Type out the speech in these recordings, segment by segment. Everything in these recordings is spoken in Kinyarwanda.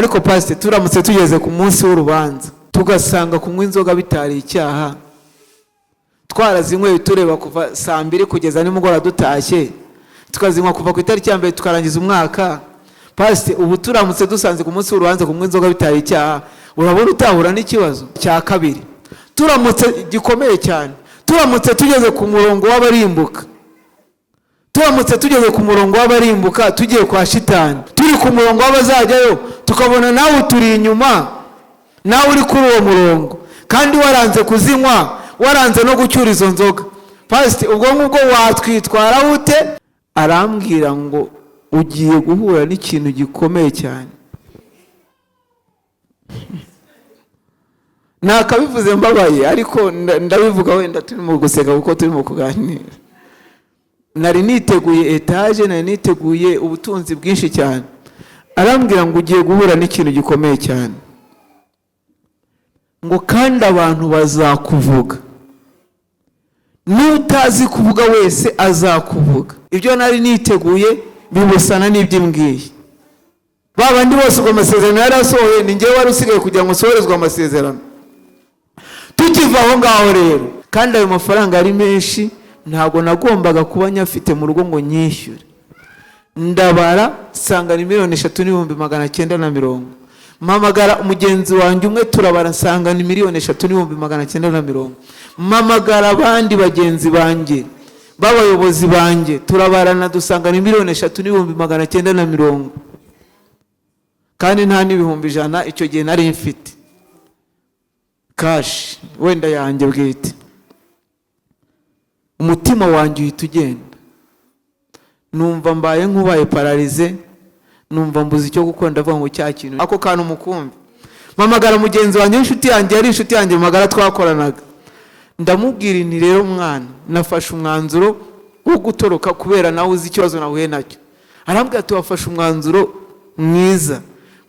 Ariko pasite, turamutse tugeze ku munsi w'urubanza tugasanga kunywa inzoga bitari icyaha, twarazinyweye tureba kuva saa 2 kugeza nimugoroba dutashye, tukazinywa kuva ku itariki ya 1 tukarangiza umwaka, pasite, ubu turamutse dusanze ku munsi w'urubanza kunywa inzoga bitari icyaha, urabona utahura n'ikibazo? Cya kabiri, turamutse gikomeye cyane, turamutse tugeze ku murongo w'abarimbuka, turamutse tugeze ku murongo w'abarimbuka tugiye kwa shitani, turi ku murongo w'abazajyayo, tukabona nawe uturi inyuma, nawe uri kuri uwo murongo, kandi waranze kuzinywa, waranze no gucyura izo nzoga, pasite, ubwo ngubwo watwitwara ute? Arambwira ngo ugiye guhura n'ikintu gikomeye cyane. Nakabivuze mbabaye, ariko ndabivuga wenda turimo guseka kuko turimo kuganira. Nari niteguye etaje, nari niteguye ubutunzi bwinshi cyane. Arambwira ngo ugiye guhura n'ikintu gikomeye cyane, ngo kandi abantu bazakuvuga, n'utazi kuvuga wese azakuvuga. Ibyo nari niteguye bibusana n'ibyo imbwiye. Ba bandi bose ubwo amasezerano yari asohoye, ni njyewe wari usigaye kugira ngo nsohorezwe amasezerano. Tukiva aho ngaho rero, kandi ayo mafaranga ari menshi, ntabwo nagombaga kuba nyafite mu rugo ngo nyishyure. Ndabara nsanga ni 3,940,000. Mpamagara mugenzi wanjye umwe turabara nsanga ni 3,940,000. Mpamagara abandi bagenzi banjye b'abayobozi banjye turabarana dusanga ni 3,940,000, kandi nta n'ibihumbi 100 icyo gihe nari mfite kashi wenda yanjye bwite. Umutima wanjye uhita ugenda, numva mbaye nk'ubaye pararize, numva mbuze icyo gukora, ndavuga ngo cya kintu ako kantu mukumve. Mpamagara mugenzi wanjye w'inshuti yanjye, yari inshuti yanjye magara twakoranaga, ndamubwira nti rero mwana, nafashe umwanzuro wo gutoroka kubera nawe uzi ikibazo nahuye nacyo. Arambwira ati wafashe umwanzuro mwiza,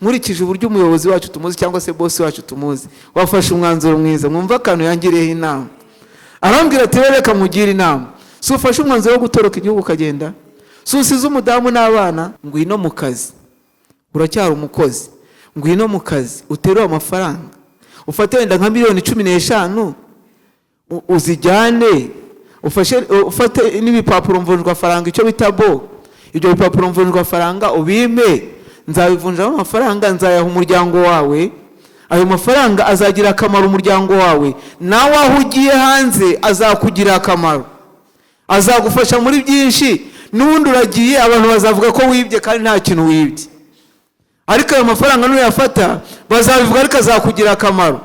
nkurikije uburyo umuyobozi wacu tumuzi cyangwa se bosi wacu tumuzi, wafashe umwanzuro mwiza. Mwumva akantu yangiriyeho inama. Arambwira ati rero reka nkugire inama, si ufashe umwanzuro wo gutoroka igihugu ukagenda, si usize umudamu n'abana, ngwino mu kazi, uracyari umukozi, ngwino mu kazi uterure amafaranga, ufate wenda nka 15 miliyoni uzijyane, ufate n'ibipapuro mvunjwafaranga, icyo bita bo, ibyo bipapuro mvunjwafaranga ubime, nzabivunjamo amafaranga, nzayaha umuryango wawe, ayo mafaranga azagira akamaro umuryango wawe, nawe aho ugiye hanze azakugira akamaro, azagufasha muri byinshi. N'ubundi uragiye abantu bazavuga ko wibye kandi nta kintu wibye, ariko ayo mafaranga nuyafata bazabivuga, ariko azakugira akamaro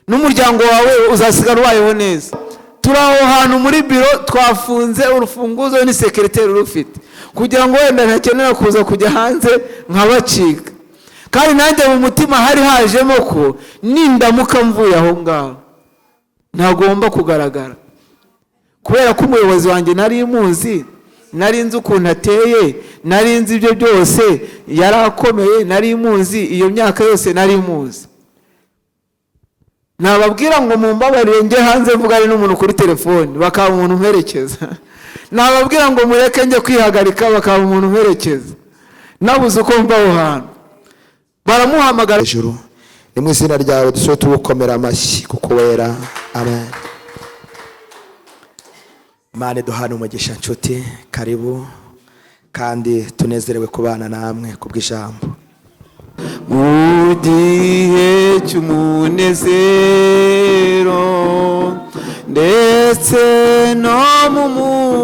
n'umuryango wawe uzasigara ubayeho neza. Turi aho hantu muri biro twafunze urufunguzo ni sekereteri urufite, kugira ngo wenda ntakenera kuza kujya hanze nkabacika. Kandi nanjye mu mutima hari hajemo ko nindamuka mvuye aho ngaho ntagomba kugaragara, kubera ko umuyobozi wanjye nari muzi, nari nzi ukuntu ateye, nari nzi ibyo byose, yari akomeye, nari muzi iyo myaka yose nari muzi. Nababwira ngo mumbabarire njye hanze mvugane n'umuntu kuri telefoni, bakaba umuntu umperekeza. Nababwira ngo mureke njye kwihagarika, bakaba umuntu umperekeza. Nabuze uko mva aho hantu, baramuhamagara. Ijuru ni mu izina ryawe dusohoye tugukomera amashyi kuko wera. Amen. Imana duhana umugisha nshuti, karibu kandi tunezerewe kubana namwe kubw'ijambo. Mu gihe cy'umunezero ndetse no mu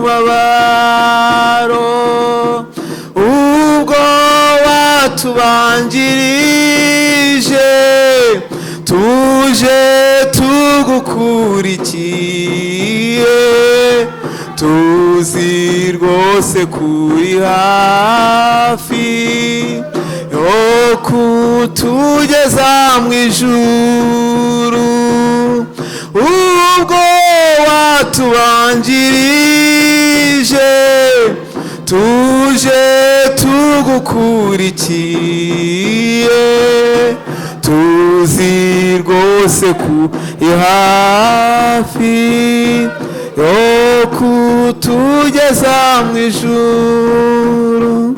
mubabaro, ubwo watubanjirije tuje tugukurikiye, tuzi rwose kuri hafi yo kutugeza mu ijuru. Ubwo watubanjirije tuje tugukurikiye, tuzi rwose kuri hafi yo kutugeza mu ijuru.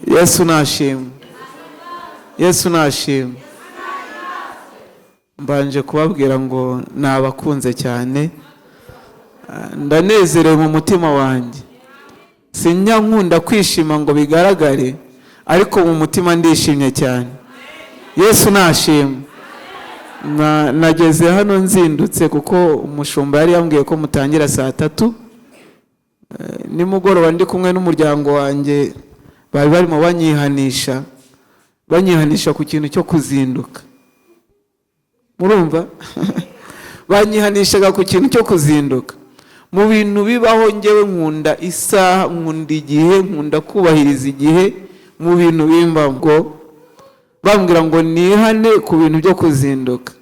Yesu nashimwe. Yesu nashimwe. Mbanje kubabwira ngo nabakunze cyane, ndanezerewe mu mutima wanjye. Sinjya nkunda kwishima ngo bigaragare, ariko mu mutima ndishimye cyane. Yesu nashimwe. Nageze hano nzindutse kuko umushumba yari yambwiye ko mutangira saa 3. Nimugoroba ndi kumwe n'umuryango wanjye, bari barimo banyihanisha ku kintu cyo kuzinduka. Murumva? Banyihanishaga ku kintu cyo kuzinduka. Mu bintu bibaho ngewe nkunda isaha, nkunda igihe, nkunda kubahiriza igihe. Mu bintu bimba ngo bambwira ngo nihane ku bintu byo kuzinduka,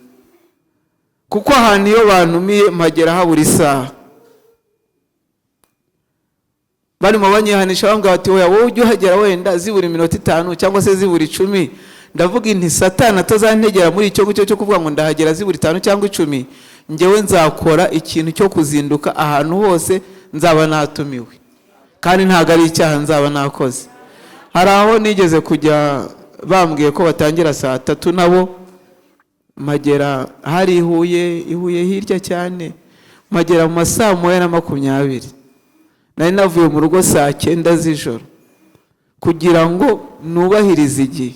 kuko ahantu iyo bantumiye mpagera habura isaha. Barimo banyihanisha bambwira bati oya, wowe ujye uhagera wenda zibura iminota 5 cyangwa se zibura 10. Ndavuga nti Satani atazantegera muri icyo ngicyo cyo kuvuga ngo ndahagera zibura 5 cyangwa 10, ngewe nzakora ikintu cyo kuzinduka ahantu hose nzaba natumiwe, kandi ntabwo ari icyaha nzaba nakoze. Hari aho nigeze kujya bambwiye ko batangira saa 3, nabo mpagera hari i Huye hirya cyane, mpagera mu masaa 1:20. Nari navuye mu rugo saa 9 z'ijoro kugira ngo nubahirize igihe.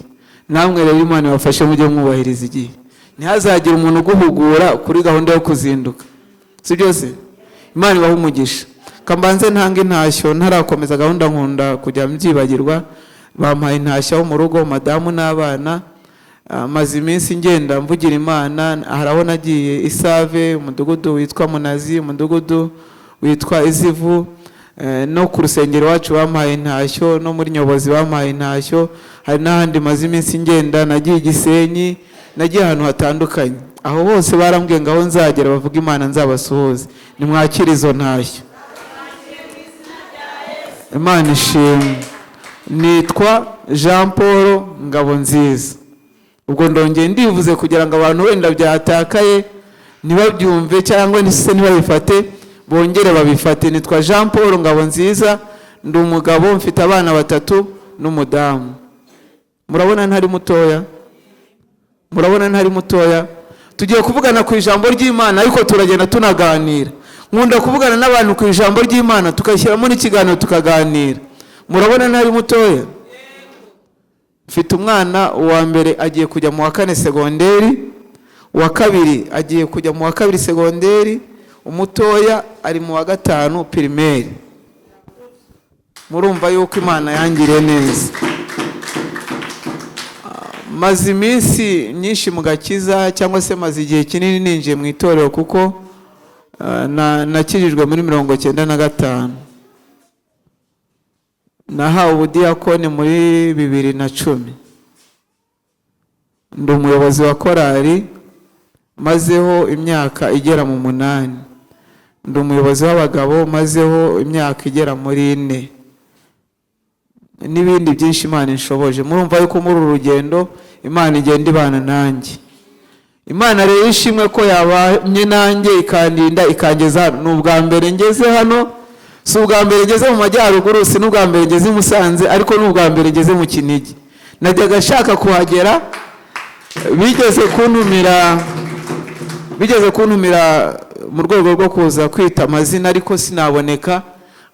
Namwe rero Imana ibafashe mujye mwubahiriza igihe, ntihazagire umuntu uguhugura kuri gahunda yo kuzinduka, si byose? Imana ibahe umugisha. Kambanze ntange intashyo ntarakomeza gahunda, nkunda kujya mbyibagirwa. Bampaye intashyo mu rugo, madamu n'abana. Maze iminsi ngenda mvugira Imana. Hari aho nagiye Isave, umudugudu witwa Munazi, umudugudu witwa Izivu, no ku rusengero wacu bampaye intashyo, no muri Nyobozi bampaye intashyo. Hari n'ahandi maze iminsi ngenda, nagiye Gisenyi, nagiye ahantu hatandukanye. Aho bose barambwiye ngo aho nzagera bavuga Imana nzabasuhuze. Nimwakire izo ntashyo. Imana ishimwe. Nitwa Jean Paul Ngabonziza. Ubwo ndongeye ndivuze kugira ngo abantu wenda byatakaye ntibabyumve cyangwa se ntibabifate, bongere babifate. Nitwa Jean Paul Ngabonziza, ndi umugabo, mfite abana 3 n'umudamu. Murabona ntari mutoya? Murabona ntari mutoya? Tugiye kuvugana ku ijambo ry'Imana, ariko turagenda tunaganira. Nkunda kuvugana n'abantu ku ijambo ry'Imana, tukashyiramo n'ikiganiro tukaganira. Murabona ntari mutoya? Mfite umwana wa mbere agiye kujya mu wa 4 segonderi, uwa kabiri agiye kujya mu wa 2 segonderi, umutoya ari mu wa 5 primaire. Murumva yuko Imana yangiriye neza. Maze iminsi myinshi mu gakiza, cyangwa se maze igihe kinini ninjiye mu itorero, kuko nakirijwe muri 95. Nahawe ubudiyakoni muri 2010. Ndi umuyobozi wa korali, mazeho imyaka igera mu 8. Ndi umuyobozi w'abagabo, mazeho imyaka igera muri 4. N'ibindi byinshi Imana inshoboje. Murumva yuko muri uru rugendo Imana igenda ibana nanjye. Imana rero ishimwe ko yabanye nanjye ikandinda ikangeza hano. Ni ubwa mbere ngeze hano, si ubwa mbere ngeze mu majyaruguru, si n'ubwa mbere ngeze i Musanze, ariko ni ubwa mbere ngeze mu Kinigi. Najyaga nshaka kuhagera, bigeze kuntumira mu rwego rwo kuza kwita amazina, ariko sinaboneka.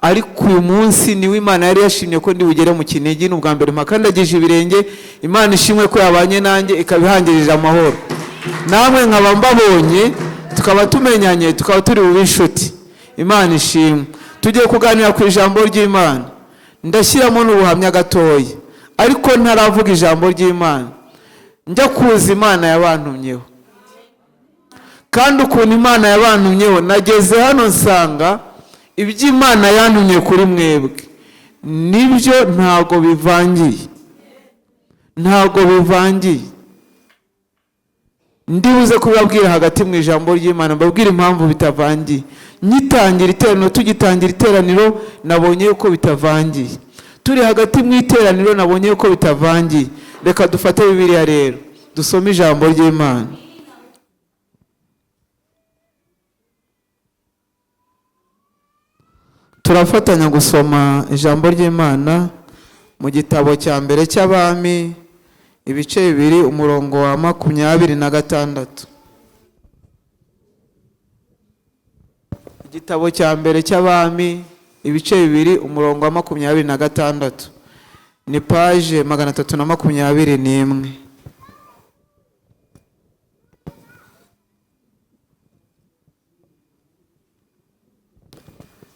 Ariko uyu munsi niwe Imana yari yashimye ko ndi bugere mu Kinigi. Ni ubwa mbere mpakandagije ibirenge. Imana ishimwe ko yabanye nanjye ikabihangirije amahoro. Namwe nkaba mbabonye, tukaba tumenyanye, tukaba turi bube inshuti. Imana ishimwe. Tugiye kuganira ku ijambo ry'Imana. Ndashyiramo n'ubuhamya gatoya, ariko ntaravuga ijambo ry'Imana. Njya kuza Imana yabantumyeho, kandi ukuntu Imana yabantumyeho, nageze hano nsanga iby'Imana yantumye kuri mwebwe nibyo, ntago bivangiye, ntago bivangiye. Ndibuze kubabwira hagati mu ijambo ry'Imana, mbabwira impamvu bitavangiye. Ngitangira iteraniro, tugitangira iteraniro, nabonye yuko bitavangiye. Turi hagati mu iteraniro, nabonye yuko bitavangiye. Reka dufate Bibiliya rero, dusome ijambo ry'Imana. Turafatanya gusoma ijambo ry'Imana mu gitabo cya mbere cy'Abami, Ibice 2 umurongo wa 26. Igitabo cya mbere cy'Abami ibice 2 umurongo wa 26, ni paje 321.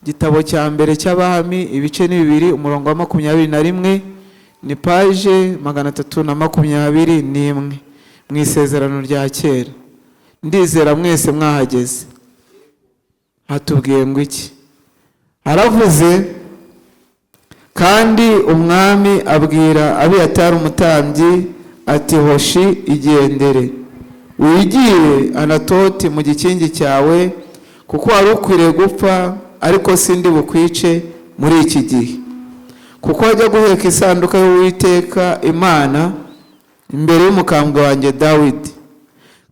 Igitabo cya mbere cy'Abami ibice 2 umurongo wa 21, ni paje 321 mu Isezerano rya Kera. Ndizera mwese mwahageze. Hatubwiye ngo iki? Haravuze kandi umwami abwira Abiyatari umutambyi ati hoshi igendere wigire Anatoti mu gikingi cyawe, kuko wari ukwiriye gupfa, ariko sindi bukwice muri iki gihe, kuko wajya guheka isanduka y'Uwiteka Imana imbere y'umukambwe wanjye Dawidi,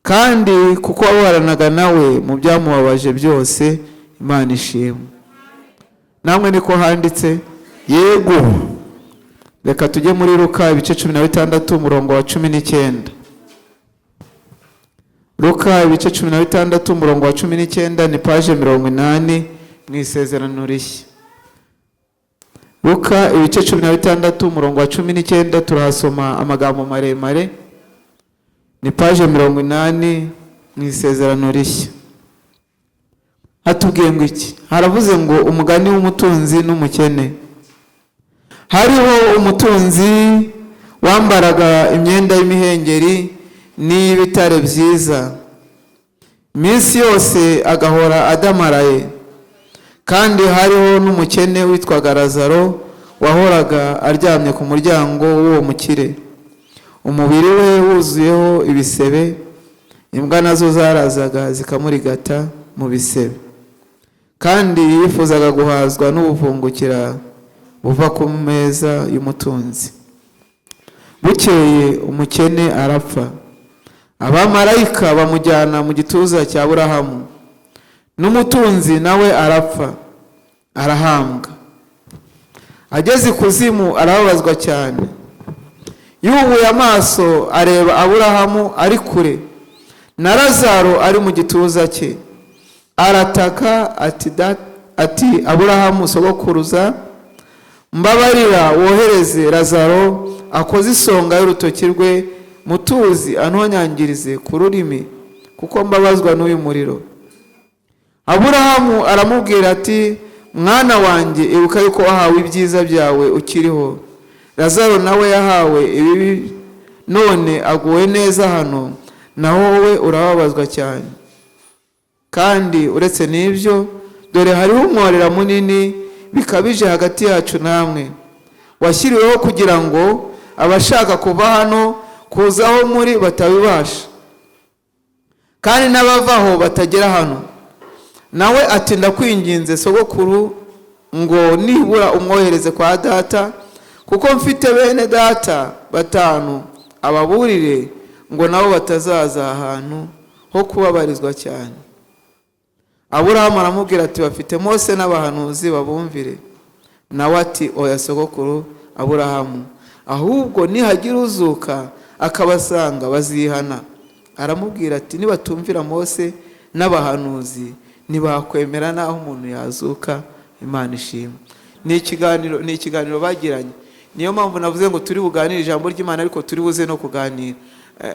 kandi kuko waburanaga nawe mu byamubabaje byose. Imana ishimwe. Namwe niko handitse? Yego. Reka tujye muri Luka ibice 16 umurongo wa 19. Luka ibice 16 umurongo wa 19, ni paje 80 mu Isezerano Rishya. Luka ibice 16 umurongo wa 19, turahasoma amagambo maremare, ni paje 80 mu Isezerano Rishya. Hatubwiye ngo iki? Haravuze ngo umugani w'umutunzi n'umukene. Hariho umutunzi wambaraga imyenda y'imihengeri n'iy'ibitare byiza, iminsi yose agahora adamaraye. Kandi hariho n'umukene witwaga Lazaro, wahoraga aryamye ku muryango w'uwo mukire, umubiri we wuzuyeho ibisebe, imbwa nazo zarazaga zikamurigata mu bisebe. Kandi yifuzaga guhazwa n'ubuvungukira buva ku meza y'umutunzi. Bukeye umukene arapfa, abamarayika bamujyana mu gituza cya Aburahamu. N'umutunzi nawe arapfa, arahambwa. Ageze ikuzimu arababazwa cyane, yubuye amaso areba Aburahamu ari kure na Lazaro ari mu gituza cye, arataka ati Aburahamu sogokuruza, mbabarira wohereze Lazaro akoze isonga y'urutoki rwe mutuzi antonyangirize ku rurimi, kuko mbabazwa n'uyu muriro. Aburahamu aramubwira ati mwana wanjye, ibuka yuko wahawe ibyiza byawe ukiriho, Lazaro nawe yahawe ibibi, none aguwe neza hano, naho wowe urababazwa cyane. Kandi uretse n'ibyo, dore hariho umworera munini bikabije hagati yacu namwe, washyiriweho kugira ngo abashaka kuva hano kuzaho muri batabibasha, kandi n'abavaho batagera hano. Nawe ati ndakwinginze sogokuru ngo nibura umwohereze kwa data, kuko mfite bene data 5, ababurire ngo nabo batazaza ahantu ho kubabarizwa cyane. Aburahamu aramubwira ati bafite Mose n'abahanuzi babumvire. Nawe ati oya sogokuru Aburahamu, ahubwo nihagira uzuka akabasanga bazihana. Aramubwira ati nibatumvira Mose n'abahanuzi ntibakwemera naho umuntu yazuka. Imana ishimwe. Ni ikiganiro bagiranye. Niyo mpamvu navuze ngo turi buganire ijambo ry'Imana, ariko turi buze no kuganira.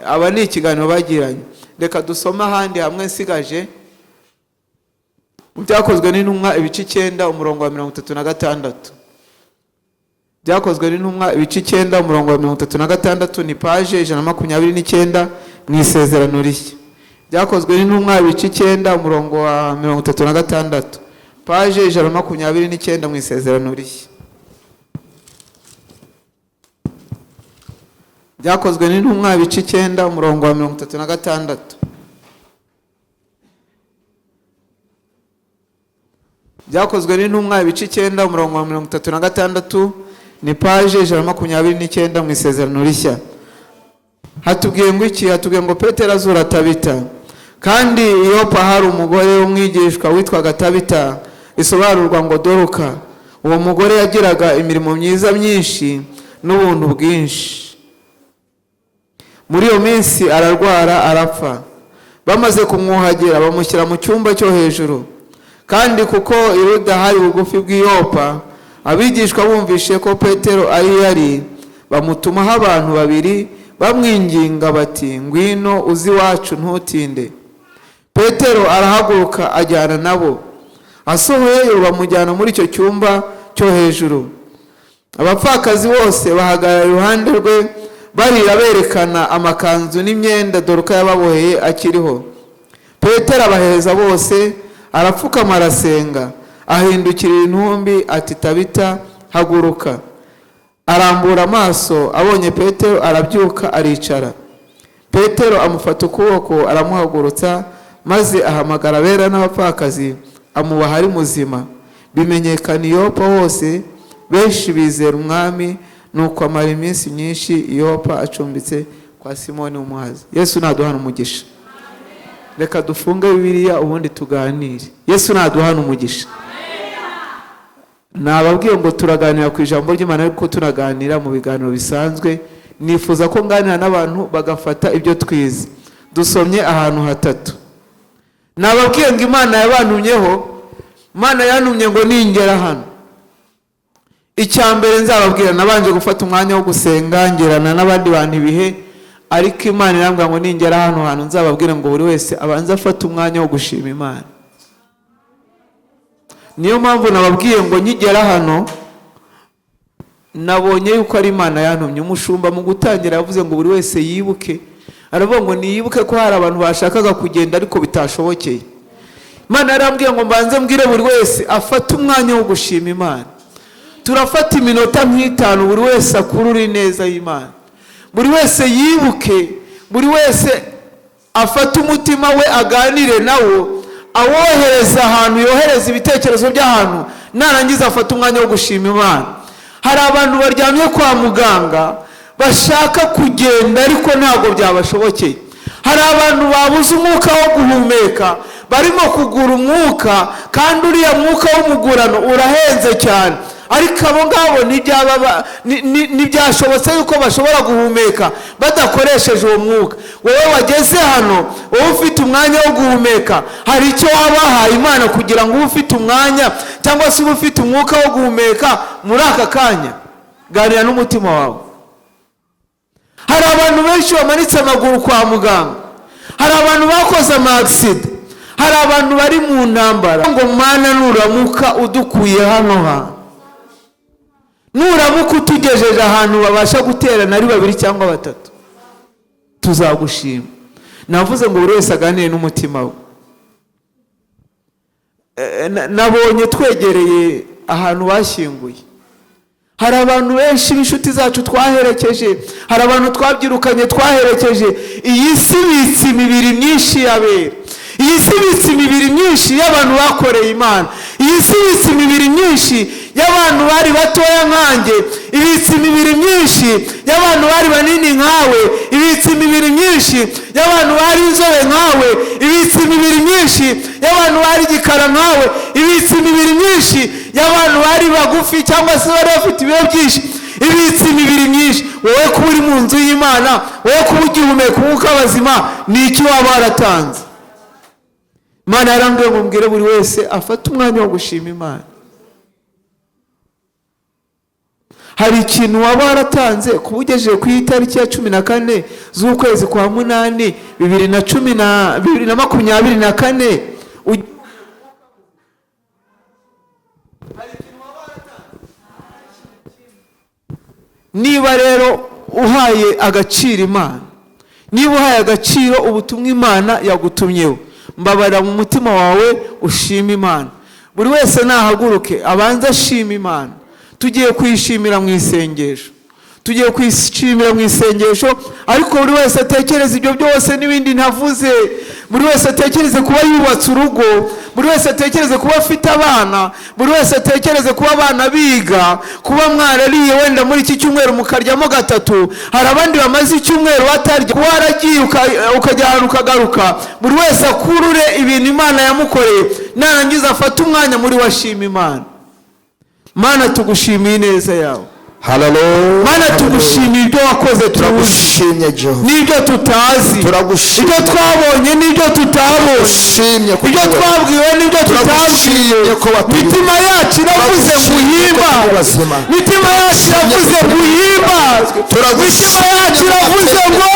Aba ni ikiganiro bagiranye. Reka dusome ahandi hamwe nsigaje mu Byakozwe n'Intumwa ibice 9 umurongo wa 36. Byakozwe n'Intumwa ibice 9 umurongo wa 36, ni paje 129 mu Isezerano Rishya. Byakozwe n'Intumwa ibice 9 umurongo wa 36, paje 129 mu Isezerano Rishya. Byakozwe n'Intumwa ibice 9 umurongo wa 36. Byakozwe n'Intumwa ibice 9 umurongo wa 36, ni paje 129 mu Isezerano Rishya. Hatubwiye ngo iki? Hatubwiye ngo Petero azura Tabita. Kandi Yopa hari umugore w'umwigishwa witwaga Tabita, isobanurwa ngo Doruka. Uwo mugore yagiraga imirimo myiza myinshi n'ubuntu bwinshi. Muri iyo minsi ararwara arapfa. Bamaze kumwuhagira bamushyira mu cyumba cyo hejuru. Kandi kuko i Luda hari bugufi bw'i Yopa, abigishwa bumvishe ko Petero ari yari, bamutumaho abantu babiri bamwinginga bati: "Ngwino uze iwacu, ntutinde." Petero arahaguruka ajyana nabo. Asohoyeyo bamujyana muri icyo cyumba cyo hejuru. Abapfakazi bose bahagarara iruhande rwe barira, berekana amakanzu n'imyenda Doruka yababoheye akiriho. Petero abaheza bose, arapfukama arasenga, ahindukirira intumbi ati: "Tabita, haguruka." Arambura amaso abonye Petero, arabyuka aricara. Petero amufata ukuboko aramuhagurutsa, maze ahamagara abera n'abapfakazi, amubaha ari muzima. Bimenyekana i Yopa hose, benshi bizera Umwami. Nuko amara iminsi myinshi i Yopa acumbitse kwa Simoni w'umuhazi. Yesu naduhana umugisha. Reka dufunge Bibiliya ubundi tuganire. Yesu naduhana umugisha. Nababwiye ngo turaganira ku ijambo ry'Imana, ariko tunaganira mu biganiro bisanzwe. Nifuza ko nganira n'abantu bagafata ibyo twize. Dusomye ahantu hatatu. Nababwiye ngo Imana yabantumyeho, Imana yantumye ngo ningera hano, icya mbere nzababwira, nabanje gufata umwanya wo gusenga, ngerana n'abandi bantu ibihe, ariko Imana irambwira ngo ningera hano hantu nzababwire ngo buri wese abanze afate umwanya wo gushima Imana. Niyo mpamvu nababwiye ngo nkigera hano nabonye yuko ari Imana yantumye. Umushumba mu gutangira yavuze ngo buri wese yibuke, aravuga ngo niyibuke ko hari abantu bashakaga kugenda ariko bitashobokeye. Imana yarambwiye ngo mbanze mbwire buri wese afate umwanya wo gushima Imana. Turafata iminota nk'itanu, buri wese akurure ineza y'Imana, buri wese yibuke, buri wese afate umutima we aganire nawo, awohereza ahantu, yohereza ibitekerezo by'ahantu, narangiza afate umwanya wo gushima Imana. Hari abantu baryamye kwa muganga bashaka kugenda ariko ntabwo byabashobokeye. Hari abantu babuze umwuka wo guhumeka, barimo kugura umwuka, kandi uriya mwuka w'umugurano urahenze cyane, ariko abo ngabo ntibyashobotse yuko bashobora guhumeka badakoresheje uwo mwuka. Wowe wageze hano, wowe ufite umwanya wo guhumeka, hari icyo wabahaye Imana kugira ngo ube ufite umwanya cyangwa se ube ufite umwuka wo guhumeka muri aka kanya? Ganira n'umutima wawe. Hari abantu benshi bamanitse amaguru kwa muganga, hari abantu bakoze ama-accident, hari abantu bari mu ntambara. Ngo: "Mana, nuramuka udukuye hano hantu, nuramuka utugejeje ahantu babasha guterana ari babiri cyangwa batatu, tuzagushima." Navuze ngo buri wese aganire n'umutima we. Nabonye twegereye ahantu bashyinguye, hari abantu benshi b'inshuti zacu twaherekeje, hari abantu twabyirukanye twaherekeje. Iyi si ibitse imibiri myinshi y'abera, iyi si ibitse imibiri myinshi y'abantu bakoreye Imana, iyi si ibitse imibiri myinshi y'abantu bari batoya nkanjye, ibitse imibiri myinshi y'abantu bari banini nkawe, ibitse imibiri myinshi y'abantu bari inzobe nkawe, ibitse imibiri myinshi y'abantu bari igikara nkawe, ibitse imibiri myinshi y'abantu bari bagufi cyangwa se bari bafite ibiro byinshi, ibitse imibiri myinshi. Wowe kuba uri mu nzu y'Imana, wowe kuba ugihumeka umwuka w'abazima, ni iki waba waratanze? Imana yarambwiye ngo mbwire buri wese afate umwanya wo gushima Imana. Hari ikintu waba waratanze kuba ugejeje ku itariki ya 14 z'ukwezi kwa munani 2024? Niba rero uhaye agaciro Imana, niba uhaye agaciro ubutumwa Imana yagutumyeho, mbabarira mu mutima wawe ushima Imana. Buri wese nahaguruke abanze ashima Imana. Tugiye kuyishimira mu isengesho, tugiye kuyishimira mu isengesho, ariko buri wese atekereze ibyo byose n'ibindi ntavuze. Buri wese atekereze kuba yubatse urugo, buri wese atekereze kuba afite abana, buri wese atekereze kuba abana biga, kuba mwarariye wenda muri iki cyumweru mukaryamo gatatu, hari abandi bamaze icyumweru batarya, kuba waragiye ukajya ahantu ukagaruka. Buri wese akurure ibintu Imana yamukoreye, narangiza afate umwanya muri we ashima Imana. Mana, tugushimiye ineza yawe. Haleluya. Mana, tugushimiye ibyo wakoze tuzi Turagushimye Jehova. n'ibyo tutazi, Turagushimye. ibyo twabonye n'ibyo tutabonye, Turagushimye kuko ibyo twabwiwe n'ibyo Turagushimye tutabwiwe. ko watuyobora. Mitima yacu iravuze ngo Turagushimye ko turi uhimbazwe. bazima. Mitima yacu iravuze ngo uhimbazwe. Turagushimye Mitima yacu iravuze ngo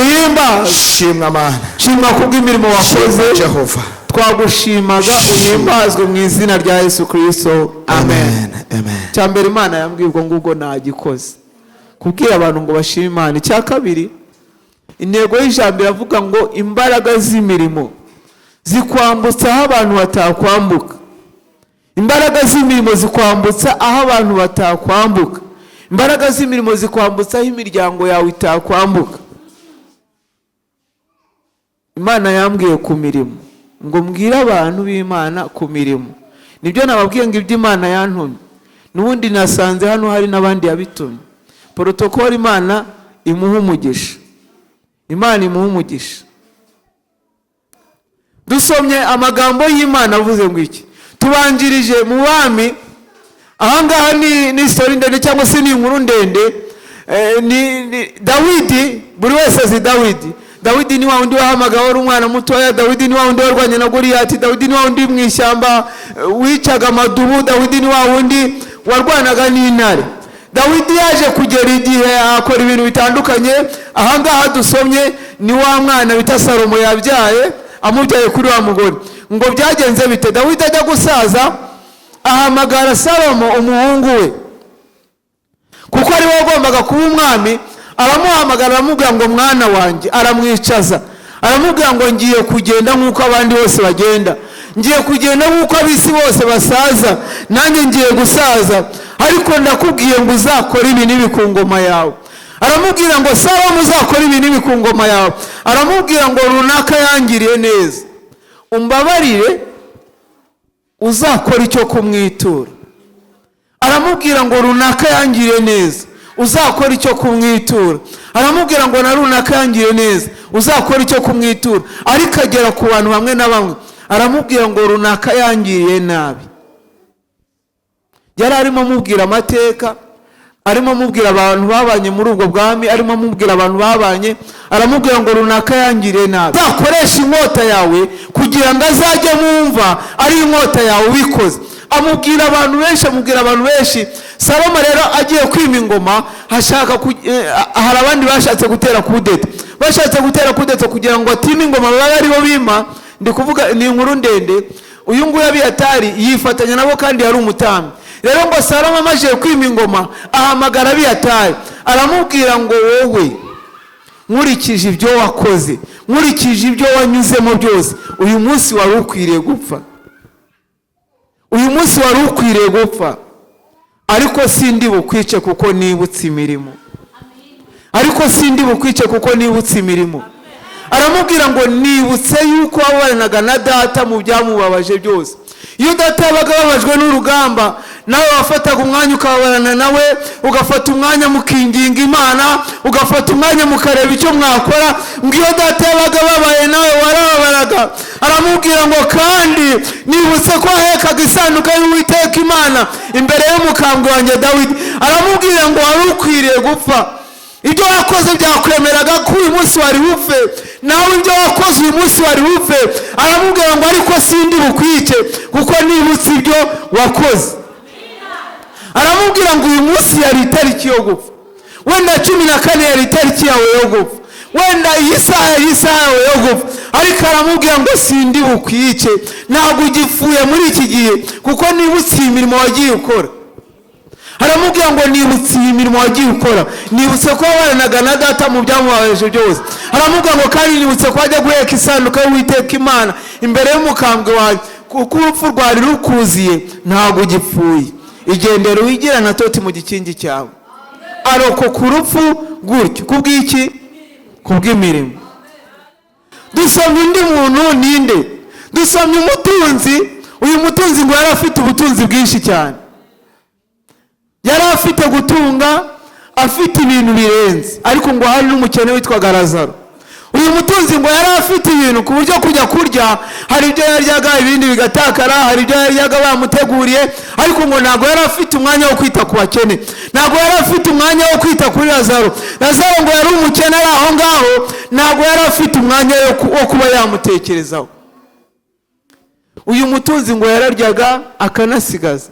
uhimbazwe. Shimwa Mana. Shimwa kubw'imirimo wakoze. Shimwa Jehova. Twagushimaga, uhimbazwe mu izina rya Yesu Kirisito, amen. Amen. Icya mbere Imana yambwiye ubwo ngubwo nagikoze, kubwira abantu ngo bashime Imana. Icya kabiri, intego y'ijambo iravuga ngo imbaraga z'imirimo zikwambutsa aho abantu batakwambuka. Imbaraga z'imirimo zikwambutsa aho abantu batakwambuka. Imbaraga z'imirimo zikwambutsa aho imiryango yawe itakwambuka. Imana yambwiye ku mirimo ngo mbwire abantu b'Imana ku mirimo. Nibyo nababwiye ngo ibyo Imana yantumye, n'ubundi nasanze hano hari n'abandi yabitumye. Protocole, Imana imuha umugisha, Imana imuha umugisha. Dusomye amagambo y'Imana avuze ngo iki? Tubanjirije mu Bami. Ahangaha ni story ndende cyangwa se ni inkuru ndende. Ni Dawidi, buri wese azi Dawidi. Dawidi ni wa wundi wahamagawe ari umwana mutoya. Dawidi ni wa wundi warwanye na Goliyati. Dawidi ni wa wundi mu ishyamba wicaga amadubu. Dawidi ni wa wundi warwanaga n'intare. Dawidi yaje kugera igihe akora ibintu bitandukanye. Ahangaha dusomye ni wa mwana bita Salomo yabyaye, amubyaye kuri wa mugore. Ngo byagenze bite? Dawidi ajya gusaza, ahamagara Salomo umuhungu we, kuko ari we wagombaga kuba umwami. Aramuhamagara, aramubwira ngo: "Mwana wanjye." Aramwicaza, aramubwira ngo: "Ngiye kugenda nk'uko abandi bose bagenda, ngiye kugenda nk'uko ab'isi bose basaza, nanjye ngiye gusaza, ariko ndakubwiye ngo uzakore ibi n'ibi ku ngoma yawe." Aramubwira ngo: "Salomo, uzakore ibi n'ibi ku ngoma yawe." Aramubwira ngo: "Runaka yangiriye neza, umbabarire uzakora icyo kumwitura." Aramubwira ngo: "Runaka yangiriye neza, uzakora icyo kumwitura." Aramubwira ngo: "Na runaka yangiriye neza, uzakora icyo kumwitura." Ariko agera ku bantu bamwe na bamwe, aramubwira ngo: "Runaka yangiriye nabi." Yari arimo amubwira amateka, arimo amubwira abantu babanye muri ubwo bwami, arimo amubwira abantu babanye. Aramubwira ngo: "Runaka yangiriye nabi, uzakoresha inkota yawe kugira ngo azajye mumva ari inkota yawe ubikoze." Amubwira abantu benshi, amubwira abantu benshi. Salomo rero agiye kwima ingoma, hashaka hari abandi bashatse gutera kudeta, bashatse gutera kudeta kugira ngo atime ingoma babe aribo bima. Ndi kuvuga ni inkuru ndende. Uyu nguyu Abiyatari yifatanya nabo, kandi yari umutambyi. Rero ngo Salomo amaze kwima ingoma, ahamagara Abiyatari, aramubwira ngo: "Wowe, nkurikije ibyo wakoze, nkurikije ibyo wanyuzemo byose, uyu munsi wari ukwiriye gupfa, uyu munsi wari ukwiriye gupfa, ariko sindi bukwice kuko nibutse imirimo, ariko sindi bukwice kuko nibutse imirimo." Aramubwira ngo: "Nibutse yuko wabanaga na data mu byamubabaje byose. Iyo data yabaga ababajwe n'urugamba, nawe wafataga umwanya ukababarana nawe, ugafata umwanya mukinginga Imana, ugafata umwanya mukareba icyo mwakora. Ngo iyo data yabaga ababaye, nawe warababaraga." Aramubwira ngo: "Kandi nibutse ko wahekaga isanduka y'Uwiteka Imana imbere y'umukambwe wanjye Dawidi." Aramubwira ngo: "Wari ukwiriye gupfa. Ibyo wakoze byakwemeraga ko uyu munsi wari bupfe, nawe ibyo wakoze uyu munsi wari bupfe." Aramubwira ngo: "Ariko sindi bukwice kuko nibutse ibyo wakoze." Aramubwira ngo: "Uyu munsi yari itariki yo gupfa, wenda 14 yari itariki yawe yo gupfa, wenda iyi saha yari isaha yawe yo gupfa." Ariko aramubwira ngo: "Sindi bukwice, ntabwo ugipfuye muri iki gihe, kuko nibutse iyi mirimo wagiye ukora." Aramubwira ngo: "Nibutse iyi mirimo wagiye ukora, nibutse ko wabanaga na data mu byamubabaje byose." Aramubwira ngo: "Kandi nibutse ko wajya guheka isanduka y'Uwiteka Imana imbere y'umukambwe wawe, kuko urupfu rwari rukuziye. Ntabwo ugipfuye, igendere wigira na toti mu gikingi cyawe." Arokoka urupfu gutyo. Kubw'iki? Kubw'imirimo. Dusomye undi muntu ninde? Dusomye umutunzi. Uyu mutunzi ngo yari afite ubutunzi bwinshi cyane, yari afite gutunga, afite ibintu birenze. Ariko ngo hari n'umukene witwaga Lazaro. Uyu Uyu mutunzi ngo yari afite ibintu ku buryo kujya kurya hari ibyo yaryaga ibindi bigatakara, hari ibyo yaryaga bamuteguriye, ariko ngo ntabwo yari afite umwanya wo kwita ku bakene, ntabwo yari afite umwanya wo kwita kuri Lazaro. Lazaro ngo yari umukene ari aho ngaho, ntabwo yari afite umwanya wo kuba yamutekerezaho. Uyu mutunzi ngo yararyaga akanasigaza,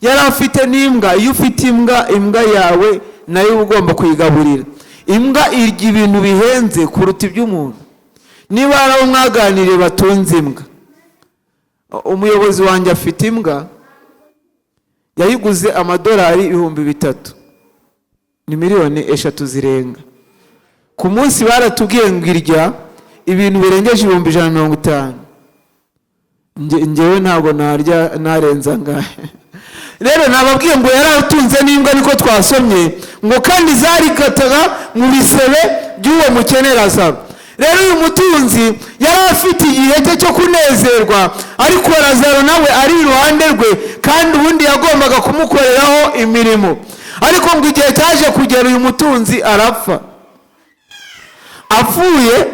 yari afite n'imbwa. Iyo ufite imbwa, imbwa yawe nayo uba ugomba kuyigaburira. Imbwa irya ibintu bihenze kuruta iby'umuntu. Niba hari abo mwaganiriye batunze imbwa, umuyobozi wanjye afite imbwa yayiguze amadolari 3000, ni 3 miliyoni zirenga. Ku munsi baratubwiye ngo irya ibintu birengeje 150,000. Njyewe ntabwo narya narenza angahe. Rero nababwiye ngo yari atunze n'imbwa, niko twasomye, ngo kandi zarikataga mu bisebe by'uwo mukene Lazaro. Rero uyu mutunzi yari afite igihe cye cyo kunezerwa, ariko Lazaro nawe ari iruhande rwe, kandi ubundi yagombaga kumukoreraho imirimo. Ariko ngo igihe cyaje kugera uyu mutunzi arapfa. Apfuye,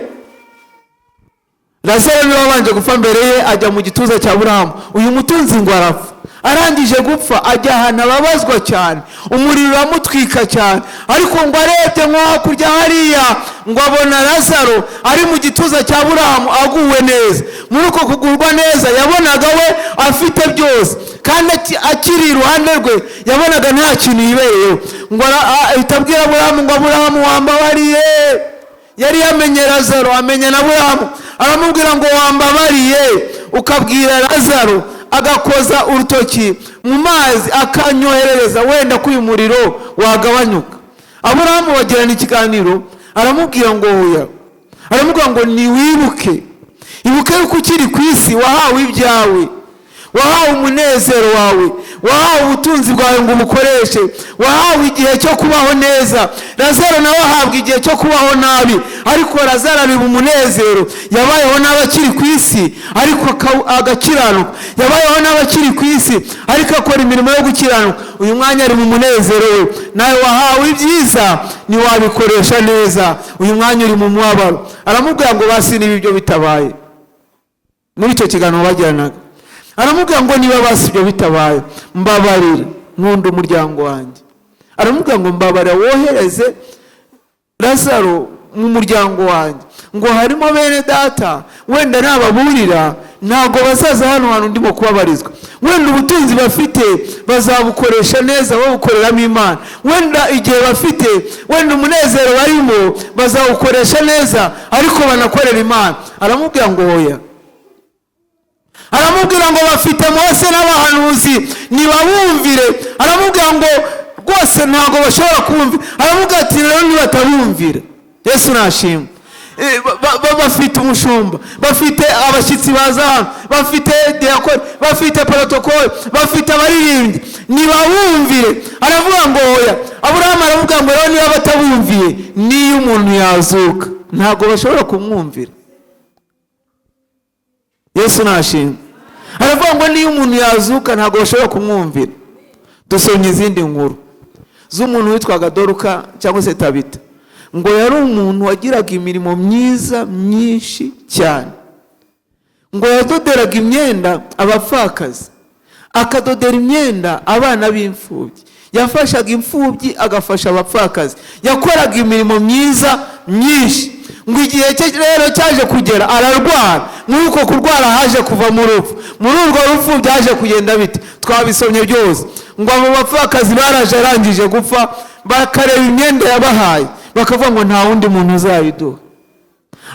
Lazaro niwe wabanje gupfa mbere ye, ajya mu gituza cya Aburahamu. Uyu mutunzi ngo arapfa. Arangije gupfa ajya ahantu ababazwa cyane, umuriro uramutwika cyane. Ariko ngo arebye nko hakurya hariya, ngo abona Lazaro ari mu gituza cya Aburahamu aguwe neza. Muri uko kugurwa neza yabonaga we afite byose, kandi akiri iruhande rwe yabonaga nta kintu yibereyeho. Ngo ahita abwira Aburahamu ngo Aburahamu wambabariye. Yari yamenye Lazaro, amenya na Aburahamu, aramubwira ngo wambabariye ukabwira Lazaro agakoza urutoki mu mazi akanyoherereza, wenda ko uyu muriro wagabanyuka. Aburahamu bagirana ikiganiro, aramubwira ngo oya, aramubwira ngo niwibuke, ibuke yuko ukiri ku isi wahawe ibyawe, wahawe umunezero wawe, wahawe ubutunzi bwawe ngo umukoreshe, wahawe igihe cyo kubaho neza. Lazaro nawe ahabwa igihe cyo kubaho nabi, ariko Lazaro abiba umunezero. Yabayeho nabi akiri ku isi, ariko agakiranuka. Yabayeho nabi akiri ku isi, ariko akora imirimo yo gukiranuka. Uyu mwanya ari mu munezero we. Nawe wahawe ibyiza ntiwabikoresha neza, uyu mwanya uri mu mubabaro. Aramubwira ngo basi niba ibyo bitabaye, muri icyo kiganiro bagiranaga aramubwira ngo niba basi ibyo bitabaye, mbabarira, nkunda umuryango wanjye. Aramubwira ngo mbabarira wohereze Lazaro mu muryango wanjye, ngo harimo bene data, wenda nababurira ntabwo bazaza hano hantu ndimo kubabarizwa. Wenda ubutunzi bafite bazabukoresha neza babukoreramo Imana, wenda igihe bafite, wenda umunezero barimo bazawukoresha neza, ariko banakorera Imana. Aramubwira ngo oya, aramubwira ngo bafite Mose n'abahanuzi ntibabumvire. Aramubwira ngo rwose ntabwo bashobora kumvira. Aramubwira ati rero nibatabumvira, Yesu nashimwe. Bafite umushumba, bafite abashyitsi baza hano, bafite diyakoni, bafite protokole, bafite abaririmbyi, ntibabumvire. Aravuga ngo oya. Aburahamu aravuga ngo rero niba batabumviye, niyo umuntu yazuka ntabwo bashobora kumwumvira. Yesu nashimwe. Aravuga ngo niyo umuntu yazuka ntabwo bashobora kumwumvira. Dusomye izindi nkuru z'umuntu witwaga Doruka cyangwa se Tabita, ngo yari umuntu wagiraga imirimo myiza myinshi cyane. Ngo yadoderaga imyenda abapfakazi, akadodera imyenda abana b'imfubyi, yafashaga imfubyi, agafasha abapfakazi, yakoraga imirimo myiza myinshi. Ngo igihe cye rero cyaje kugera ararwara. Muri uko kurwara haje kuva mu rupfu. Muri urwo rupfu byaje kugenda bite? Twabisomye byose. Ngo abo bapfakazi baraje arangije gupfa, bakareba imyenda yabahaye bakavuga ngo nta wundi muntu uzayiduha.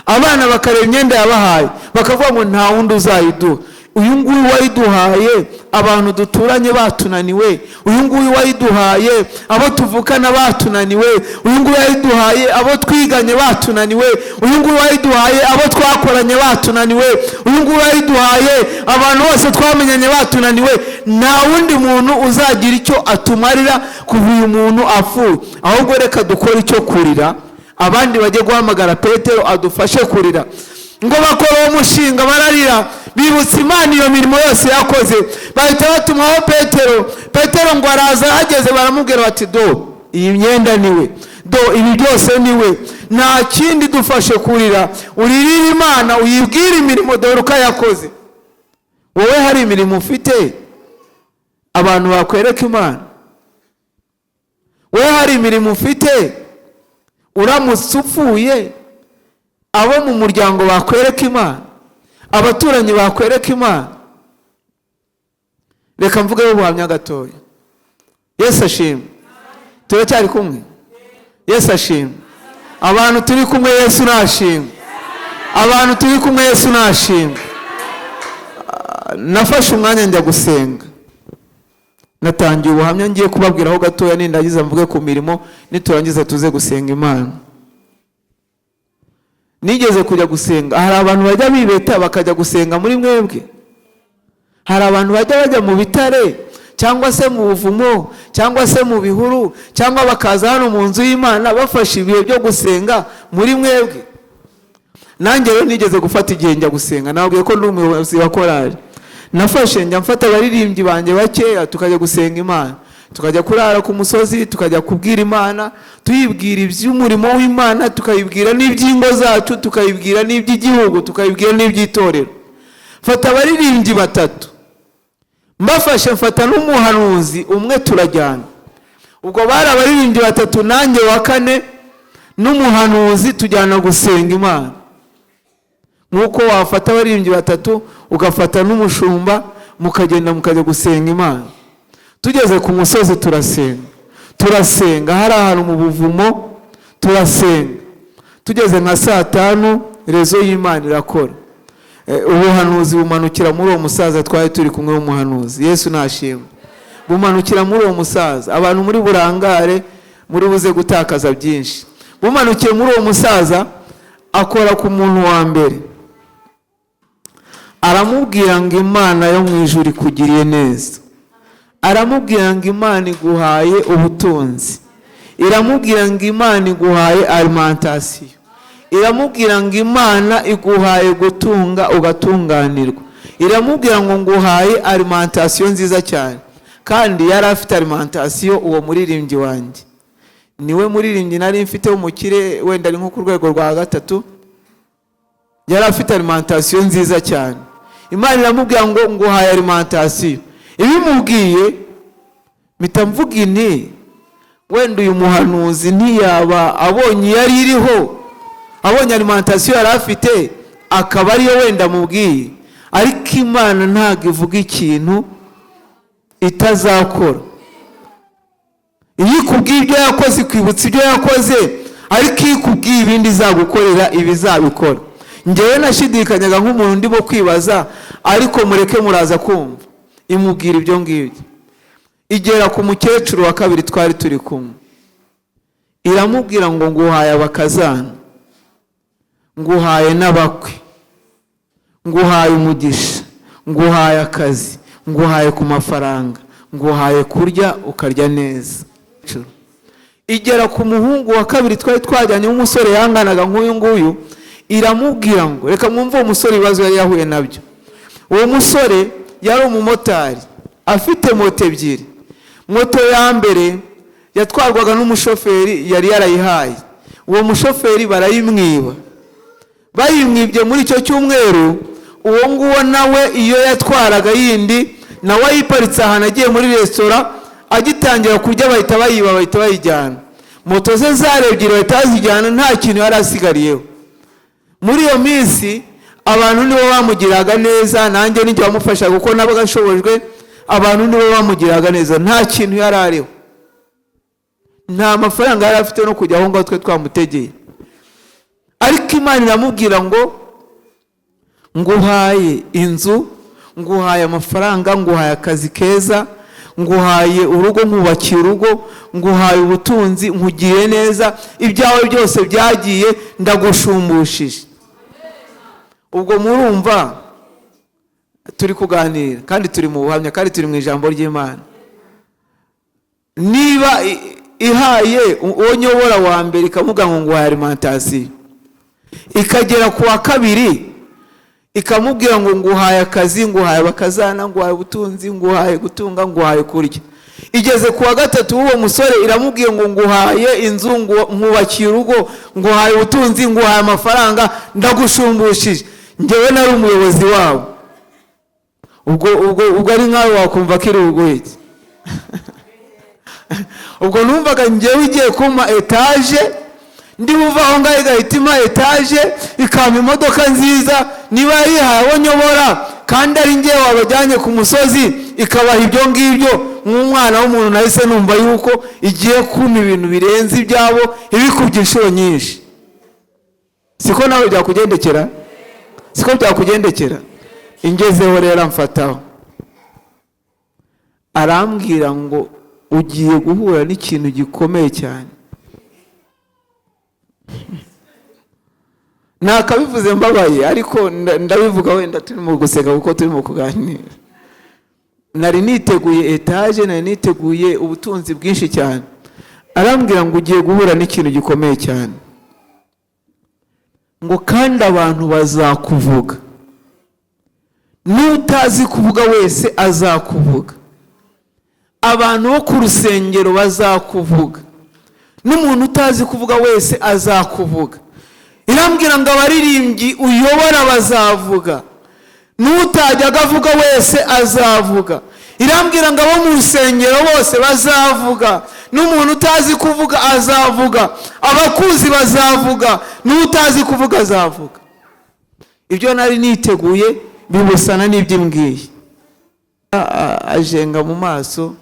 Abana bakareba imyenda yabahaye bakavuga ngo nta wundi uzayiduha. Uyu nguyu wayiduhaye abantu duturanye batunaniwe, uyu nguyu wayiduhaye abo tuvukana batunaniwe, uyu nguyu wayiduhaye abo twiganye batunaniwe, uyu nguyu wayiduhaye abo twakoranye batunaniwe, uyu nguyu wayiduhaye abantu bose twamenyanye batunaniwe, nta wundi muntu uzagira icyo atumarira kuva uyu muntu apfuye. Ahubwo reka dukore icyo kurira, abandi bajye guhamagara Petero adufashe kurira. Ngo bakora uwo mushinga, bararira, bibutsa Imana iyo mirimo yose yakoze, bahita batumaho Petero. Petero ngo araza, ahageze baramubwira bati do iyi myenda niwe, do ibi byose niwe. Nta kindi, dufashe kurira, uririre Imana, uyibwire imirimo Doruka yakoze. Wowe hari imirimo ufite abantu bakwereka Imana? Wowe hari imirimo ufite uramutse upfuye abo mu muryango bakwereka Imana, abaturanyi bakwereka Imana? Reka mvugeho ubuhamya gatoya. Yesu ashimwe. Turacyari kumwe? Yesu ashimwe. Abantu turi kumwe, Yesu nashimwe. Abantu turi kumwe, Yesu nashimwe. Nafashe umwanya njya gusenga. Natangiye ubuhamya ngiye kubabwiraho gatoya, nindagiza mvuge ku mirimo, niturangiza tuze gusenga Imana. Nigeze kujya gusenga. Hari abantu bajya bibeta bakajya gusenga muri mwebwe. Hari abantu bajya mu bitare cyangwa se mu buvumo cyangwa se mu bihuru, cyangwa bakaza hano mu nzu y'Imana bafashe ibihe byo gusenga muri mwebwe. Nanjye rero nigeze gufata igihe njya gusenga. Nababwiye ko ndi umuyobozi wa korali. Nafashe njya mfata abaririmbyi banjye bakeya, tukajya gusenga Imana, tukajya kurara ku musozi, tukajya kubwira Imana, tuyibwira iby'umurimo w'Imana, tukayibwira n'iby'ingo zacu, tukayibwira n'iby'igihugu, tukayibwira n'iby'itorero. Mfata abaririmbyi batatu, mbafashe mfata n'umuhanuzi umwe, turajyana. Ubwo bari abaririmbyi batatu, nanjye wa kane n'umuhanuzi, tujyana gusenga Imana. Nk'uko wafata abaririmbyi batatu ugafata n'umushumba, mukagenda mukajya gusenga Imana. Tugeze ku musozi turasenga, turasenga hari ahantu mu buvumo, turasenga. Tugeze nka saa 5 rezo y'Imana irakora. Ubuhanuzi bumanukira muri uwo musaza twari turi kumwe w'umuhanuzi. Yesu nashimwe. Bumanukira muri uwo musaza. Abantu muri burangare muri buze gutakaza byinshi. Bumanukiye muri uwo musaza, akora ku muntu wa mbere, aramubwira ngo Imana yo mu ijuru ikugiriye neza. Aramubwira ngo Imana iguhaye ubutunzi. Iramubwira ngo Imana iguhaye alimentation. Iramubwira ngo Imana iguhaye gutunga ugatunganirwa. Iramubwira ngo nguhaye alimentation nziza cyane. Kandi yari afite alimentation uwo muririmbyi wanjye. Niwe muririmbyi nari mfite w'umukire, wenda ari nko ku rwego rwa 3. Yari afite alimentation nziza cyane. Imana iramubwira ngo nguhaye alimentation. Ibimubwiye mpita mvuga inti, wenda uyu muhanuzi ntiyaba abonye yari iriho, abonye alimentation yari afite, akaba ariyo wenda amubwiye. Ariko Imana ntabwo ivuga ikintu itazakora. Iyo ikubwiye ibyo yakoze, ikwibutsa ibyo yakoze, ariko iyo ikubwiye ibindi izagukorera, ibizabikora. Njyewe nashidikanyaga nk'umuntu ndimo kwibaza, ariko mureke muraza kumva. Imubwira ibyo ngibyo. Igera ku mukecuru wa kabiri twari turi kumwe, iramubwira ngo nguhaye abakazana, nguhaye n'abakwe, nguhaye umugisha, nguhaye akazi, nguhaye ku mafaranga, nguhaye kurya ukarya neza. Igera ku muhungu wa kabiri twari twajyanye w'umusore yanganaga nk'uyu nguyu, iramubwira ngo reka mwumve uwo musore ibibazo yari yahuye nabyo. Uwo musore yari umumotari afite moto ebyiri. Moto ya mbere yatwarwaga n'umushoferi yari yarayihaye. Uwo mushoferi barayimwiba. Bayimwibye muri icyo cyumweru. Uwo nguwo nawe iyo yatwaraga yindi, nawe ayiparitse ahantu agiye muri resitora, agitangira kurya bahita bayiba, bahita bayijyana. Moto ze zari ebyiri bahita bazijyana, nta kintu yari asigariyeho. Muri iyo minsi abantu nibo bamugiraga neza, nanjye nijye wamufasha kuko nabaga nshobojwe. Abantu nibo bamugiraga neza, nta kintu yari ariho, nta mafaranga yari afite no kujya aho ngaho twe twamutegeye. Ariko Imana iramubwira ngo nguhaye inzu, nguhaye amafaranga, nguhaye akazi keza, nguhaye urugo, nkubakiye urugo, nguhaye ubutunzi, nkugiriye neza, ibyawe byose byagiye ndagushumbushishe. Ubwo murumva turi kuganira kandi turi mu buhamya kandi turi mu ijambo ry'Imana. Niba ihaye uwo nyobora wa mbere ikamuga ngo nguhaye alimentation, ikagera ku wa kabiri ikamubwira ngo nguhaye akazi, nguhaye abakazana, nguhaye ubutunzi, nguhaye gutunga, nguhaye kurya, Igeze ku wa gatatu w'uwo musore iramubwiye ngo nguhaye inzu, nkubakiye urugo, nguhaye ubutunzi, nguhaye amafaranga, ndagushumbushyije. Ngewe nari umuyobozi wabo. Ubwo ari nkawe wakumva ko iri buguhe. Ubwo numvaga ngewe igiye kumpa etaje, ndi buva aho ngaho igahita impa etaje, ikampa imodoka nziza, niba yihaye abo nyobora kandi ari ngewe wabajyanye ku musozi, ikabaha ibyo ngibyo. Nk'umwana w'umuntu nahise numva yuko igiye kumpa ibintu birenze ibyabo, ibikubye inshuro nyinshi. Siko nawe byakugendekera? Siko byakugendekera? Ingezeho rero amfataho, arambwira ngo ugiye guhura n'ikintu gikomeye cyane. Nakabivuze mbabaye, ariko ndabivuga wenda turimo guseka kuko turimo kuganira. Nari niteguye etaje, nari niteguye ubutunzi bwinshi cyane. Arambwira ngo ugiye guhura n'ikintu gikomeye cyane, ngo kandi abantu bazakuvuga, n'utazi kuvuga wese azakuvuga, abantu bo ku rusengero bazakuvuga, n'umuntu utazi kuvuga wese azakuvuga. Irambwira ngo abaririmbyi uyobora bazavuga, n'utajyaga avuga wese azavuga. Irambwira ngo abo mu rusengero bose bazavuga, n'umuntu utazi kuvuga azavuga, abakuzi bazavuga, n'utazi kuvuga azavuga. Ibyo nari niteguye bibusana n'ibyo imbwiye. Ajenga mu maso,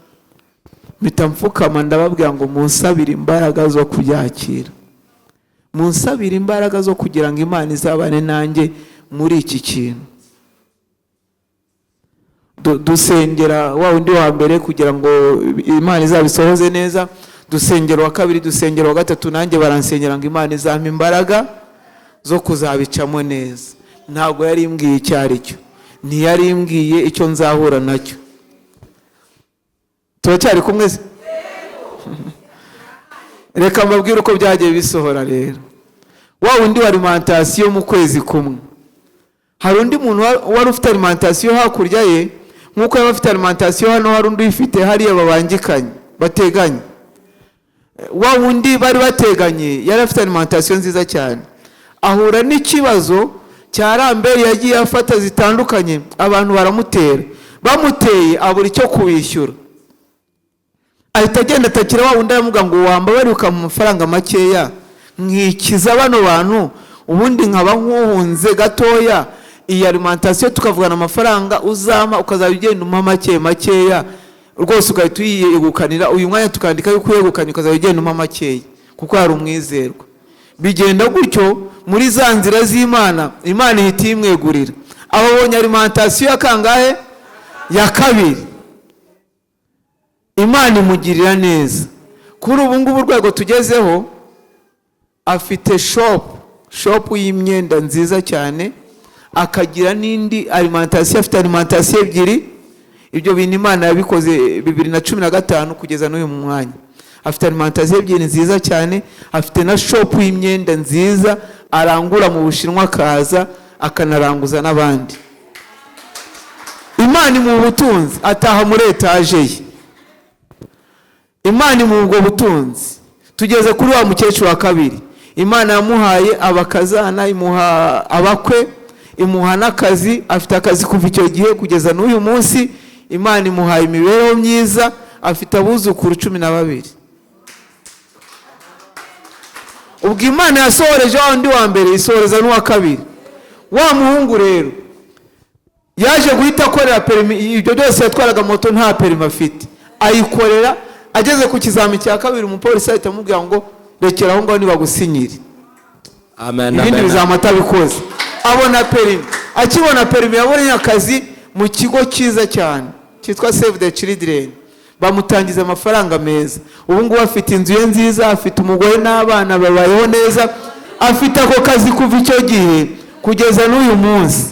mpita mfukama ndababwira ngo munsabire imbaraga zo kubyakira, munsabire imbaraga zo kugira ngo Imana izabane nanjye muri iki kintu. Dusengera wa wundi wa mbere kugira ngo Imana izabisohoze neza, dusengera uwa kabiri, dusengera uwa gatatu, nanjye baransengera ngo Imana izampe imbaraga zo kuzabicamo neza. Ntabwo yari imbwiye icyo ari cyo, ntiyari imbwiye icyo nzahura nacyo. Turacyari kumwe se? Reka mbabwire uko byagiye bisohora rero. Wa wundi wa alimentation mu kwezi kumwe, hari undi muntu wari ufite alimentation hakurya ye, nk'uko yaba afite alimentation hano, hari undi uyifite hariya babangikanye bateganye. Wa wundi bari bateganye yari afite alimentation nziza cyane, ahura n'ikibazo cya ramberi yagiye afata zitandukanye, abantu baramutera, bamuteye abura icyo kubishyura, ahita agenda atakira wa wundi aramuga ngo wambabarire mu mafaranga makeya nkikiza bano bantu, ubundi nkaba nkuhunze gatoya, iyi alimentation tukavugana amafaranga uzampa ukazajya ugenda umpa make makeya rwose ugahita uyiyegukanira, uyu mwanya tukandika yuko uyegukanye ukazajya ugenda umpa makeya kuko hari umwizerwa. Bigenda gutyo muri za nzira z'Imana, Imana ihita imwegurira. Ababonye alimentation ya kangahe? Ya kabiri. Imana imugirira neza. Kuri ubu ngubu urwego tugezeho, afite shop y'imyenda nziza cyane, akagira n'indi alimentation, afite alimentation ebyiri. Ibyo bintu Imana yabikoze 2015 kugeza n'uyu mwanya. Afite alimentation ebyiri nziza cyane, afite na shop y'imyenda nziza arangura mu Bushinwa akaza akanaranguza n'abandi. Imana imuha ubutunzi, ataha muri etaje ye. Imana imuha ubwo butunzi. Tugeze kuri wa mukecuru wa kabiri, Imana yamuhaye abakazana, imuha abakwe, imuha n'akazi, afite akazi kuva icyo gihe kugeza n'uyu munsi. Imana imuhaye imibereho myiza, afite abuzukuru 12. Ubwo Imana yasohoreje wa wundi wa mbere, isohoreza n'uwa kabiri. Wa muhungu rero yaje guhita akorera perimi, ibyo byose yatwaraga moto nta perimi afite, ayikorera. Ageze ku kizami cya kabiri, umupolisi ahita amubwira ngo rekera aho ngaho nibagusinyire. Amen. Ibindi bizama atabikoze. Abona perimi, akibona perimi yabonye akazi mu kigo cyiza cyane cyitwa Save the Children, bamutangiza amafaranga meza. Ubu ngubu afite inzu ye nziza, afite umugore n'abana babayeho neza, afite ako kazi kuva icyo gihe kugeza n'uyu munsi,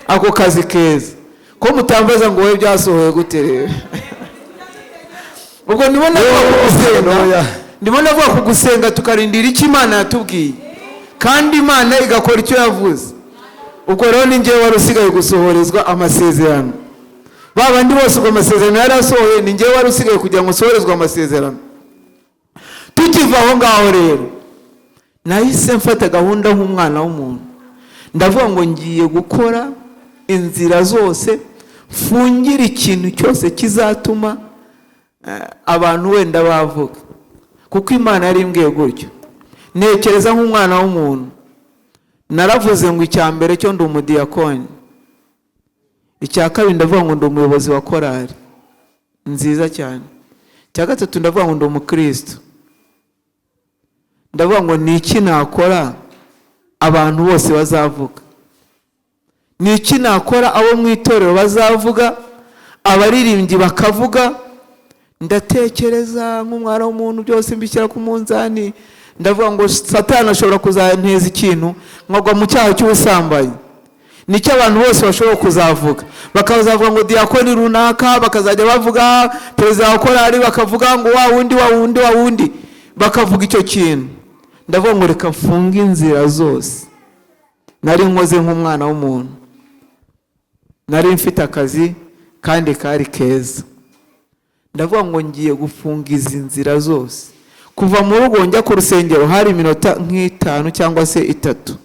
ako kazi keza. Ko mutambaza ngo wowe byasohoye gute rero? Ubwo ndimo navuga ndimo navuga ku gusenga tukarindira icyo Imana yatubwiye, kandi Imana igakora icyo yavuze. Ubwo rero ni njyewe wari usigaye gusohorezwa amasezerano. Ba bandi bose ubwo amasezerano yari asohoye, ni njyewe wari usigaye kugira ngo nsohorezwe amasezerano. Tukiva aho ngaho rero, nahise mfata gahunda nk'umwana w'umuntu, ndavuga ngo ngiye gukora inzira zose, mfungire ikintu cyose kizatuma abantu wenda bavuga, kuko Imana yari imbwiye gutyo. Ntekereza nk'umwana w'umuntu, naravuze ngo icya mbere cyo ndi umudiyakoni, icya kabiri ndavuga ngo ndi umuyobozi wa korali nziza cyane, icya gatatu ndavuga ngo ndi umukristo. Ndavuga ngo ni iki nakora abantu bose bazavuga? Ni iki nakora abo mu itorero bazavuga, abaririmbyi bakavuga? Ndatekereza nk'umwana w'umuntu, byose mbishyira ku munzani. Ndavuga ngo Satani ashobora kuzanteza ikintu nkagwa mu cyaha cy'ubusambanyi, nicyo abantu bose bashobora kuzavuga. Bakazavuga ngo diyakoni runaka, bakazajya bavuga perezida wa korali, bakavuga ngo wa wundi, wa wundi, wa wundi, bakavuga icyo kintu. Ndavuga ngo reka mfunge inzira zose. Nari nkoze nk'umwana w'umuntu, nari mfite akazi kandi kari keza. Ndavuga ngo ngiye gufunga izi nzira zose. Kuva mu rugo njya ku rusengero hari iminota nk'itanu cyangwa se itatu,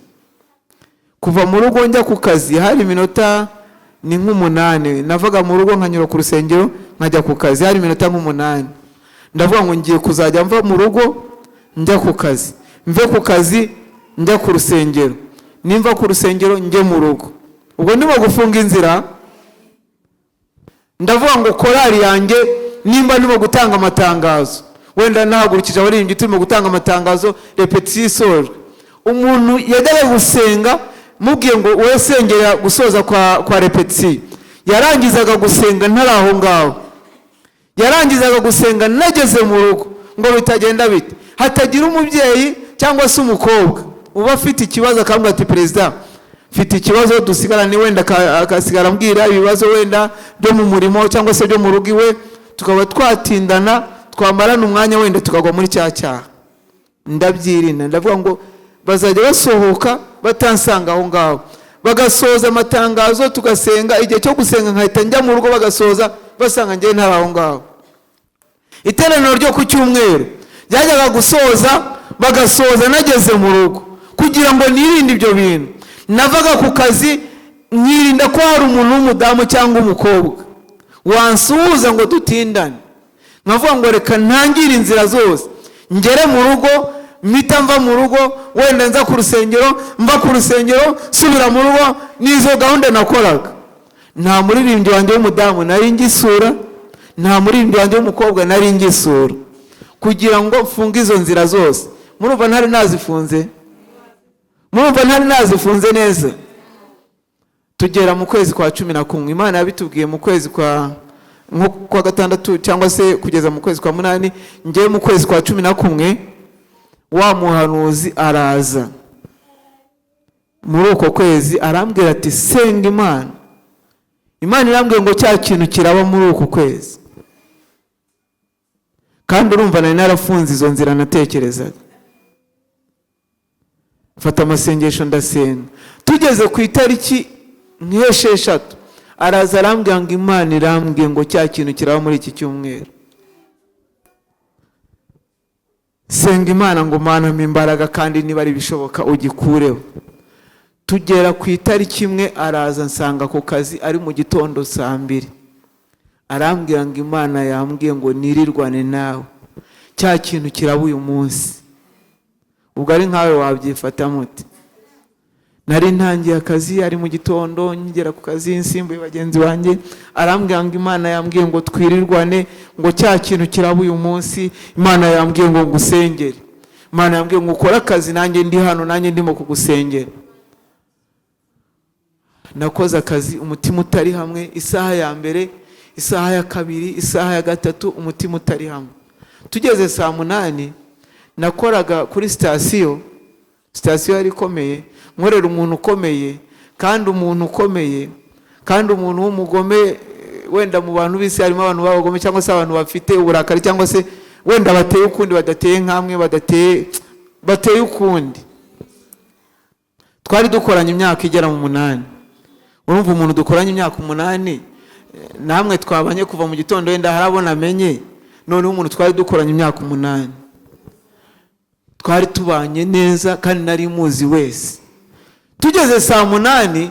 kuva mu rugo njya ku kazi hari iminota ni nk'umunani. Navaga mu rugo nkanyura ku rusengero nkajya ku kazi, hari iminota nk'umunani. Ndavuga ngo ngiye kuzajya mva mu rugo njya ku kazi, mve ku kazi njya ku rusengero, nimva ku rusengero njye mu rugo. Ubwo ndimo gufunga inzira. Ndavuga ngo korali yanjye, nimba ndimo gutanga amatangazo, wenda nahagurukije abaririmbyi turimo gutanga amatangazo, repetisiyo isojwe, umuntu yajyaga gusenga mubwiye ngo wowe sengera gusoza kwa repetisiyo, yarangizaga gusenga ntari aho ngaho, yarangizaga gusenga nageze mu rugo, ngo bitagenda bite, hatagira umubyeyi cyangwa se umukobwa uba afite ikibazo akambwira ati perezida mfite ikibazo, dusigarane, wenda akasigara ambwira ibibazo wenda byo mu murimo cyangwa se byo mu rugo iwe, tukaba twatindana, twamarana umwanya, wenda tukagwa muri cya cyaha. Ndabyirinda, ndavuga ngo bazajya basohoka batansanga aho ngaho, bagasoza amatangazo tugasenga, igihe cyo gusenga nkahita njya mu rugo, bagasoza basanga njyewe ntari aho ngaho. Iteraniro ryo ku cyumweru ryajyaga gusoza, bagasoza nageze mu rugo, kugira ngo nirinde ibyo bintu. Navaga ku kazi nkirinda ko hari umuntu w'umudamu cyangwa umukobwa wansuhuza ngo dutindane. Nkavuga ngo reka ntangire inzira zose, ngere mu rugo, mpita mva mu rugo, wenda nza ku rusengero, mva ku rusengero nsubira mu rugo. N'izo gahunda nakoraga. Nta muririmbyi wanjye w'umudamu nari ngisura, nta muririmbyi wanjye w'umukobwa nari ngisura, kugira ngo mfunge izo nzira zose. Murumva ntari nazifunze? Murumva ntari nazifunze neza? Tugera mu kwezi kwa 11, Imana yabitubwiye mu kwezi kwa nko kwa gatandatu cyangwa se kugeza mu kwezi kwa munani. Njyewe mu kwezi kwa 11 wa muhanuzi araza muri uko kwezi, arambwira ati senga Imana, Imana irambwiye ngo cya kintu kiraba muri uku kwezi. Kandi urumva nari narafunze izo nzira natekerezaga. Mfata amasengesho ndasenga. Tugeze ku itariki nk'esheshatu araza arambwira ngo Imana irambwiye ngo cya kintu kiraba muri iki cyumweru. Senga Imana ngo Mana mpa imbaraga, kandi niba ari ibishoboka ugikureho. Tugera ku itariki imwe araza nsanga ku kazi ari mu gitondo saa mbiri, arambwira ngo Imana yambwiye ngo nirirwane nawe, cya kintu kiraba uyu munsi. Ubwo ari nkawe wabyifata mute? Nari ntangiye akazi ari mu gitondo, nkigera ku kazi nsimbuye bagenzi banjye, arambwira ngo Imana yambwiye ngo twirirwane, ngo cya kintu kiraba uyu munsi, Imana yambwiye ngo ngusengere, Imana yambwiye ngo ukore akazi nanjye ndi hano, nanjye ndimo kugusengera. Nakoze akazi umutima utari hamwe, isaha ya mbere, isaha ya kabiri, isaha ya gatatu, umutima utari hamwe. Tugeze saa 8 nakoraga kuri sitasiyo, sitasiyo yari ikomeye, nkorera umuntu ukomeye, kandi umuntu ukomeye, kandi umuntu w'umugome. Wenda mu bantu b'isi harimo abantu b'abagome cyangwa se abantu bafite uburakari cyangwa se wenda bateye ukundi, badateye nk'amwe, bateye ukundi. Twari dukoranye imyaka igera mu 8. Urumva umuntu dukoranye imyaka 8, Namwe twabanye kuva mu gitondo, wenda harabona amenye. Noneho umuntu twari dukoranye imyaka 8, twari tubanye neza kandi nari muzi wese. Tugeze saa 8,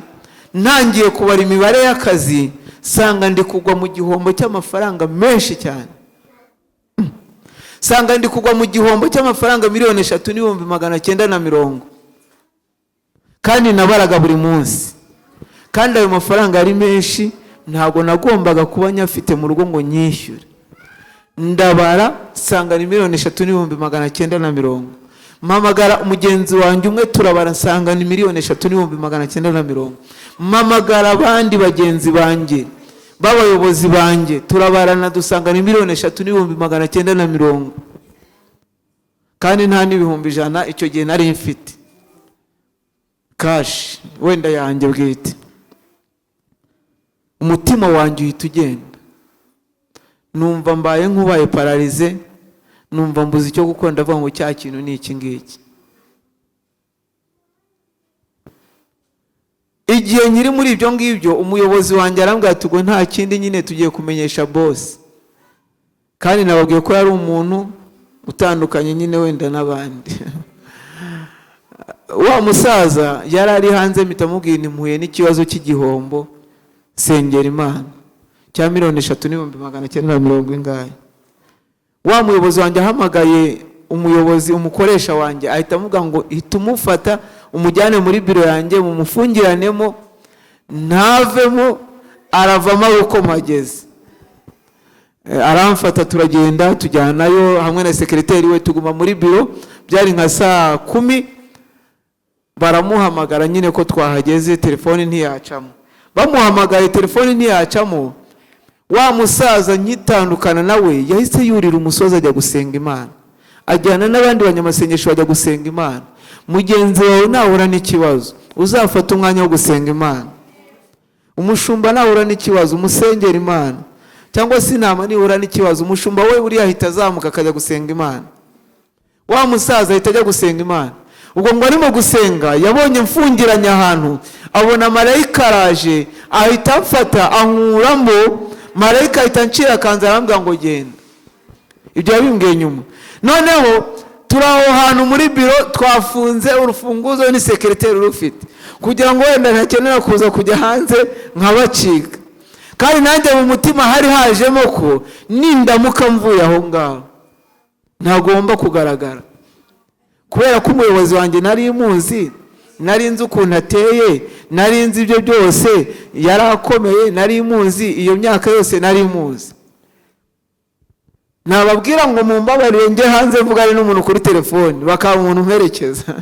ntangiye kubara imibare y'akazi, sanga ndi kugwa mu gihombo cy'amafaranga menshi cyane. Sanga ndi kugwa mu gihombo cy'amafaranga 3,900,000, kandi nabaraga buri munsi, kandi ayo mafaranga ari menshi, ntabwo nagombaga kuba nyafite mu rugo ngo nyishyure. Ndabara nsanga ni 3,900,000. Mpamagara umugenzi wanjye umwe, turabara nsanga ni 3,900,000. Mpamagara abandi bagenzi banjye b'abayobozi banjye, turabarana dusanga ni 3,900,000, kandi nta n'ibihumbi 100 icyo gihe nari mfite cash wenda yanjye bwite. Umutima wanjye uhita ugenda, numva mbaye nk'ubaye paralysé, numva mbuze icyo gukora, ndavuga ngo cya kintu ni iki ngiki. Igihe nkiri muri ibyo ngibyo, umuyobozi wanjye arambwira ati ubwo nta kindi nyine, tugiye kumenyesha boss. Kandi nababwiye ko yari umuntu utandukanye nyine wenda n'abandi. Wa musaza yari ari hanze, mpita mubwira nti mpuye n'ikibazo cy'igihombo, sengera Imana, cya 3,900,000 ingahe. Wa muyobozi wanjye ahamagaye umuyobozi, umukoresha wanjye, ahita amuvuga ngo hita umufata umujyane muri biro yanjye, mumufungiranemo ntavemo, aravamo ari uko mpageze. Aramfata turagenda tujyanayo hamwe na sekereteri we, tuguma muri biro, byari nka saa 10. Baramuhamagara nyine ko twahageze, telefone ntiyacamo. Bamuhamagaye telefone ntiyacamo. Wa musaza nkitandukana nawe yahise yurira umusozi ajya gusenga Imana, ajyana n'abandi banyamasengesho bajya gusenga Imana. Mugenzi wawe nahura n'ikibazo uzafata umwanya wo gusenga Imana. Umushumba nahura n'ikibazo umusengera Imana, cyangwa se intama nihura n'ikibazo umushumba we buriya ahita azamuka akajya gusenga Imana. Wa musaza ahita ajya gusenga Imana. Ubwo ngo arimo gusenga yabonye mfungiranye ahantu, abona marayika araje, ahita amfata ankuramo. Marayika ahita ancira akanzu arambwira ngo genda. Ibyo yabimbwiye nyuma. Noneho turi aho hantu muri biro, twafunze urufunguzo ni sekereteri urufite, kugira ngo wenda ntakenera kuza kujya hanze nkabacika. Kandi nanjye mu mutima hari hajemo ko nindamuka mvuye aho ngaho ntagomba kugaragara, kubera ko umuyobozi wanjye nari muzi, nari nzi ukuntu ateye, nari nzi ibyo byose, yari akomeye, nari muzi iyo myaka yose nari muzi. Nababwira ngo mumbabarire njye hanze mvugane n'umuntu kuri telefoni, bakaba umuntu umperekeza.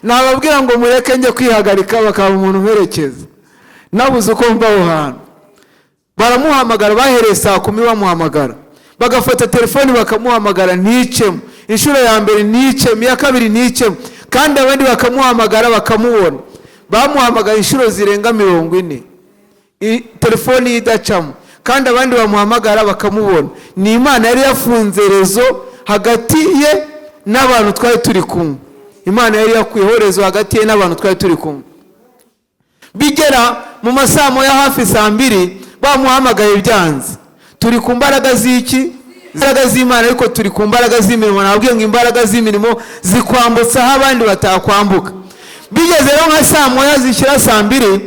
Nababwira ngo mureke njye kwihagarika, bakaba umuntu umperekeza. Nabuze uko mva aho hantu. Baramuhamagara, bahereye saa 10 bamuhamagara, bagafata telefoni bakamuhamagara nticemo, inshuro ya mbere nticemo, iya kabiri nticemo, kandi abandi bakamuhamagara bakamubona. Bamuhamagaye inshuro zirenga 40, telefoni idacamo, kandi abandi bamuhamagara bakamubona. Ni Imana yari yafunze rezo hagati ye n'abantu twari turi kumwe. Imana yari yakuyeho rezo hagati ye n'abantu twari turi kumwe. Bigera mu masaa moya hafi saa 2, bamuhamagaye byanze. Turi ku mbaraga z'iki? Imbaraga z'Imana, ariko turi ku mbaraga z'imirimo. Nababwiye ngo imbaraga z'imirimo zikwambutsa aho abandi batakwambuka. Bigeze rero nka saa 1 zishyira saa 2,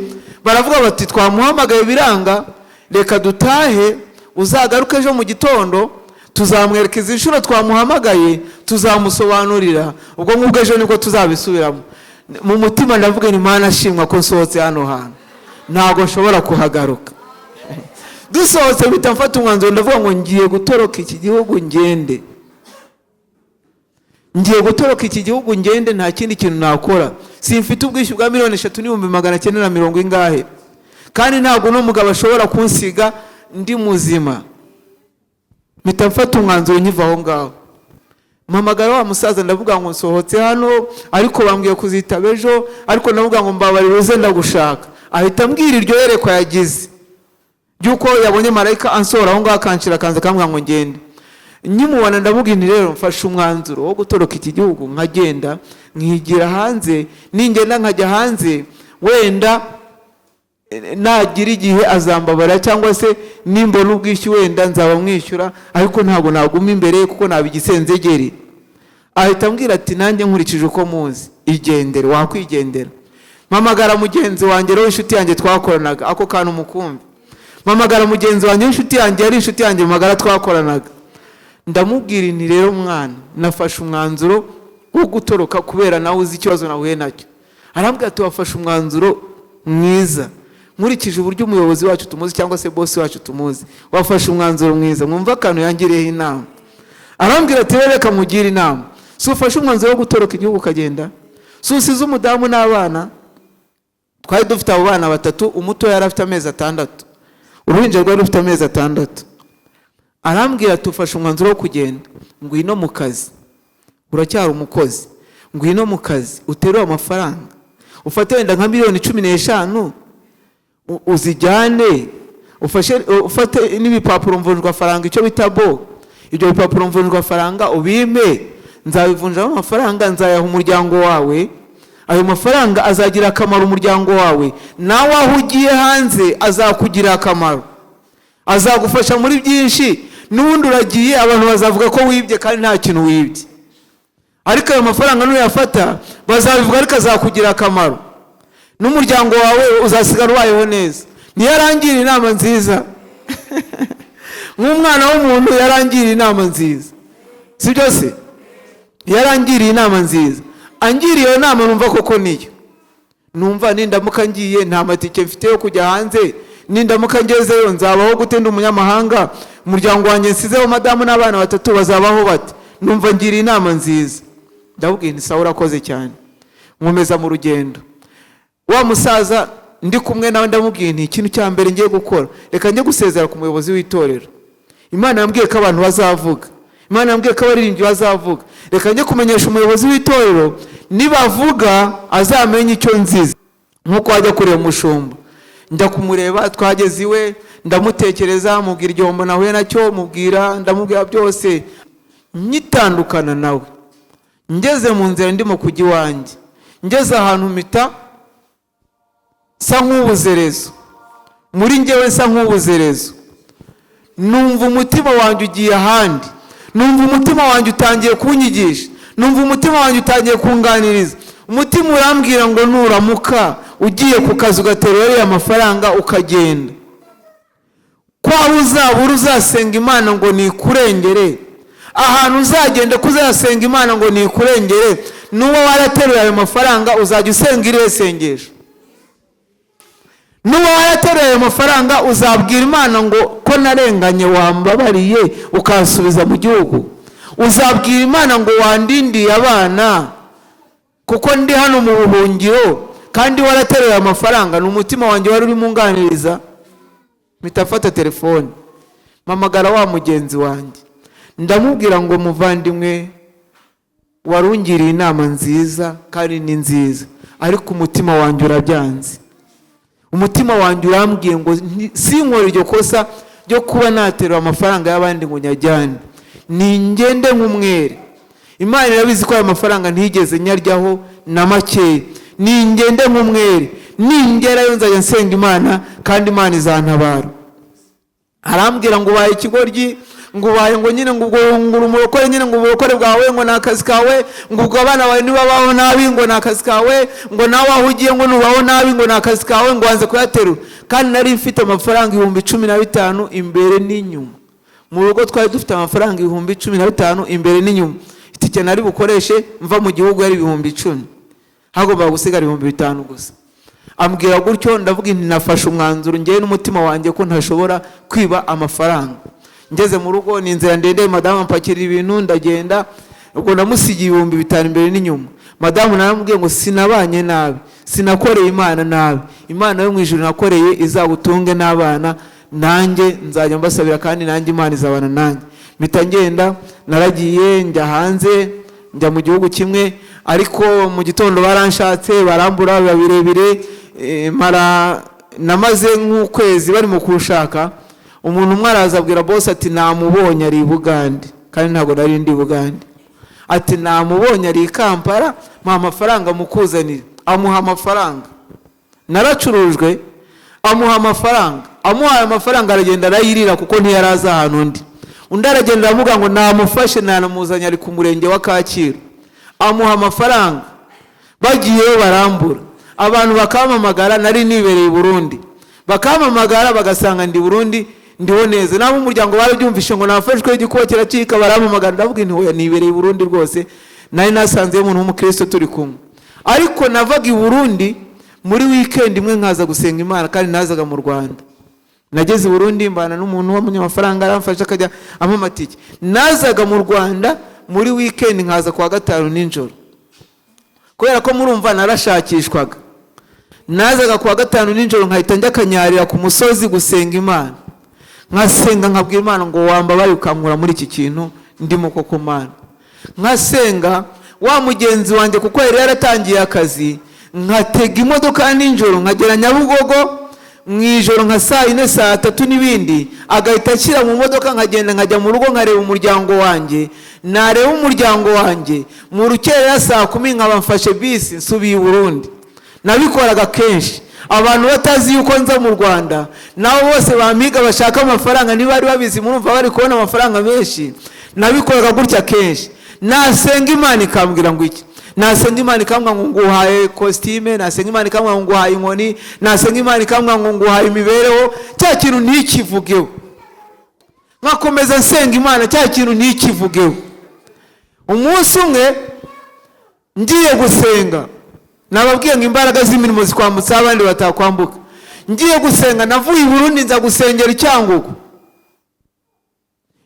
baravuga bati twamuhamagaye biranga, reka dutahe, uzagaruke ejo mu gitondo, tuzamwereka izi nshuro twamuhamagaye, tuzamusobanurira, ubwo ngubwo ejo nibwo tuzabisubiramo. Mu mutima ndavuga nti Mana ashimwa ko nsohotse hano hantu, ntabwo nshobora kuhagaruka. Dusohotse mpita mfata umwanzuro, ndavuga ngo ngiye gutoroka iki gihugu ngende. Ngiye gutoroka iki gihugu ngende, nta kindi kintu nakora. Simfite ubwishyu bwa 3,900,000 ingahe, kandi ntabwo uno mugabo ashobora kunsiga ndi muzima. Mpita mfata umwanzuro nkiva aho ngaho. Mpamagara wa musaza ndavuga ngo nsohotse hano, ariko bambwiye kuzitaba ejo, ariko ndavuga ngo mbabarire uze ndagushaka. Ahita ambwira iryo yerekwa yagize ry'uko yabonye marayika ansohora aho ngaho akanshira akanza akambwira ngo ngende. Nkimubona ndavuga nti rero mfashe umwanzuro wo gutoroka iki gihugu nkagenda nkigira hanze, ningenda nkajya hanze wenda Nagira igihe azambabara, cyangwa se nimbona ubwishyu wenda nzaba mwishyura, ariko ntabwo naguma imbere kuko naba igisenzegeri. Ahita ambwira ati: "Nanjye nkurikije uko muzi, igendere, wakwigendera." Mpamagara mugenzi wanjye rero, inshuti yanjye twakoranaga. Ako kantu mukumve. Mpamagara mugenzi wanjye w'inshuti yanjye, yari inshuti yanjye magara twakoranaga. Ndamubwira nti: "Rero mwana, nafashe umwanzuro wo gutoroka kubera nawe uzi ikibazo nahuye nacyo." Arambwira ati: "Wafashe umwanzuro mwiza. Nkurikije uburyo umuyobozi wacu tumuzi, cyangwa se boss wacu tumuzi, wafashe umwanzuro mwiza." Mwumva akantu yangiriyeho inama. Arambwira ati: "Rero reka mugire inama. Si ufashe umwanzuro wo gutoroka igihugu ukagenda? Si usize umudamu n'abana?" Twari dufite abo bana batatu. Umuto yari afite amezi 6, uruhinja rwari rufite amezi 6. Arambwira ati: "Ufashe umwanzuro wo kugenda, ngwino mu kazi, uracyari umukozi. Ngwino mu kazi, uterure amafaranga, ufate wenda nka miliyoni 15 uzijyane, ufate n'ibipapuro mvunjwafaranga, icyo bita bo, ibyo bipapuro mvunjwafaranga ubimpe, nzabivunjamo amafaranga, nzayaha umuryango wawe. Ayo mafaranga azagira akamaro umuryango wawe, nawe aho ugiye hanze azakugirira akamaro, azagufasha muri byinshi. N'ubundi uragiye, abantu bazavuga ko wibye kandi nta kintu wibye, ariko ayo mafaranga nuyafata bazabivuga, ariko azakugira akamaro n'umuryango wawe uzasigara ubayeho neza." Ntiyarangira inama nziza? Nk'umwana w'umuntu yarangiriye inama nziza, si byo se? Yarangiriye inama nziza. Angiriye iyo nama, numva koko niyo. Numva nindamuka ngiye, nta matike mfite yo kujya hanze. Nindamuka ngezeyo nzabaho gute ndi umunyamahanga? Umuryango wanjye nsizeho, madamu n'abana batatu, bazabaho bate? Numva ngiriye inama nziza. Ndababwira nti: "Sawa, urakoze cyane." Nkomeza mu rugendo. Wa musaza ndi kumwe nawe, ndamubwiye nti: "Ikintu cya mbere ngiye gukora, reka njye gusezera ku muyobozi w'itorero. Imana yambwiye ko abantu bazavuga, Imana yambwiye ko abaririmbyi bazavuga. Reka njye kumenyesha umuyobozi w'itorero, nibavuga azamenye icyo nziza." Nk'uko wajya kureba umushumba. Njya kumureba, twageze iwe, ndamutekereza, mubwira igihombo nahuye nacyo, mubwira, ndamubwira byose. Nyitandukana nawe, ngeze mu nzira ndimo kujya iwanjye, ngeze ahantu mpita nsa nk'ubuzerezo muri njyewe, nsa nk'ubuzerezo. Numva umutima wanjye ugiye ahandi, numva umutima wanjye utangiye kunyigisha, numva umutima wanjye utangiye kunganiriza. Umutima urambwira ngo: "Nuramuka ugiye ku kazi, ugaterura ariya mafaranga ukagenda, ko aho uzabura uzasenga Imana ngo nikurengere, ahantu uzagenda ko uzasenga Imana ngo nikurengere, n'uwo warateruye ayo mafaranga uzajya usenga irihe sengesho? N'uwo warateruye ayo mafaranga uzabwira Imana ngo ko narenganye wambabariye ukansubiza mu gihugu? Uzabwira Imana ngo wandindiye abana kuko ndi hano mu buhungiro, kandi warateruye amafaranga?" Ni umutima wanjye wari urimo unganiriza. Mpita mfata telefone, mpamagara wa mugenzi wanjye, ndamubwira ngo: "Muvandimwe, warungiriye inama nziza kandi ni nziza, ariko umutima wanjye urabyanze. Umutima wanjye urambwiye ngo sinkore iryo kosa ryo kuba naterura amafaranga y'abandi ngo nyajyane. Ningende nk'umwere. Imana irabizi ko aya mafaranga ntigeze nyaryaho na makeya. Ningende nk'umwere, ningerayo nzajya nsenga Imana kandi Imana izantabara." Arambwira ngo: "Ubaye ikigoryi," ngo ubaye ngo nyine ngo ubwo ngo uri umurokore nyine, ngo uburokore bwawe ngo ni akazi kawe, ngo ubwo abana bawe nibabaho nabi ngo ni akazi kawe, ngo nawe aho ugiye ngo nubaho nabi ngo ni akazi kawe, ngo wanze kuyaterura. Kandi nari mfite amafaranga 15,000 imbere n'inyuma. Mu rugo twari dufite amafaranga 15,000 imbere n'inyuma. Itike nari bukoreshe mva mu gihugu yari 10,000, hagombaga gusigara 5,000 gusa. Ambwira gutyo, ndavuga nti: "Nafashe umwanzuro ngewe n'umutima wanjye ko ntashobora kwiba amafaranga." Ngeze mu rugo, ni inzira ndende, madamu ampakirira ibintu, ndagenda. Ubwo ndamusigiye 5,000 imbere n'inyuma. Madamu naramubwiye ngo: "Sinabanye nabi, sinakoreye Imana nabi. Imana yo mu ijuru nakoreye izagutunge n'abana, nanjye nzajya mbasabira kandi nanjye Imana izabana nanjye." Mpita ngenda. Naragiye, njya hanze, njya mu gihugu kimwe, ariko mu gitondo baranshatse barambura, biba birebire. Mara namaze nk'ukwezi barimo kunshaka. Umuntu umwe araza abwira boss ati: "Namubonye ari i Bugande," kandi ntabwo nari ndi i Bugande. Ati: "Namubonye ari i Kampala, mpa amafaranga mukuzanire." Amuha amafaranga. Naracurujwe. Amuha amafaranga, amuhaye amafaranga aragenda arayirira kuko ntiyari azi ahantu undi. Undi aragenda aravuga ngo namufashe nanamuzanye ari ku murenge wa Kacyiru. Amuha amafaranga, bagiyeyo barambura. Abantu bakampamagara, nari nibereye i Burundi, bakampamagara bagasanga ndi Burundi ndiho neza. Nabo umuryango barabyumvishe ngo nafashwe igikuba kiracika, barampamagara, ndavuga nti hoya nibereye i Burundi rwose, nari nasanzeyo umuntu w'umukristo turi kumwe. Ariko navaga i Burundi muri weekend imwe nkaza gusenga Imana, kandi nazaga mu Rwanda. Nageze i Burundi mbana n'umuntu w'umunyamafaranga, aramfasha akajya ampa amatike. Nazaga mu Rwanda muri weekend nkaza kuwa gatanu nijoro, kubera ko murumva narashakishwaga. Nazaga kuwa gatanu nijoro nkahita njya kanyarira ku musozi gusenga Imana, nkasenga nkabwira Imana ngo wambabaye ukankura muri iki kintu ndimo koko Mana. Nkasenga wa mugenzi wanjye kuko yari yaratangiye akazi, nkatega imodoka nijoro nkagera Nyabugogo mu ijoro nka saa yine saa tatu n'ibindi, agahita ashyira mu modoka nkagenda nkajya mu rugo nkareba umuryango wanjye. Nareba umuryango wanjye mu rukerera saa 10 nkaba mfashe bisi nsubiye i Burundi. Nabikoraga kenshi, abantu batazi yuko nza mu Rwanda, nabo bose bamiga bashaka amafaranga ntibari babizi, murumva bari kubona amafaranga menshi. Nabikoraga gutya kenshi. Nasenga Imana ikambwira ngo iki, nasenga Imana ikambwira ngo nguhaye kositime, nasenga Imana ikambwira ngo nguhaye inkoni, nasenga Imana ikambwira ngo nguhaye imibereho, cya kintu ntikivugeho. Nkakomeza nsenga Imana, cya kintu ntikivugeho. Umunsi umwe ngiye gusenga, nababwiye ngo imbaraga z'imirimo zikwambutsa abandi batakwambuka. Ngiye gusenga, navuye i Burundi nza gusengera i Cyangugu.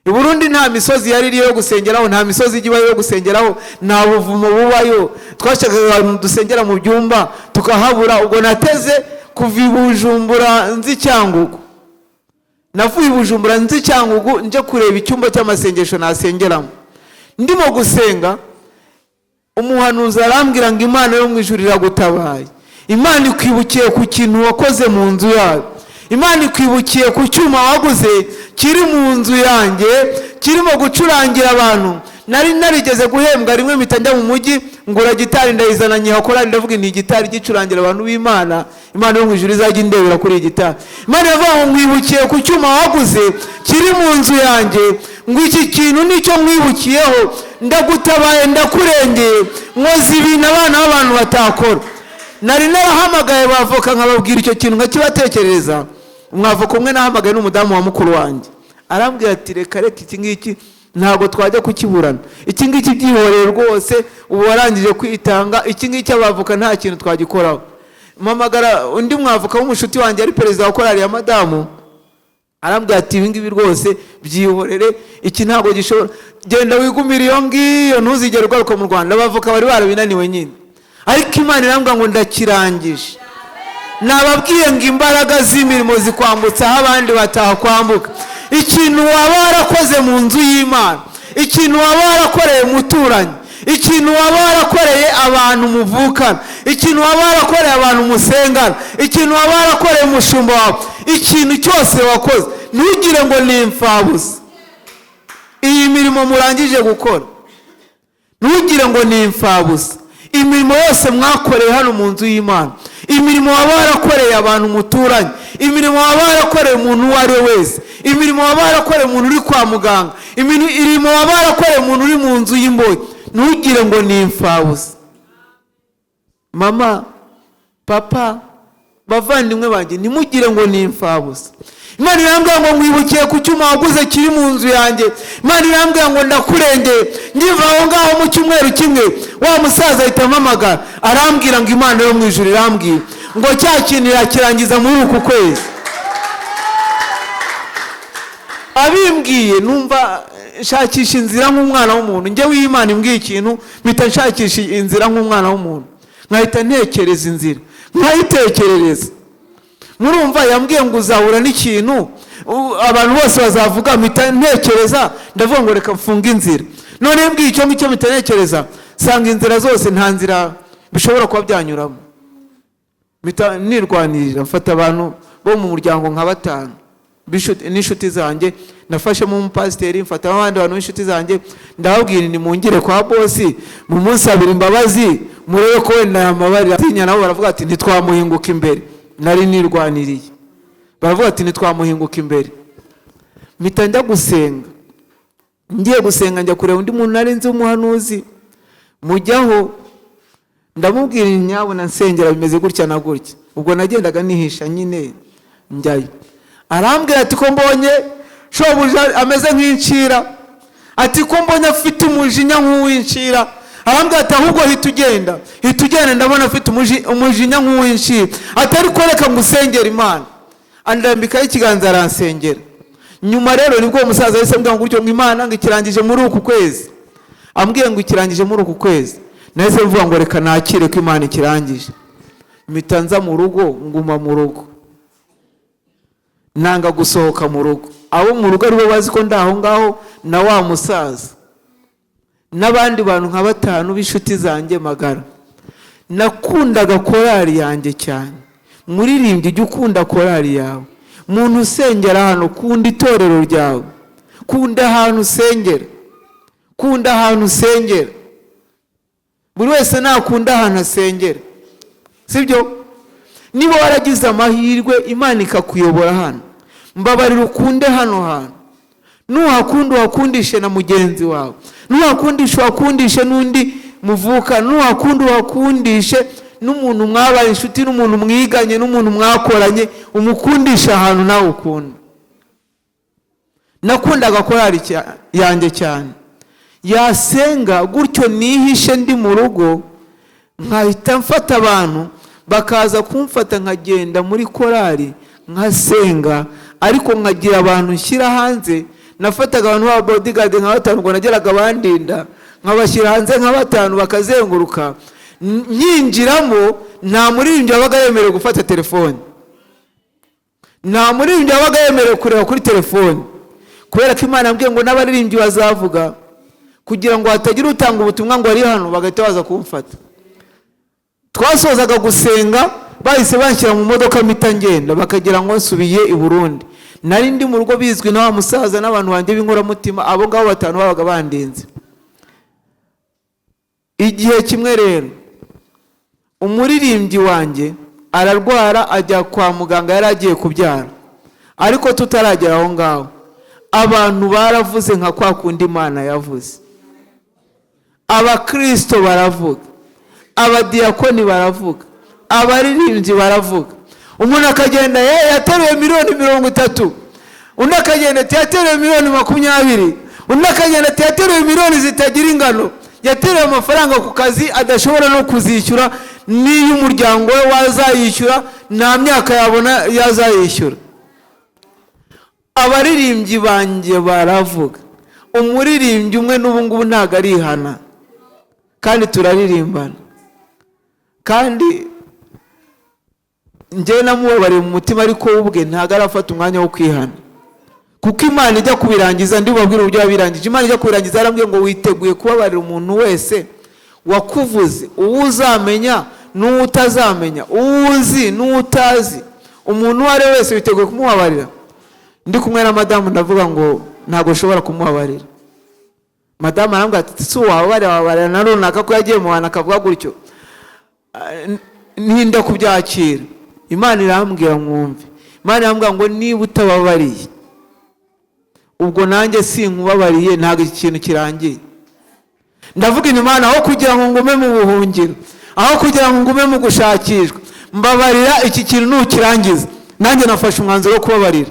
I Burundi nta misozi yari iriyo yo gusengeraho, nta misozi ijya ibayo yo gusengeraho, nta buvumo bubayo. Twashakaga ahantu dusengera mu byumba tukahabura. Ubwo nateze kuva i Bujumbura nzi Cyangugu, navuye i Bujumbura nzi Cyangugu nje kureba icyumba cy'amasengesho nasengeramo. Ndimo gusenga, umuhanuzi arambwira ngo Imana yo mu ijuru iragutabaye, Imana ikwibukiye ku kintu wakoze mu nzu yawe, Imana ikwibukiye ku cyuma waguze kiri mu nzu yanjye kirimo gucurangira abantu. Nari narigeze guhembwa rimwe mpita njya mu mujyi ngura gitari ndayizana nyihakora, ndavuga nti gitari gicurangira abantu b'Imana, Imana yo mu ijuru izajya indebera kuri iyi gitari. Imana iravuga ngo nkwibukiye ku cyuma waguze kiri mu nzu yanjye, ngo iki kintu nicyo nkwibukiyeho, ndagutabaye, ndakurengeye, nkoze ibintu abana b'abantu batakora. Nari narahamagaye bavoka nkababwira icyo kintu nkakibatekerereza. Umwavoka umwe nahamagaye n'umudamu wa mukuru wanjye, arambwira ati reka reka iki ngiki ntabwo twajya kukiburana, iki ngiki byihoreye rwose, ubu warangije kwitanga, iki ngiki abavoka nta kintu twagikoraho. Mpamagara undi mwavoka w'umushuti wanjye ari perezida wa korali ya madamu, arambwira ati ibi ngibi rwose byihorere, iki ntabwo gishobora, genda wigumire iyo ngiyo ntuzigere ugaruka mu Rwanda. Abavoka bari barabinaniwe nyine, ariko Imana irambwira ngo ndakirangije. Nababwiye ngo imbaraga z'imirimo zikwambutsa aho abandi batakwambuka. Ikintu waba warakoze mu nzu y'Imana, ikintu waba warakoreye umuturanyi, ikintu waba warakoreye abantu muvukana, ikintu waba warakoreye abantu musengana, ikintu waba warakoreye umushumba wawe, ikintu cyose wakoze ntugire ngo ni imfabusa. Iyi mirimo murangije gukora ntugire ngo ni imfabusa. Imirimo yose mwakoreye hano mu nzu y'Imana, imirimo waba warakoreye abantu muturanye, imirimo waba warakoreye umuntu uwo ari we wese, imirimo waba warakoreye umuntu uri kwa muganga, imirimo waba warakoreye umuntu uri mu nzu y'imbohe, ntugire ngo ni imfabusa. Mama, papa, bavandimwe banjye, ntimugire ngo ni imfabusa. Imana irambwira ngo nkwibukiye ku cyuma waguze kiri mu nzu yanjye. Imana irambwira ngo ndakurengeye. Ngiva aho ngaho mu cyumweru kimwe, wa musaza ahita ampamagara arambwira ngo Imana yo mu ijuru irambwira ngo cya kintu irakirangiza muri uku kwezi. Abimbwiye numva nshakisha inzira nk'umwana w'umuntu. Njyewe iyo Imana imbwiye ikintu mpita nshakisha inzira nk'umwana w'umuntu, nkahita ntekereza inzira, nkayitekerereza. Murumva yambwiye ngo uzahura n'ikintu abantu bose bazavuga, mpita ntekereza, ndavuga ngo reka mfunge inzira. None mbwiye icyo ngicyo mpita ntekereza, sanga inzira zose nta nzira bishobora kuba byanyuramo. Mpita nirwanirira, mfata abantu bo mu muryango nka batanu n'inshuti zanjye, nafashemo umupasiteri, mfata abandi bantu b'inshuti zanjye, ndababwira nti mungire kwa bosi mu munsi abiri imbabazi, murebe ko wenda yambabarira. Tinya nabo baravuga ati ntitwamuhinguka imbere. Nari nirwaniriye. Baravuga ati ntitwamuhinguka imbere. Mpita njya gusenga. Ngiye gusenga njya kureba undi muntu nari nzi w'umuhanuzi, mujyaho ndamubwira nyabuna nsengera bimeze gutya na gutya. Ubwo nagendaga nihisha nyine njyayo. Arambwira ati ko mbonye shobuja ameze nk'incira, ati ko mbonye afite umujinya nk'uw'incira. Arambwira ati ahubwo hita ugenda, hita ugenda, ndabona afite umujinya nk'uw'incira. Ati ariko reka ngusengere Imana. Andambikaho ikiganza aransengera. Nyuma rero nibwo uwo musaza yahise ambwira ngo gutyo ngo Imana ngo ikirangije muri uku kwezi. Ambwiye ngo ikirangije muri uku kwezi, nahise mvuga ngo reka nakire ko Imana ikirangije. Mpita nza mu rugo, nguma mu rugo, nanga gusohoka mu rugo. Abo mu rugo aribo bazi ko ndi aho ngaho na wa musaza n'abandi bantu nka batanu b'inshuti zanjye magara. Nakundaga korali yanjye cyane. Muririmbyi, jya ukunda korali yawe. Muntu usengera hano, kunda itorero ryawe, kunda ahantu usengera, kunda ahantu usengera. Buri wese nakunda ahantu asengera, sibyo? Niba waragize amahirwe Imana ikakuyobora hano, mbabarira ukunde hano hantu. Nuhakunda uhakundishe na mugenzi wawe, nuhakundisha uhakundishe n'undi muvuka, nuhakunda uhakundishe n'umuntu mwabaye inshuti, n'umuntu mwiganye, n'umuntu mwakoranye, umukundishe ahantu nawe ukunda. Nakundaga korali yanjye cyane. Yasenga gutyo nihishe ndi mu rugo, nkahita mfata abantu bakaza kumfata, nkagenda muri korali nkasenga, ariko nkagira abantu nshyira hanze. Nafataga abantu ba bodyguard nka batanu, ngo nageraga bandinda, nkabashyira hanze nka batanu bakazenguruka. Nyinjiramo nta muririmbyi wabaga yemerewe gufata telefone, nta muririmbyi wabaga yemerewe kureba kuri telefone, kubera ko Imana yambwiye ngo n'abaririmbyi bazavuga, kugira ngo hatagira utanga ubutumwa ngo ari hano bagahita baza kumfata. Twasozaga gusenga bahise banshyira mu modoka mpita ngenda, bakagira ngo nsubiye i Burundi. Nari ndi mu rugo bizwi na wa musaza n'abantu banjye b'inkoramutima, abo ngabo batanu babaga bandinze. Igihe kimwe rero umuririmbyi wanjye ararwara ajya kwa muganga, yari agiye kubyara. Ariko tutaragera aho ngaho, abantu baravuze nka kwa kundi Imana yavuze. Abakristo baravuga, abadiyakoni baravuga, abaririmbyi baravuga. Umuntu akagenda yateruye 30 miliyoni, undi akagenda ati yateruye 20 miliyoni, undi akagenda ati yateruye miliyoni zitagira ingano, yateruye amafaranga ku kazi adashobora no kuzishyura, n'iyo umuryango we wazayishyura nta myaka yabona yazayishyura. Abaririmbyi banjye baravuga. Umuririmbyi umwe n'ubu ngubu ntabwo arihana, kandi turaririmbana, kandi njyewe namubabariye mu mutima, ariko we ubwe ntabwo arafata umwanya wo kwihana. Kuko Imana ijya kubirangiza, ndibabwira uburyo yabirangije. Imana ijya kubirangiza yarambwiye ngo witeguye kubabarira umuntu wese wakuvuze, uwo uzamenya n'uwo utazamenya, uwo uzi n'uwo utazi, umuntu uwo ari we wese witeguye kumubabarira. Ndi kumwe na madamu ndavuga ngo ntabwo nshobora kumubabarira. Madamu arambwira ati si wababarira, wababarira na runaka ko yagiye mu bantu akavuga gutyo. Ntinda kubyakira. Imana irambwira mwumve. Imana irambwira ngo niba utababariye, ubwo nanjye sinkubabariye, ntabwo iki kintu kirangiye. Ndavuga Imana, aho kugira ngo ngume mu buhungiro, aho kugira ngo ngume mu gushakishwa, mbabarira iki kintu nukirangiza. Nanjye nafashe umwanzuro wo kubabarira.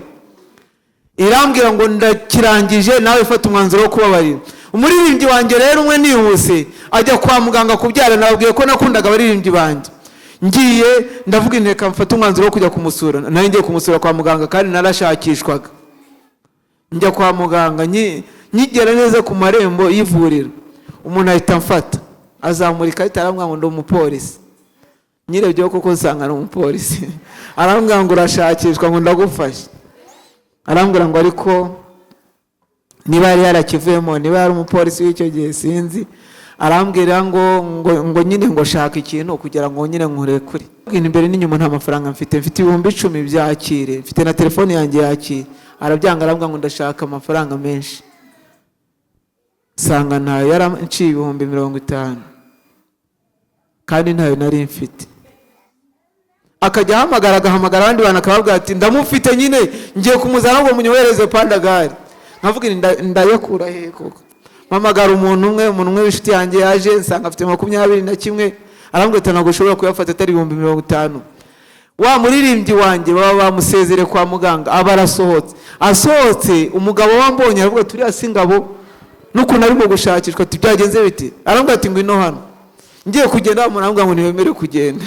Irambwira ngo ndakirangije, nawe fata umwanzuro wo kubabarira. Umuririmbyi wanjye rero umwe nihuse ajya kwa muganga kubyara. Nababwiye ko nakundaga abaririmbyi banjye. Ngiye ndavuga inteka mfate umwanzuro wo kujya kumusura. Nari ngiye kumusura kwa muganga kandi narashakishwaga. Njya kwa muganga, nkigera neza ku marembo y'ivuriro, umuntu ahita amfata azamura ikarita, arambwira ngo ndi umupolisi. Nyirebyeho koko nsanga ni umupolisi. Arambwira ngo urashakishwa, ngo ndagufashe. Arambwira ngo ariko niba yari yarakivuyemo, niba yari umupolisi w'icyo gihe sinzi. Arambwira ngo nyine ngo shaka ikintu kugira ngo nyine nkurekure. Imbere n'inyuma nta mafaranga mfite, mfite 10,000 byakire, mfite na telefone yanjye yakire. Arabyanga, arambwira ngo ndashaka amafaranga menshi. Nsanga ntayo, yaranciye 50,000 kandi ntayo nari mfite. Akajya ahamagara, agahamagara abandi bantu, akababwira ati ndamufite nyine, ngiye kumuzana ngo munyohereze pandagari. Nkavuga nti ndayakura he koko? Mpamagara umuntu umwe, umuntu umwe w'inshuti yanjye yaje, nsanga afite 21, arambwira ati ntabwo ushobora kuyafata atari 50,000. Wa muririmbyi wanjye baba bamusezere kwa muganga, aba arasohotse. Asohotse umugabo wambonye aravuga ati uriya si Ngabo, n'ukuntu arimo gushakishwa, ati byagenze bite? Arambwira ati ngwino hano. Ngiye kugenda, umuntu arambwira ngo ntiwemere kugenda.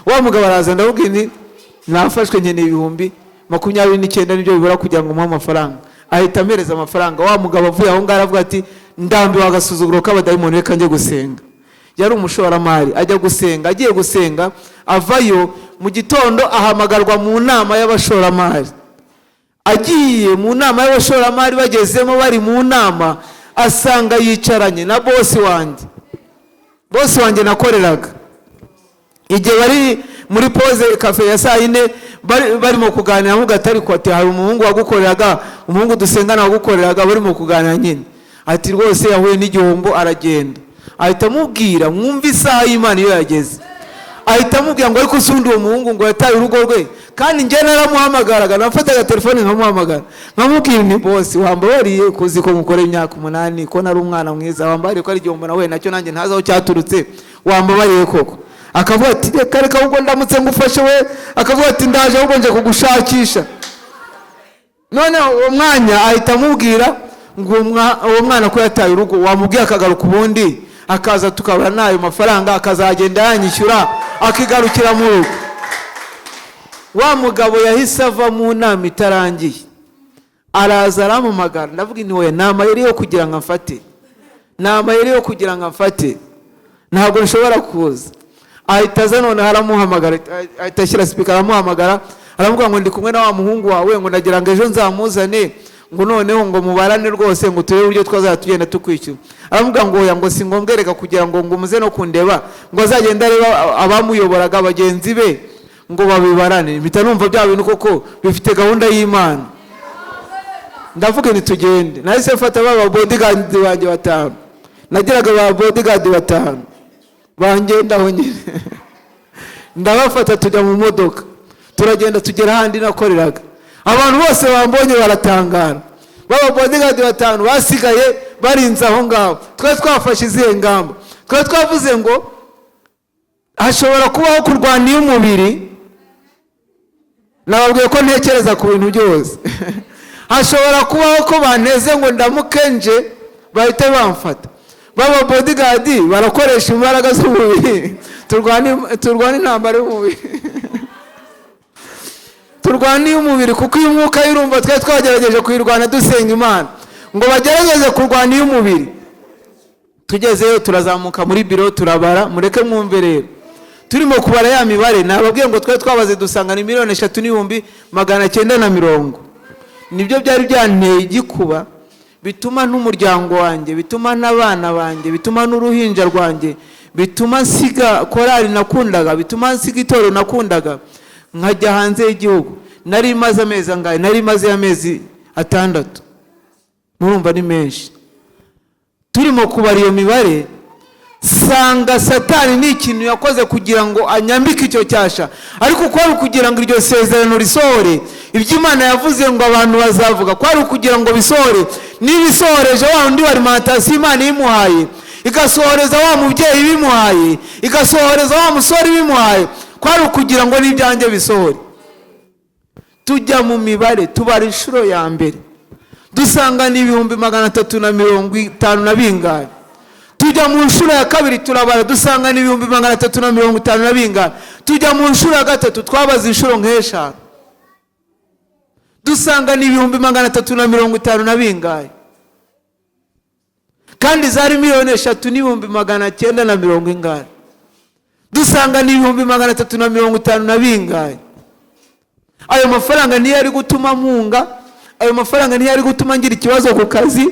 Wa mugabo araza, ndamubwira nti nafashwe, nkeneye 29,000 nibyo bibura kugira ngo umuhe amafaranga. Ahita ampereza amafaranga. Wa mugabo avuye aho ngaho aravuga ati ndambiwe agasuzuguro k'abadayimoni, reka njye gusenga. Yari umushoramari, ajya gusenga. Agiye gusenga avayo mu gitondo ahamagarwa mu nama y'abashoramari. Agiye mu nama y'abashoramari, bagezemo bari mu nama, asanga yicaranye na bosi wanjye, bosi wanjye nakoreraga. Igihe bari muri pause café ya saa 4, barimo kuganira, avuga ati ariko ati hari umuhungu wagukoreraga, umuhungu dusengana wagukoreraga. Barimo kuganira nyine, ati rwose yahuye n'igihombo aragenda. Ahita amubwira, mwumve isaha y'Imana iyo yageze, ahita amubwira ngo ariko si undi uwo muhungu ngo yataye urugo rwe. Kandi njye naramuhamagaraga, nafataga telefone nkamuhamagara, nkamubwira nti bosi wambabariye, kuzi ko mukora imyaka 8, ko nari umwana mwiza, wambabariye ko ari igihombo nawe nacyo nanjye ntazi aho cyaturutse, wambabariye koko? Akavuga ati reka reka, ahubwo ndamutse ngufashe we. Akavuga ati ndaje, ahubwo nje kugushakisha. Noneho uwo mwanya ahita amubwira ngo uwo mwana ko yataye urugo, wamubwiye akagaruka ubundi akaza tukabura n'ayo mafaranga, akazagenda yanyishyura akigarukira mu rugo. Wa mugabo yahise ava mu nama itarangiye, araza arampamagara. Ndavuga nti oya, ni amayeri yo kugira ngo amfate, ni amayeri yo kugira ngo amfate, ntabwo nshobora kuza. Ahita aza noneho aramuhamagara, ahita ashyira speaker aramuhamagara, aramubwira ngo ndi kumwe na wa muhungu wawe, ngo ndagira ngo ejo nzamuzane, ngo noneho ngo mubarane rwose, ngo turebe uburyo twazajya tugenda tukwishyura. Aramubwira ngo oya, ngo si ngombwa reka kugira ngo muze no kundeba, ngo azagende areba abamuyoboraga bagenzi be ngo babibarane. Mpita numva bya bintu koko bifite gahunda y'Imana. Ndavuga nti tugende. Nahise mfata ba bodyguard banjye 5, nagiraga ba bodyguard 5 bangendaho nyine, ndabafata tujya mu modoka, turagenda tugera ahandi nakoreraga. Abantu bose bambonye baratangara. Baba bodyguard 5 basigaye barinze aho ngaho. Twari twafashe izihe ngamba? Twari twavuze ngo hashobora kubaho kurwana iy'umubiri. Nababwiye ko ntekereza ku bintu byose. Hashobora kubaho ko banteze ngo ndamuke nje bahite bamfata. Baba bodyguard barakoresha imbaraga z'umubiri, turwane intambara y'umubiri, turwane iy'umubiri, kuko iyo umwuka y'urumva twari twagerageje kuyirwana dusenga Imana ngo bagerageze kurwana iy'umubiri. Tugezeyo turazamuka muri biro turabara. Mureke mwumve rero, turimo kubara ya mibare nababwiye ngo twari twabaze, dusanga ni 3,940,000. Nibyo byari byanteye igikuba, bituma n'umuryango wanjye, bituma n'abana banjye, bituma n'uruhinja rwanjye, bituma nsiga korali nakundaga, bituma nsiga itorero nakundaga, nkajya hanze y'igihugu. Nari maze amezi angahe? Nari maze amezi 6, murumva ni menshi. Turimo kubara iyo mibare, sanga Satani ni ikintu yakoze kugira ngo anyambike icyo cyasha, ariko kwari ukugira ngo iryo sezerano risohore. Ibyo Imana yavuze ngo abantu bazavuga, kwari ukugira ngo bisohore. Niba isohoreje wa undi wa alimentation Imana imuhaye, igasohoreza wa mubyeyi bimuhaye, igasohoreza wa musore bimuhaye, kwari ukugira ngo n'ibyanjye bisohore. Tujya mu mibare, tubara inshuro ya mbere, dusanga ni 350,000 na bingahe. Tujya mu nshuro ya kabiri turabara, dusanga ni 350,000 na bingahe. Tujya mu nshuro ya gatatu, twabaze inshuro nk'eshanu, dusanga ni 350,000 na bingahe, kandi zari 3,900,000 ingahe. Dusanga ni 350,000 na bingahe. Ayo mafaranga niyo ari gutuma mpunga, ayo mafaranga niyo ari gutuma ngira ikibazo ku kazi.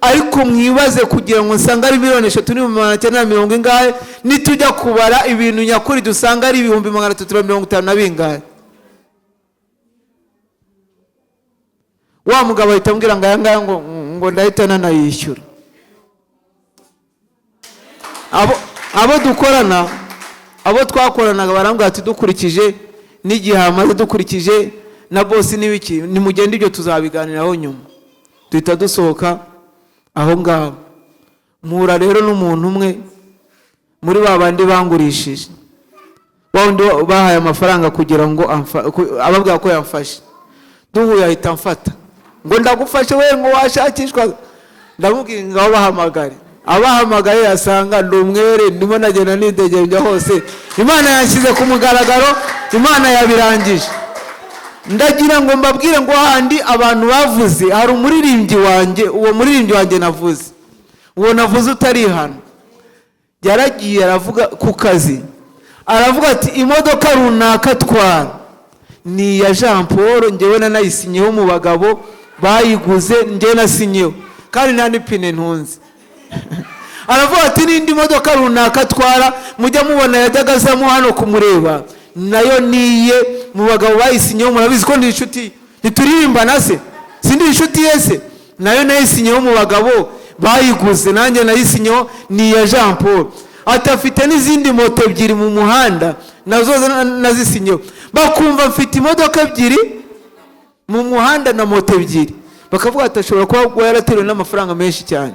Ariko mwibaze kugira ngo nsanga ari 3,900,000 ingahe, nitujya kubara ibintu nyakuri dusanga ari 350,000 na bingahe. Wa mugabo ahita ambwira ngo aya ngaya ngo ndahita nanayishyura. Abo dukorana, abo twakoranaga barambwira ati dukurikije n'igihe hamaze, dukurikije na bosi n'ibiki, nimugende ibyo tuzabiganiraho nyuma. Duhita dusohoka aho ngaho. Mpura rero n'umuntu umwe muri ba bandi bangurishije, wa wundi bahaye amafaranga kugira ngo ababwira ko yamfashe. Duhuye ahita amfata ngo ndagufashe we, ngo washakishwa. Ndamubwira ngo abahamagare, abahamagaye asanga ndi umwere, ndimo nagenda nidegembya hose. Imana yanshyize ku mugaragaro, Imana yabirangije. Ndagira ngo mbabwire ngo handi abantu bavuze, hari umuririmbyi wanjye, uwo muririmbyi wanjye navuze, uwo navuze utari hano, yaragiye aravuga ku kazi, aravuga ati imodoka runaka atwara ni iya Jean Paul, njyewe nanayisinyeho mu bagabo bayiguze, njyewe nasinyeho kandi nta n'ipine ntunze. Aravuga ati n'indi modoka runaka atwara mujya mubona yajyaga azamo hano kumureba, nayo niye, mu bagabo bayisinyeho, murabizi ko ndi inshuti, ntituririmbana se, sindi inshuti ye se, nayo nayisinyeho mu bagabo bayiguze, nanjye nayisinyeho, ni iya Jean Paul. Ati afite n'izindi moto ebyiri mu muhanda nazo nazisinyeho. Bakumva mfite imodoka ebyiri mu muhanda na moto ebyiri, bakavuga ati ashobora kuba yarateruwe n'amafaranga menshi cyane.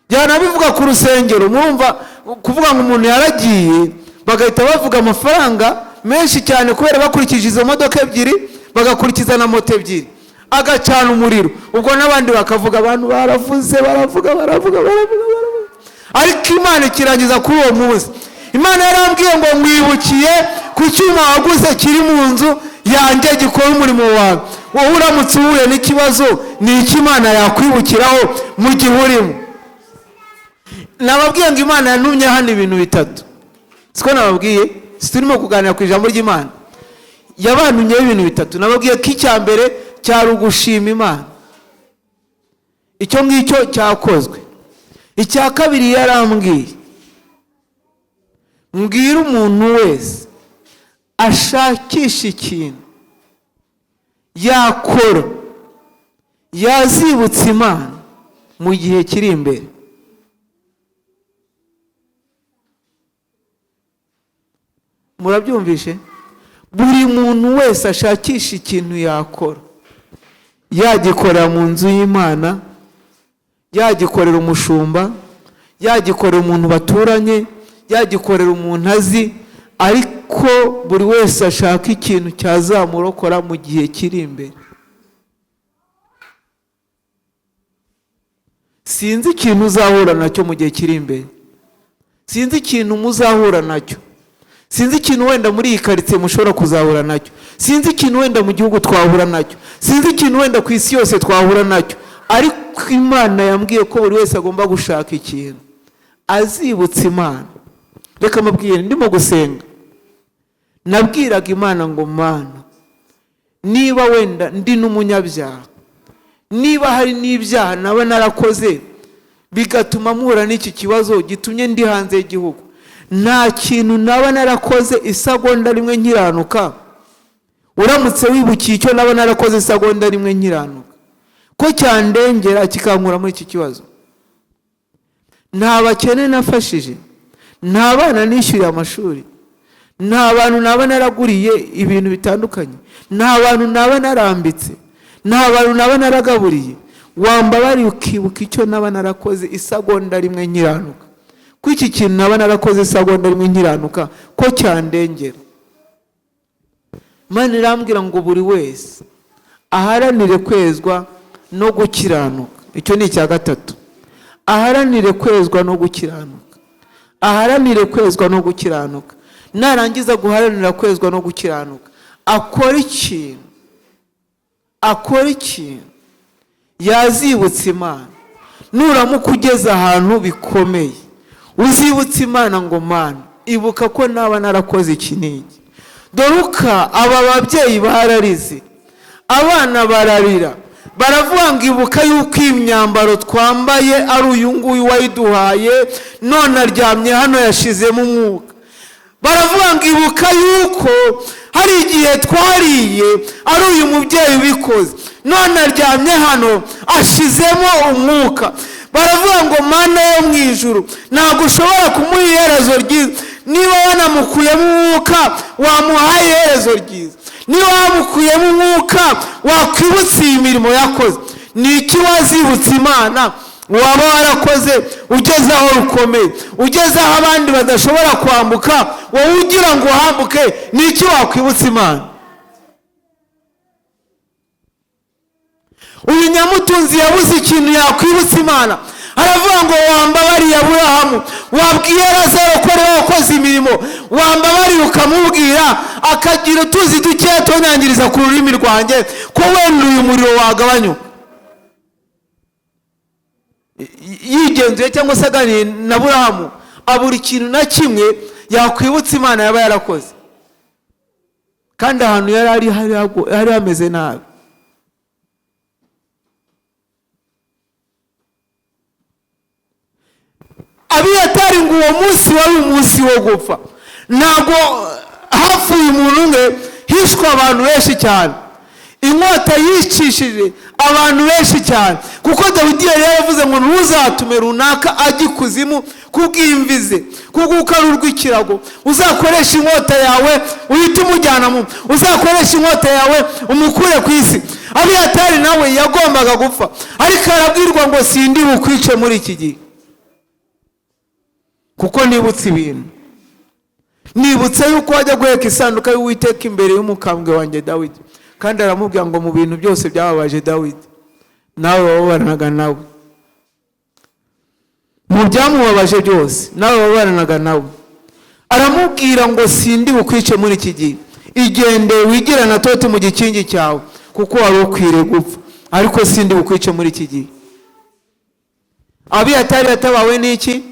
Byanabivuga ku rusengero, murumva kuvuga ngo umuntu yaragiye, bagahita bavuga amafaranga menshi cyane kubera bakurikije izo modoka ebyiri, bagakurikiza na moto ebyiri, agacana umuriro. Ubwo n'abandi bakavuga, abantu baravuze, baravuga, baravuga, baravuga, baravuga. Ariko Imana ikirangiza kuri uwo munsi, Imana yarambwiye ngo mwibukiye ku cyuma waguze kiri mu nzu yanjye gikora umurimo wawe. Wowe uramutse uhuye n'ikibazo, ni iki Imana yakwibukiraho mu gihe urimo? Nababwiye ngo Imana yantumye hano ibintu bitatu, siko nababwiye? Si turimo kuganira ku ijambo ry'Imana? Yabantumyeho ibintu bitatu. Nababwiye ko icya mbere cyari ugushima Imana, icyo ngicyo cyakozwe. Icya kabiri yarambwiye, mbwira umuntu wese ashakisha ikintu yakora yazibutsa Imana mu gihe kiri imbere. Murabyumvishe? Buri muntu wese ashakisha ikintu yakora, yagikorera mu nzu y'Imana, yagikorera umushumba, yagikorera umuntu baturanye, yagikorera umuntu azi, ariko buri wese ashaka ikintu cyazamurokora mu gihe kiri imbere. Sinzi ikintu uzahura nacyo mu gihe kiri imbere, sinzi ikintu muzahura nacyo, sinzi ikintu wenda muri iyi karitsiye mushobora kuzahura nacyo, sinzi ikintu wenda mu gihugu twahura nacyo, sinzi ikintu wenda ku isi yose twahura nacyo, ariko Imana yambwiye ko buri wese agomba gushaka ikintu azibutsa Imana. Reka mbabwire, ndimo gusenga nabwiraga Imana ngo Mana, niba wenda ndi n'umunyabyaha, niba hari n'ibyaha naba narakoze bigatuma mpura n'iki kibazo gitumye ndi hanze y'igihugu, nta kintu naba narakoze isagonda rimwe nkiranuka. Uramutse wibukiye icyo naba narakoze isagonda rimwe nkiranuka, ko cyandengera kikankura muri iki kibazo. Nta bakene nafashije, nta bana nishyuriye amashuri, nta bantu naba naraguriye ibintu bitandukanye, nta bantu naba narambitse, nta bantu naba naragaburiye. Wambabariye ukibuka icyo naba narakoze isagonda rimwe nkiranuka, ko iki kintu naba narakoze isagonda rimwe nkiranuka ko cyandengera. Imana irambwira ngo buri wese aharanire kwezwa no gukiranuka. Icyo ni icya gatatu, aharanire kwezwa no gukiranuka, aharanire kwezwa no gukiranuka. Narangiza guharanira kwezwa no gukiranuka, akora ikintu, akora ikintu yazibutsa Imana. Nuramuka ugeze ahantu bikomeye, uzibutsa Imana ngo Mana, ibuka ko naba narakoze iki n'iki. Doruka aba babyeyi bararize, abana bararira, baravuga ngo ibuka yuko iyi myambaro twambaye ari uyu nguyu wayiduhaye, none aryamye hano yashizemo umwuka. Baravuga ngo ibuka yuko hari igihe twariye ari uyu mubyeyi ubikoze, none aryamye hano ashizemo umwuka. Baravuga ngo Mana yo mu ijuru, ntabwo ushobora kumuha iherezo ryiza, Niba wanamukuyemo umwuka, wamuhaye iherezo ryiza. Niba wamukuyemo umwuka, wakwibutsa iyi mirimo yakoze. Ni iki wazibutsa Imana waba warakoze ugeze aho rukomeye, ugeze aho abandi badashobora kwambuka, wowe ugira ngo uhambuke? Ni iki wakwibutsa Imana? Uyu nyamutunzi yabuze ikintu yakwibutsa Imana, aravuga ngo wambabariye Aburahamu, wabwiye Lazaro ko ariwe wakoze imirimo, wambabariye ukamubwira akagira utuzi dukeya tonyangiriza ku rurimi rwanjye, ko wenda uyu muriro wagabanyuka. Yigenzuye cyangwa se aganiriye na Aburahamu, abura ikintu na kimwe yakwibutsa Imana yaba yarakoze, kandi ahantu yari ari hari hameze nabi. Abiyatari ngo uwo munsi wari umunsi wo gupfa, ntabwo hapfuye umuntu umwe, hishwe abantu benshi cyane, inkota yicishije abantu benshi cyane, kuko Dawidi yari yaravuze ngo ntuzatume runaka ajya ikuzimu kubw'imvi ze, kubw'uko ari urw'ikirago, uzakoresha inkota yawe uhite umujyana mu, uzakoresha inkota yawe umukure ku isi. Abiyatari nawe yagombaga gupfa, ariko arabwirwa ngo sindi bukwice muri iki gihe, kuko nibutse ibintu, nibutse yuko wajya guheka isanduka y'Uwiteka imbere y'umukambwe wanjye Dawidi. Kandi aramubwira ngo mu bintu byose byababaje Dawidi, nawe wababaranaga nawe, mu byamubabaje byose nawe wababaranaga nawe. Aramubwira ngo sindi bukwice muri iki gihe, igende wigire na tote mu gikingi cyawe, kuko wari ukwiriye gupfa, ariko sindi bukwice muri iki gihe. Abiyatari yatabawe n'iki?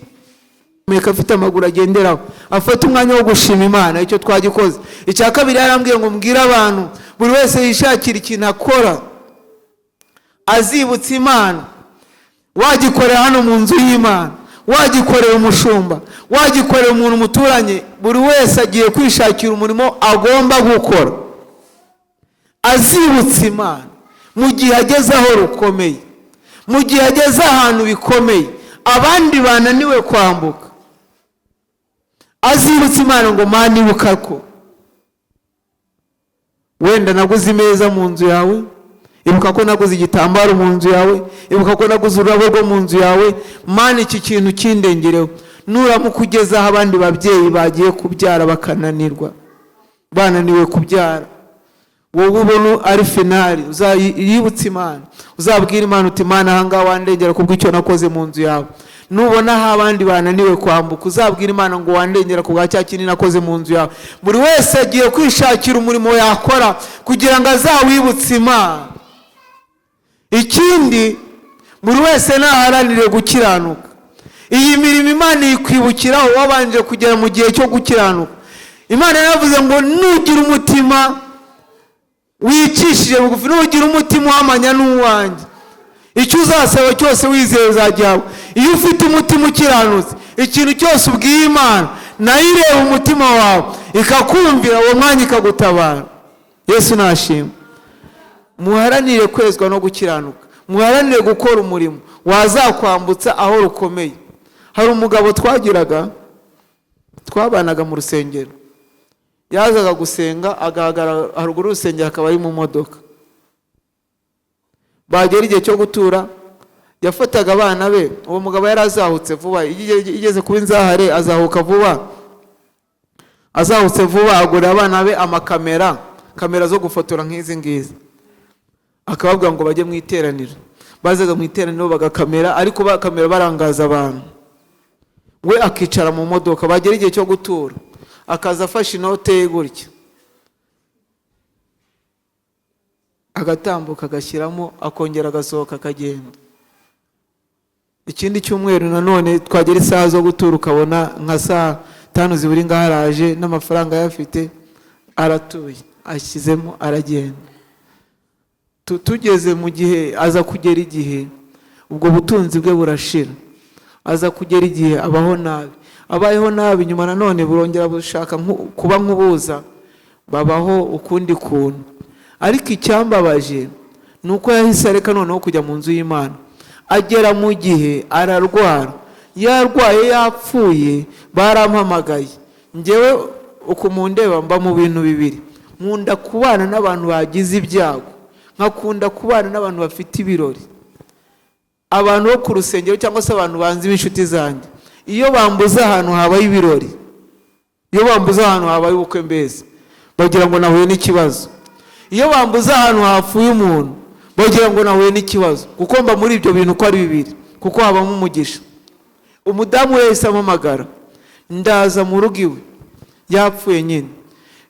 Meka afite amaguru agenderaho, afata umwanya wo gushima Imana, icyo twagikoze. Icya kabiri yarambwiye ngo mbwire abantu buri wese yishakira ikintu akora azibutsa Imana. Wagikorera hano mu nzu y'Imana, wagikorera umushumba, wagikorera umuntu muturanye, buri wese agiye kwishakira umurimo agomba gukora azibutsa Imana mu gihe ageze aho rukomeye, mu gihe ageze ahantu bikomeye abandi bananiwe kwambuka, azibutsa Imana ngo Mana ibuka ko wenda naguze imeza mu nzu yawe, ibuka ko naguze igitambaro mu nzu yawe, ibuka ko naguze ururabo rwo mu nzu yawe, Mana iki kintu kindengereho. Nuramuka ugeze aho abandi babyeyi bagiye kubyara bakananirwa, bananiwe kubyara, wowe ubona ari finali, uzayibutsa Imana, uzabwira Imana uti Imana aha ngaha wandengera kubw'icyo nakoze mu nzu yawe. Nubona aho abandi bananiwe kwambuka, uzabwira Imana ngo wandengera kubwa cya kintu nakoze mu nzu yawe. Buri wese agiye kwishakira umurimo yakora kugira ngo azawibutse Imana. Ikindi, buri wese naharanire gukiranuka. Iyi mirimo Imana ikwibukiraho wabanje kugera mu gihe cyo gukiranuka. Imana yaravuze ngo nugira umutima wicishije bugufi, nugira umutima uhamanya n'uwanjye, icyo uzasaba cyose wizeye uzagihabwa. Iyo ufite umutima ukiranutse, ikintu cyose ubwiye Imana nayo ireba umutima wawe ikakumvira, uwo mwanya ikagutabara. Yesu nashimwe. Muharanire kwezwa no gukiranuka, muharanire gukora umurimo wazakwambutsa aho rukomeye. Hari umugabo twagiraga, twabanaga mu rusengero, yazaga gusenga agahagarara haruguru y'urusengero akaba ari mu modoka. Bagera igihe cyo gutura, yafataga abana be. Uwo mugabo yari azahutse vuba, igeze kuba inzahare azahuka vuba, azahutse vuba agurira abana be amakamera, kamera zo gufotora nk'izi ngizi, akababwira ngo bajye mu iteraniro. Bazaga mu iteraniro bagakamera, ariko bakamera barangaza abantu, we akicara mu modoka. Bagera igihe cyo gutura, akaza afashe inote ye gutya, agatambuka agashyiramo, akongera agasohoka akagenda. Ikindi cyumweru nanone twagera isaha zo gutura, ukabona nka saa 5 ziburi ngaho araje n'amafaranga ayafite, aratuye ashyizemo aragenda. Tugeze mu gihe aza kugera igihe ubwo butunzi bwe burashira, aza kugera igihe abaho nabi, abayeho nabi nyuma nanone burongera bushaka kuba nk'ubuza, babaho ukundi kuntu. Ariko icyambabaje ni uko yahise areka noneho kujya mu nzu y'Imana, agera mu gihe ararwara, yarwaye yapfuye, barampamagaye Ngewe uku mundeba mba mu bintu bibiri: nkunda kubana n'abantu bagize ibyago, nkakunda kubana n'abantu bafite ibirori. Abantu bo ku rusengero cyangwa se abantu banzi b'inshuti zanjye, iyo bambuze ahantu habaye ibirori, iyo bambuze ahantu habaye ubukwe, mbese bagira ngo nahuye n'ikibazo. Iyo bambuze ahantu hapfuye umuntu, bagira ngo nahuye n'ikibazo, kuko mba muri ibyo bintu uko ari bibiri, kuko habamo umugisha. Umudamu we yahise ampamagara, ndaza mu rugo iwe, yapfuye nyine.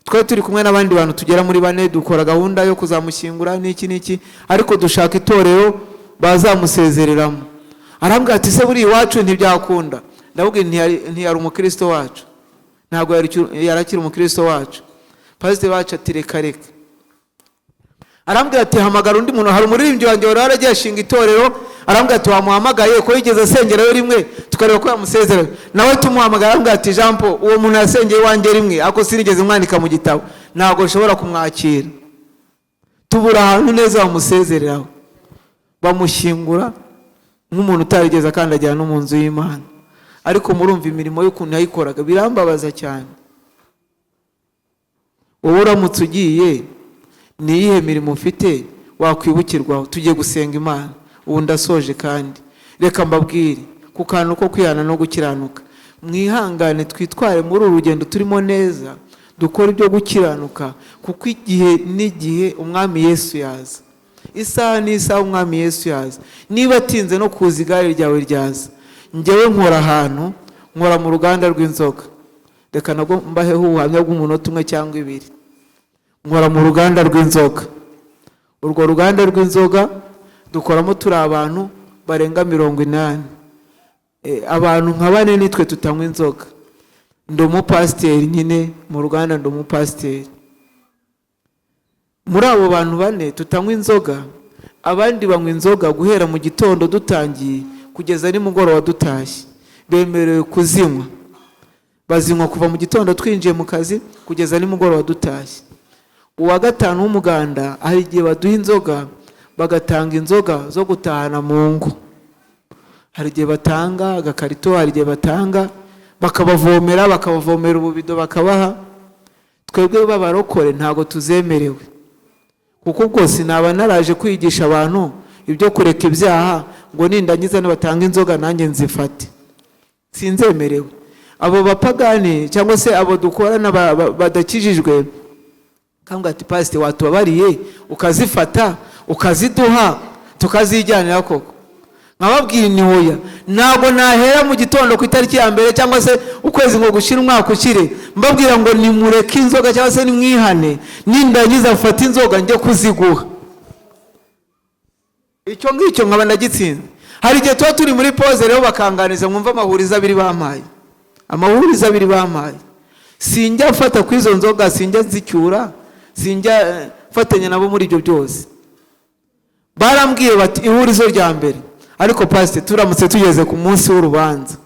Twari turi kumwe n'abandi bantu tugera muri bane, dukora gahunda yo kuzamushyingura n'iki n'iki, ariko dushaka itorero bazamusezereramo. Arambwira ati: "Se buriya iwacu ntibyakunda?" Ndababwira ntiyari umukristo wacu, ntabwo yari akiri umukristo wacu. Pasiteri wacu ati: "Reka reka." Arambwira ati: "Hamagara undi muntu." Hari umuririmbyi wanjye wari waragiye ashinga itorero. Arambwira ati: "Wamuhamagaye ko yigeze asengerayo rimwe, tukareba ko yamusezerayo nawe?" Tumuhamagara, arambwira ati: "Jean Paul, uwo muntu yasengeye iwanjye rimwe, ariko sinigeze mwandika mu gitabo, ntabwo nshobora kumwakira." Tubura ahantu neza bamusezereraho, bamushyingura nk'umuntu utarigeze akandagira no mu nzu y'Imana. Ariko murumva imirimo y'ukuntu yayikoraga, birambabaza cyane. Wowe uramutse ugiye, ni iyihe mirimo ufite wakwibukirwaho? Tugiye gusenga Imana. Ubu ndasoje, kandi reka mbabwire ku kantu ko kwihana no gukiranuka. Mwihangane, twitware muri uru rugendo turimo neza, dukore ibyo gukiranuka, kuko igihe n'igihe Umwami Yesu yaza, isaha n'isaha Umwami Yesu yaza. Niba atinze no kuza, igare ryawe ryaza. Ngewe nkora ahantu, nkora mu ruganda rw'inzoga. Reka nabwo mbaheho ubuhamya bw'umunota umwe cyangwa ibiri. Nkora mu ruganda rw'inzoga. Urwo ruganda rw'inzoga dukoramo turi abantu barenga 80. Abantu nka bane nitwe tutanywa inzoga. Ndi umupasiteri nyine mu ruganda, ndi umupasiteri. Muri abo bantu bane tutanywa inzoga, abandi banywa inzoga guhera mu gitondo dutangiye kugeza nimugoroba dutashye. Bemerewe kuzinywa, bazinywa kuva mu gitondo twinjiye mu kazi kugeza nimugoroba dutashye. Uwa gatanu w'umuganda, hari igihe baduha inzoga, bagatanga inzoga zo gutahana mu ngo. Hari igihe batanga agakarito, hari igihe batanga bakabavomera, bakabavomera ububido bakabaha. Twebwe b'abarokore ntabwo tuzemerewe, kuko ubwo sinaba naraje kwigisha abantu ibyo kureka ibyaha ngo nindangiza nibatanga inzoga nanjye nzifate, sinzemerewe. Abo bapagani cyangwa se abo dukorana badakijijwe kambwira ati: "Pasite, watubabariye ukazifata ukaziduha tukazijyanira koko?" Nkababwira ni hoya, ntabwo nahera mu gitondo ku itariki ya mbere cyangwa se ukwezi ngo gushire, umwaka ukire, mbabwira ngo nimureke inzoga cyangwa se nimwihane, nindangiza mfate inzoga njye kuziguha. Icyo ngicyo nkaba ndagitsinze. Hari igihe tuba turi muri pause rero bakanganiza. Mwumva amahurizo abiri bampaye, amahurizo abiri bampaye: sinjya mfata ku izo nzoga, sinjya nzicyura, sinjya mfatanya nabo muri ibyo byose. Barambwiye bati, ihurizo rya mbere: "Ariko pasite, turamutse tugeze ku munsi w'urubanza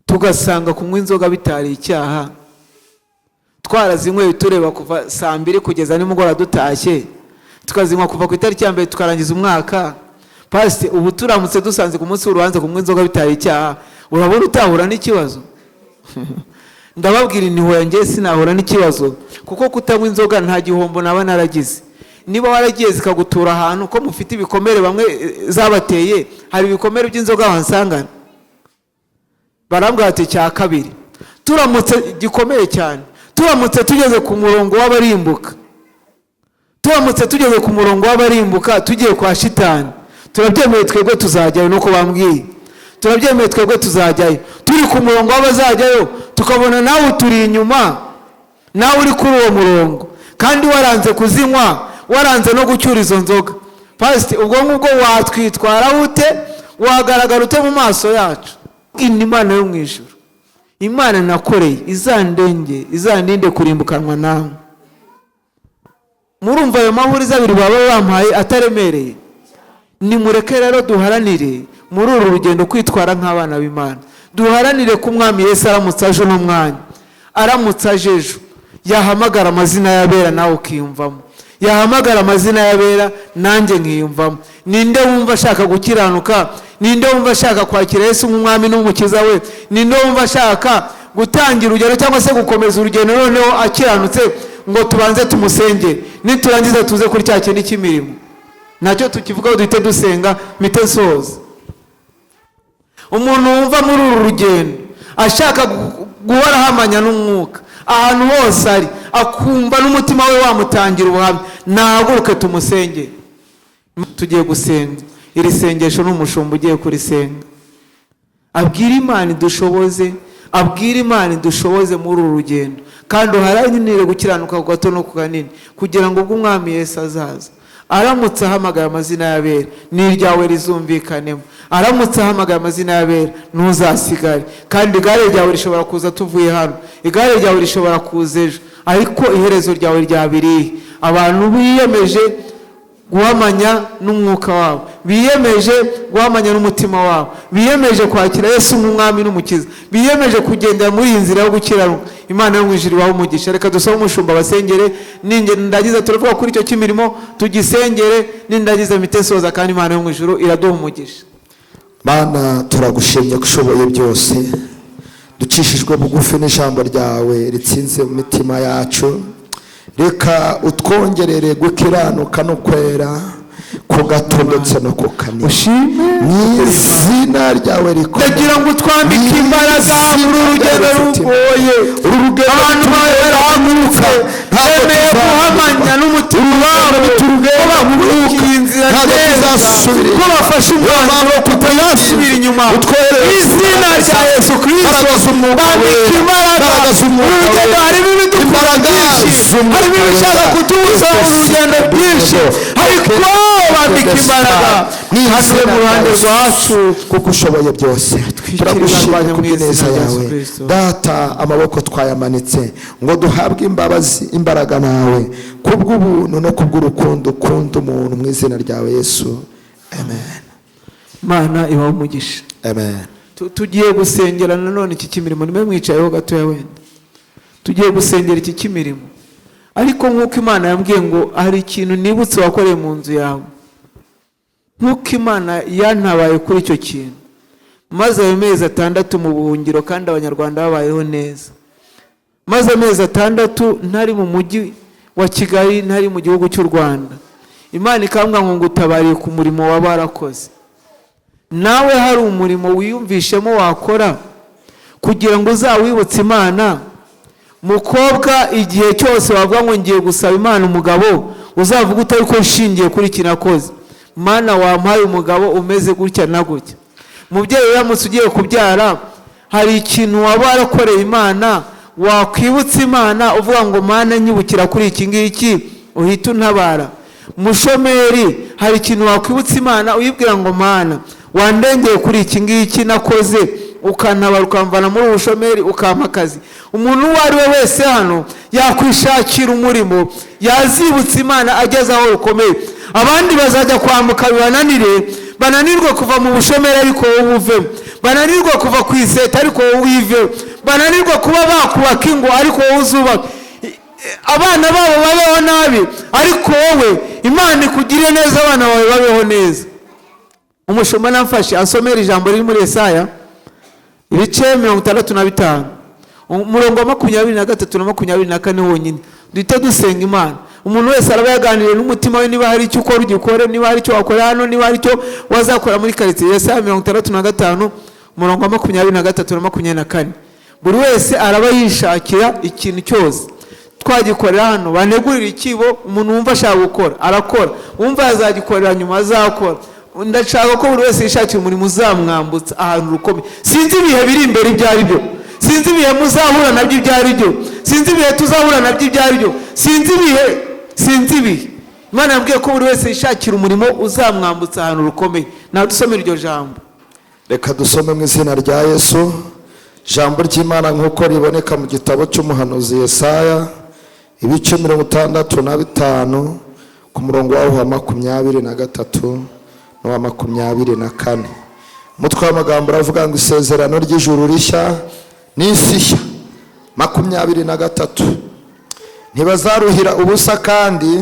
tugasanga kunywa inzoga bitari icyaha, twarazinyweye tureba kuva saa 2 kugeza nimugoroba dutashye, tukazinywa kuva ku itariki ya mbere tukarangiza umwaka, pasite, ubu turamutse dusanze ku munsi w'urubanza kunywa inzoga bitari icyaha, urabona utahura n'ikibazo?" Ndababwira intiho yanjye, sinahura n'ikibazo, kuko kutanywa inzoga nta gihombo naba naragize. Niba waragiye zikagutura ahantu ko mufite ibikomere bamwe zabateye, hari ibikomere by'inzoga wansangana. Barambwira ati: "Cya kabiri turamutse gikomeye cyane, turamutse tugeze ku murongo w'abarimbuka, turamutse tugeze ku murongo w'abarimbuka tugiye kwa shitani, turabyemeye twebwe tuzajyayo." Nuko bambwiye: "Turabyemeye twebwe tuzajyayo, turi ku murongo w'abazajyayo, tukabona nawe uturi inyuma, nawe uri kuri uwo murongo, kandi waranze kuzinywa, waranze no gucyura izo nzoga, pasite, ubwo ngubwo watwitwara ute? Wagaragara ute mu maso yacu?" Imana yo mu ijuru, Imana nakoreye, izandenge, izandinde kurimbukanwa nawe. Murumva ayo mahurizo abiri baba bampaye ataremereye? Nimureke rero duharanire muri uru rugendo kwitwara nk'abana b'Imana. Duharanire ko Umwami Yesu aramutse aje uno mwanya, aramutse aje ejo, yahamagara amazina y'abera nawe ukiyumvamo, yahamagara amazina y'abera nanjye nkiyumvamo. Ninde wumva ashaka gukiranuka? Ninde wumva ashaka kwakira Yesu nk'Umwami n'Umukiza we? Ninde wumva ashaka gutangira urugendo cyangwa se gukomeza urugendo noneho akiranutse, ngo tubanze tumusengere, niturangiza tuze kuri cya kintu cy'imirimo nacyo tukivugaho, duhite dusenga mpite nsoza. Umuntu wumva muri uru rugendo ashaka guhora ahamanya n'umwuka ahantu hose ari, akumva n'umutima we wamutangira ubuhamya, nahaguruke tumusengere. Tugiye gusenga. Iri sengesho ni umushumba ugiye kurisenga, abwira Imana idushoboze, abwira Imana idushoboze muri uru rugendo, kandi uharanire gukiranuka ku gato no ku kanini, kugira ngo ubwo Umwami Yesu azaza, aramutse ahamagaye amazina y'abera, n'iryawe rizumvikanemo. Aramutse ahamagaye amazina y'abera, ntuzasigare. Kandi igare ryawe rishobora kuza tuvuye hano, igare ryawe rishobora kuza ejo, ariko iherezo ryawe ryaba irihe? Abantu biyemeje guhamanya n'umwuka wabo, biyemeje guhamanya n'umutima wabo, biyemeje kwakira Yesu nk'umwami n'umukiza, biyemeje kugendera muri iyi nzira yo gukiranuka, Imana yo mu ijuru ibahe umugisha. Reka dusabe umushumba basengere. Nindangiza turavuga kuri icyo cy'imirimo, tugisengere. Nindangiza mpite nsoza, kandi Imana yo mu ijuru iraduha umugisha. Mana, turagushimye ko ushoboye byose. Ducishijwe bugufi n'ijambo ryawe ritsinze mu mitima yacu. Reka utwongerere gukiranuka no kwera ku gato ndetse no ku kanini, Ushime mu izina ryawe rikomeye. Ndagira ngo utwambike imbaraga muri uru rugendo rugoye. Uru rugendo Abantu bawe barahagurutse, ntabwo bemeye tuzananirwa. guhamanya n'umutima wabo ko bakurikiye inzira Ntabwo neza, tuzasubira ko bafashe umwanzuro wo kutazasubira inyuma. Utwoherereze Izina rya Yesu Kristo, Imbaraga z'Umwuka bambike Wera. imbaraga. Imbaraga z'Umwuka Uru rugendo Wera. harimo ibidukura Imbaraga byinshi, z'Umwuka harimo ibishaka Wera. kutubuza urugendo byinshi, ariko bambike imbaraga. Ni Hano izina mu ruhande rya Yesu. rwacu, Kuko ushoboye byose, turagushimye Twikiriza mu kubw'ineza izina rya Yesu yawe. Kristo. Data, amaboko twayamanitse ngo duhabwe imbabazi, imbaraga nawe, kubw'ubuntu no kubw'urukundo ukunda umuntu, mu izina ryawe Yesu, amen. Imana ibahe umugisha. Amen. Tugiye gusengera nanone iki cy'imirimo. Nimwe mwicayeho gatoya wenda, tugiye gusengera iki cy'imirimo. Ariko nk'uko Imana yambwiye ngo hari ikintu nibutse wakoreye mu nzu yawe, nk'uko Imana yantabaye kuri icyo kintu maze ayo mezi 6 mu buhungiro, kandi Abanyarwanda babayeho neza, maze amezi 6 ntari mu mujyi wa Kigali, ntari mu gihugu cy'u Rwanda, Imana ikambwira ngo ngutabariye ku murimo waba warakoze. Nawe hari umurimo wiyumvishemo wakora kugira ngo uzawibutse Imana. Mukobwa, igihe cyose wavuga ngo ngiye gusaba Imana umugabo, uzavuga utari ko nshingiye kuri iki nakoze, Mana wampaye umugabo umeze gutya na gutya. Mubyeyi, uramutse ugiye kubyara, hari ikintu waba warakoreye Imana wakwibutsa Imana uvuga ngo Mana nyibukira kuri iki ngiki uhite untabara. Mushomeri, hari ikintu wakwibutsa Imana uyibwira ngo Mana wandengeye kuri iki ngiki nakoze, ukantabara, ukamvana muri ubushomeri, ukampa akazi. Umuntu uwo ari we wese hano yakwishakira umurimo yazibutsa Imana ageze aho rukomeye. Abandi bazajya kwambuka bibananire, bananirwe kuva mu bushomeri ariko wowe uvemo, bananirwe kuva ku iseta ariko wowe uyiveho, bananirwe kuba bakubaka ingo ariko wowe uzubaka, abana babo babeho nabi ariko wowe Imana ikugirire neza, abana bawe babeho neza. Umushumba namfashe asomera ijambo riri muri Yesaya ibice 65, umurongo wa 23 na 24 wonyine, duhite dusenga Imana. Umuntu wese araba yaganiriye n'umutima we, niba hari icyo ukora ugikore, niba hari icyo wakora hano, niba hari icyo wazakora muri karitsiye. Yesaya 65, umurongo wa 23 na 24. Buri wese araba yishakira ikintu cyose twagikorera hano, banegurira ikibo. Umuntu wumva ashaka gukora arakora, wumva yazagikorera nyuma azakora. Ndashaka ko buri wese yishakira umurimo uzamwambutsa ahantu rukomeye. Sinzi ibihe biri imbere ibyo ari byo, sinzi ibihe muzahura nabyo ibyo ari byo, sinzi ibihe tuzahura nabyo ibyo ari byo, sinzi ibihe, sinzi ibihe. Imana yambwiye ko buri wese yishakira umurimo uzamwambutsa ahantu rukomeye. Nadusomere iryo jambo. Reka dusome mu izina rya Yesu ijambo ry'Imana nk'uko riboneka mu gitabo cy'umuhanuzi Yesaya, ibice 65, ku murongo waho wa 23 n'uwa 24. Umutwe w'amagambo uravuga ngo isezerano ry'ijuru rishya n'isi nshya. 23, ntibazaruhira ubusa kandi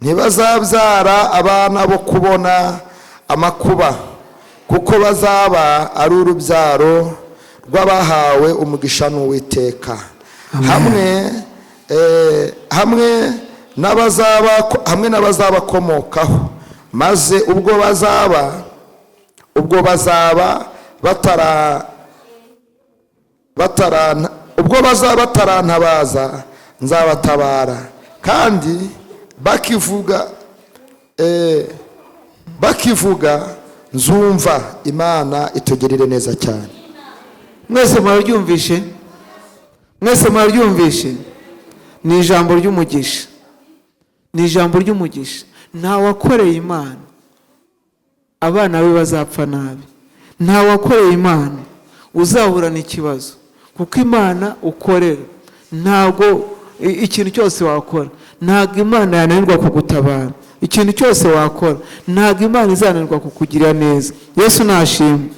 ntibazabyara abana bo kubona amakuba, kuko bazaba ari urubyaro rw'abahawe umugisha n'Uwiteka, hamwe n'abazabakomokaho, maze ubwo bazaba batarantabaza nzabatabara, kandi bakivuga nzumva. Imana itugirire neza cyane. Mwese muraryumvishe? Mwese muraryumvishe? Ni ijambo ry'umugisha, ni ijambo ry'umugisha. Nta wakoreye Imana abana be bazapfa nabi, nta wakoreye Imana uzahura n'ikibazo, kuko Imana ukorera ntabwo ikintu cyose wakora ntabwo Imana yananirwa kugutabara, ikintu cyose wakora ntabwo Imana izananirwa kukugirira neza. Yesu nashimwe,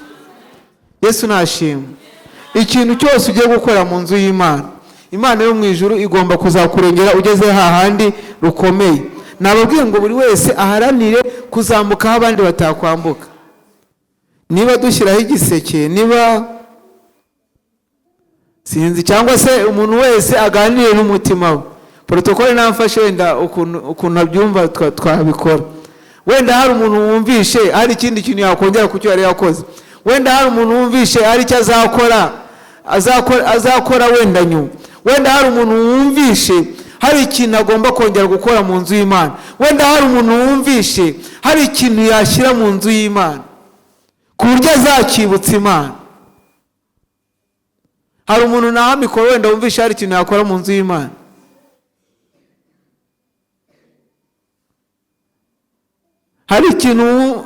Yesu nashimwe. Ikintu cyose ugiye gukora mu nzu y'Imana, Imana yo mu ijuru igomba kuzakurengera ugeze hahandi rukomeye. Nababwiye ngo buri wese aharanire kuzamuka aho abandi batakwambuka. Niba dushyiraho igiseke, niba sinzi, cyangwa se umuntu wese aganire n'umutima we. Protokole namfashe wenda ukuntu abyumva twabikora. Wenda hari umuntu wumvishe hari ikindi kintu yakongera ku cyo yari yakoze, wenda hari umuntu wumvishe hari icyo azakora wenda nyuma, wenda hari umuntu wumvishe hari ikintu agomba kongera gukora mu nzu y'Imana, wenda hari umuntu wumvishe hari ikintu yashyira mu nzu y'Imana ku buryo azakibutsa Imana. Hari umuntu naha mikoro wenda wumvishe hari ikintu yakora mu nzu y'Imana. Hari ikintu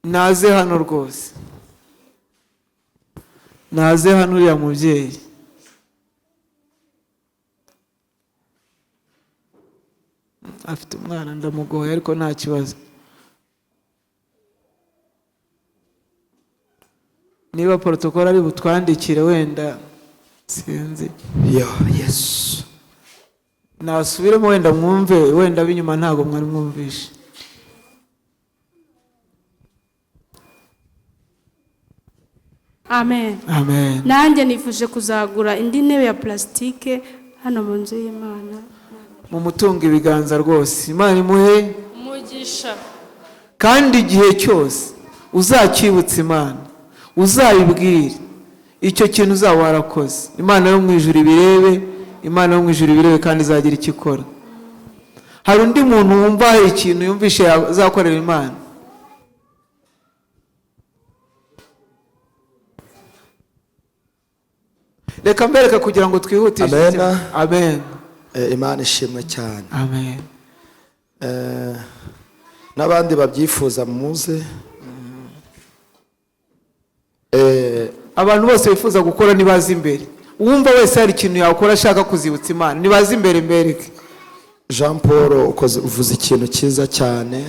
naze hano rwose, naze hano uriya mubyeyi. Afite umwana ndamugoye ariko nta kibazo. Niba protocole ari butwandikire wenda sinzi. Yo Yesu. Nasubiremo wenda mwumve, wenda binyuma ntago mwari mwumvishe. Amen. Amen. Nanjye nifuje kuzagura indi ntebe ya plastike hano mu nzu y'Imana. Mumutunga ibiganza rwose, Imana imuhe umugisha. Kandi igihe cyose uzakibutsa Imana, uzayibwire icyo kintu uzaba warakoze, Imana yo mu ijuru ibirebe, Imana yo mu ijuru ibirebe kandi izagira icyo ikora. Hari undi muntu wumva hari ikintu yumvishe azakorera Imana? Reka mbereka kugira ngo twihutishe. Amen. Amen. Imana ishimwe cyane. Amen. N'abandi babyifuza muze. Abantu bose bifuza gukora nibaza imbere. Uwumva wese hari ikintu yakora ashaka kuzibutsa Imana nibaza imbere mbereke. Jean Paul uvuze ikintu cyiza cyane.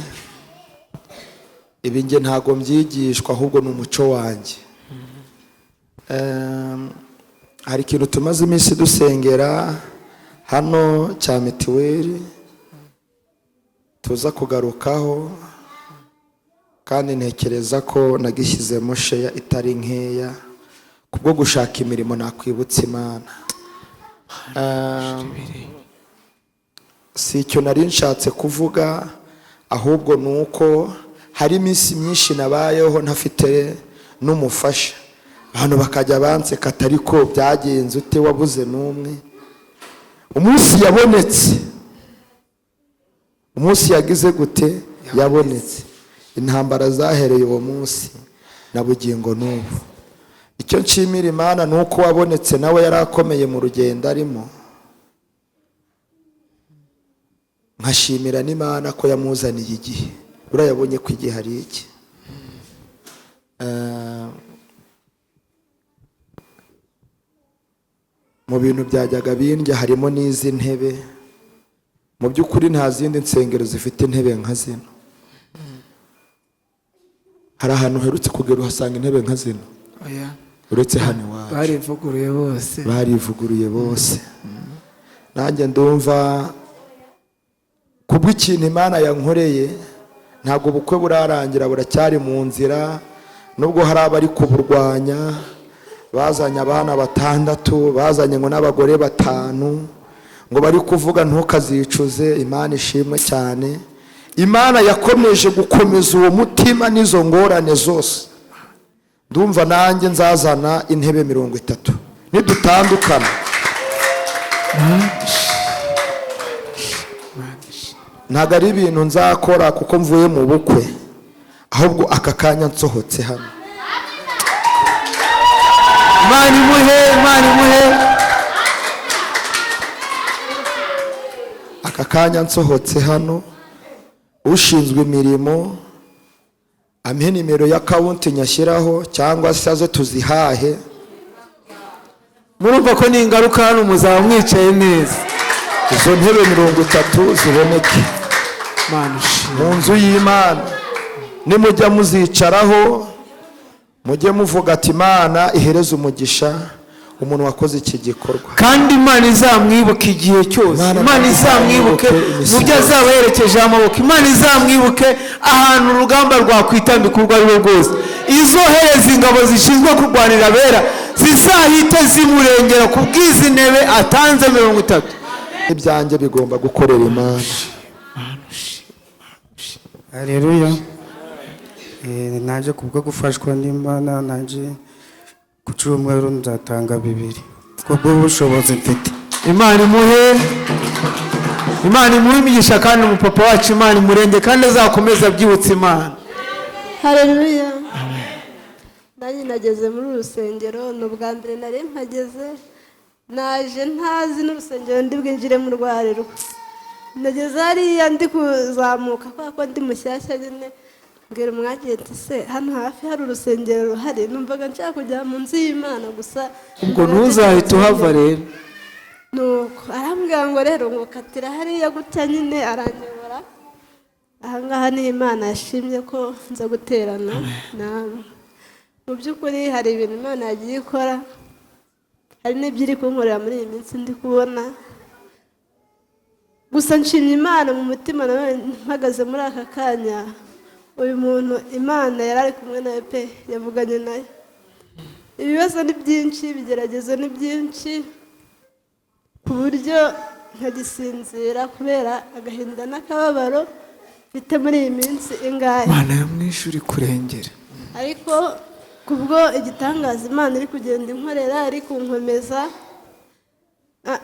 Ibi nge ntago mbyigishwa ahubwo ni umuco wanjye. Hari ikintu tumaze iminsi dusengera hano cya mituweli tuza kugarukaho, kandi ntekereza ko nagishyizemo sheya itari nkeya kubwo gushaka imirimo nakwibutsa Imana. Si icyo nari nshatse kuvuga, ahubwo nuko hari iminsi myinshi nabayeho ntafite n'umufasha, abantu bakajya banseka atari ko byagenze ute wabuze n'umwe. Umunsi yabonetse, umunsi yagize gute yabonetse, intambara zahereye uwo munsi na bugingo n'ubu. Icyo nshimira Imana ni uko wabonetse nawe yarakomeye mu rugendo arimo, nkashimira n'Imana ko yamuzaniye igihe. Urayabonye ko igihe ari iki. Mu bintu byajyaga bindya harimo n'izi ntebe. Mu by'ukuri nta zindi nsengero zifite intebe nka zino. Hari ahantu uherutse kugera uhasanga intebe nka zino? Oya. Uretse hano iwacu. Barivuguruye bose. Barivuguruye bose. Nanjye ndumva kubw'ikintu Imana yankoreye, ntabwo ubukwe burarangira, buracyari mu nzira, Nubwo hari abari kuburwanya, bazanye abana 6, bazanye ngo n'abagore 5, ngo bari kuvuga ntukazicuze. Imana ishimwe cyane. Imana yakomeje gukomeza uwo mutima n'izo ngorane zose. Ndumva nanjye nzazana intebe 30 nidutandukana. Ntabwo ari ibintu nzakora kuko mvuye mu bukwe, ahubwo aka kanya nsohotse hano. Imana imuhe, Imana imuhe. Aka kanya nsohotse hano, ushinzwe imirimo ampe nimero ya kawunti nyashyiraho, cyangwa se aze tuzihahe. Murumva ko ni ingaruka hano muzaba mwicaye neza. Izo ntebe 30 ziboneke mu nzu y'Imana. Nimujya muzicaraho mujye muvuga ati Imana ihereze umugisha umuntu wakoze iki gikorwa. Kandi Imana izamwibuke igihe cyose. Imana izamwibuke mu byo azaba yerekejeho amaboko. Imana izamwibuke ahantu urugamba rwakwitambika urwo ari rwo rwose. Izohereza ingabo zishinzwe kurwanira abera, zizahite zimurengera ku bw'izi ntebe atanze 30. Ibyanjye bigomba gukorera Imana. Haleluya. Naje kubwo gufashwa n'Imana, naje ku cyumweru nzatanga 2 kubwo ubushobozi mfite. Imana imuhe, Imana imuhe imigisha, kandi umupapa wacu Imana imurenge, kandi azakomeza abyibutse Imana. Haleluya. Nanjye nageze muri uru rusengero, ni ubwa mbere nari mpageze. Naje ntazi n'urusengero ndi bwinjire mu rwariro. Nageze hariya ndi kuzamuka kubera ko ndi mushyashya nyine, mbwira umwagenti se hano hafi hari urusengero ruhari, numvaga nshaka kujya mu nzu y'Imana gusa. Ubwo ntuzahita uhava rero. Nuko arambwira ngo rero ngo katira hariya gutya nyine, aranyobora. Aha ngaha ni Imana yashimye ko nza guterana namwe. Mu by'ukuri hari ibintu Imana yagiye ikora, hari n'ibyo iri kunkorera muri iyi minsi ndi kubona. Gusa nshimye Imana mu mutima nawe mpagaze muri aka kanya. Uyu muntu Imana yari ari kumwe nawe pe, yavuganye nawe. Ibibazo ni byinshi, ibigeragezo ni byinshi, ku buryo ntagisinzira kubera agahinda n'akababaro mfite muri iyi minsi ingahe. Imana yo mu ijuru ikurengere. Ariko kubwo igitangaza Imana iri kugenda inkorera, iri kunkomeza.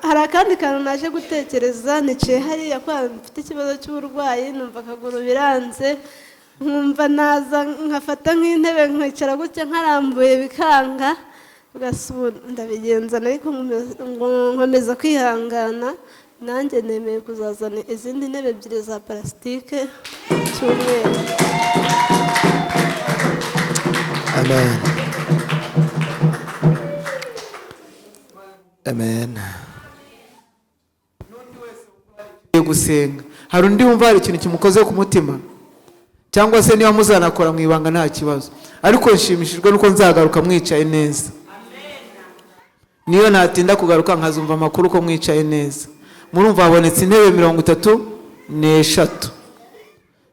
Hari akandi kantu naje gutekereza, niciye hariya kwa mfite ikibazo cy'uburwayi, numva akaguru biranze, nkumva naza nkafata nk'intebe nkicara gutya nkarambuye bikanga, ugasubira ndabigenza, ariko nkomeza kwihangana. Nanjye nemeye kuzazana izindi ntebe 2 za parasitike cy'umweru. Amen. Amen. Gusenga. Hari undi wumva hari ikintu kimukoze ku mutima, cyangwa se niba muzanakora mu ibanga nta kibazo, ariko nshimishijwe nuko nzagaruka mwicaye neza. Niyo natinda kugaruka nkazumva amakuru ko mwicaye neza. Murumva habonetse intebe 33.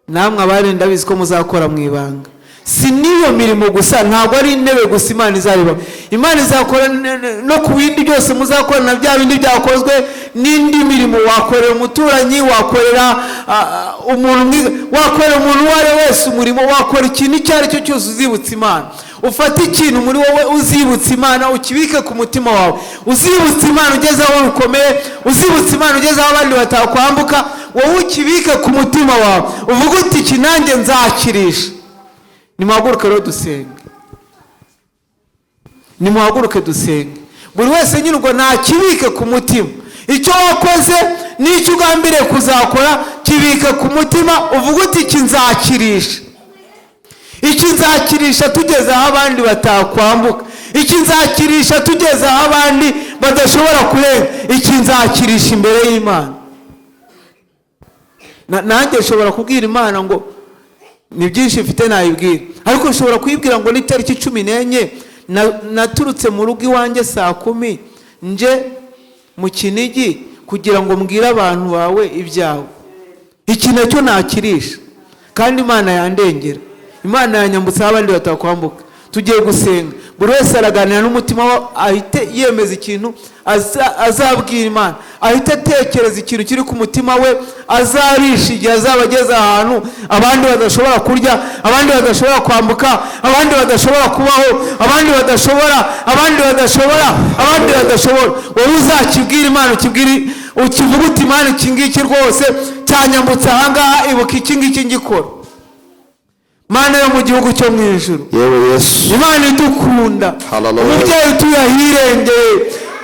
Namwe abari ndabizi ko muzakora mu ibanga. Si niyo mirimo gusa, ntabwo ari intebe gusa Imana izareba. Imana izakora no ku bindi byose muzakora, na bya bindi byakozwe n'indi mirimo wakorera umuturanyi, wakorera umuntu mwiza, wakorera umuntu uwo ari we wese umurimo, wakora ikintu icyo ari cyo cyose uzibutsa Imana. Ufate ikintu muri wowe uzibutsa Imana, ukibike ku mutima wawe. Uzibutsa Imana ugeze aho rukomeye, uzibutsa Imana ugeze aho abandi batakwambuka, wowe ukibike ku mutima wawe, uvuge uti iki nanjye nzakirisha. Nimuhaguruke rero dusenge. Nimuhaguruke dusenge. Buri wese nyine ubwo ntakibike ku mutima. Icyo wakoze n'icyo ugambiriye kuzakora kibike ku mutima, uvuge uti iki nzakirisha. Iki nzakirisha tugeze aho abandi batakwambuka. Iki nzakirisha tugeze aho abandi badashobora kurenga. Iki nzakirisha imbere y'Imana. Nanjye nshobora kubwira Imana ngo ni byinshi mfite nayibwira, ariko nshobora kuyibwira ngo ni tariki 14 naturutse mu rugo iwanjye saa 10 nje mu Kinigi kugira ngo mbwire abantu bawe ibyawe. Iki nacyo nakirisha, kandi Imana yandengera, Imana yanyambutsa aho abandi batakwambuka. Tugiye gusenga, buri wese araganira n'umutima we, ahite yemeza ikintu azabwira Imana, ahite atekereza ikintu kiri ku mutima we azarisha igihe azaba ageze ahantu abandi badashobora kurya, abandi badashobora kwambuka, abandi badashobora kubaho, abandi badashobora, abandi badashobora, abandi badashobora. Wowe uzakibwira Imana, ukibwire, ukivuga uti: "Imana, iki ngiki rwose cyanyambutse ahangaha, ibuka iki ngiki ngikora." Mana yo mu gihugu cyo mu ijuru, Yewe Yesu. Imana idukunda, Hallelujah. umubyeyi utuye ahirengeye,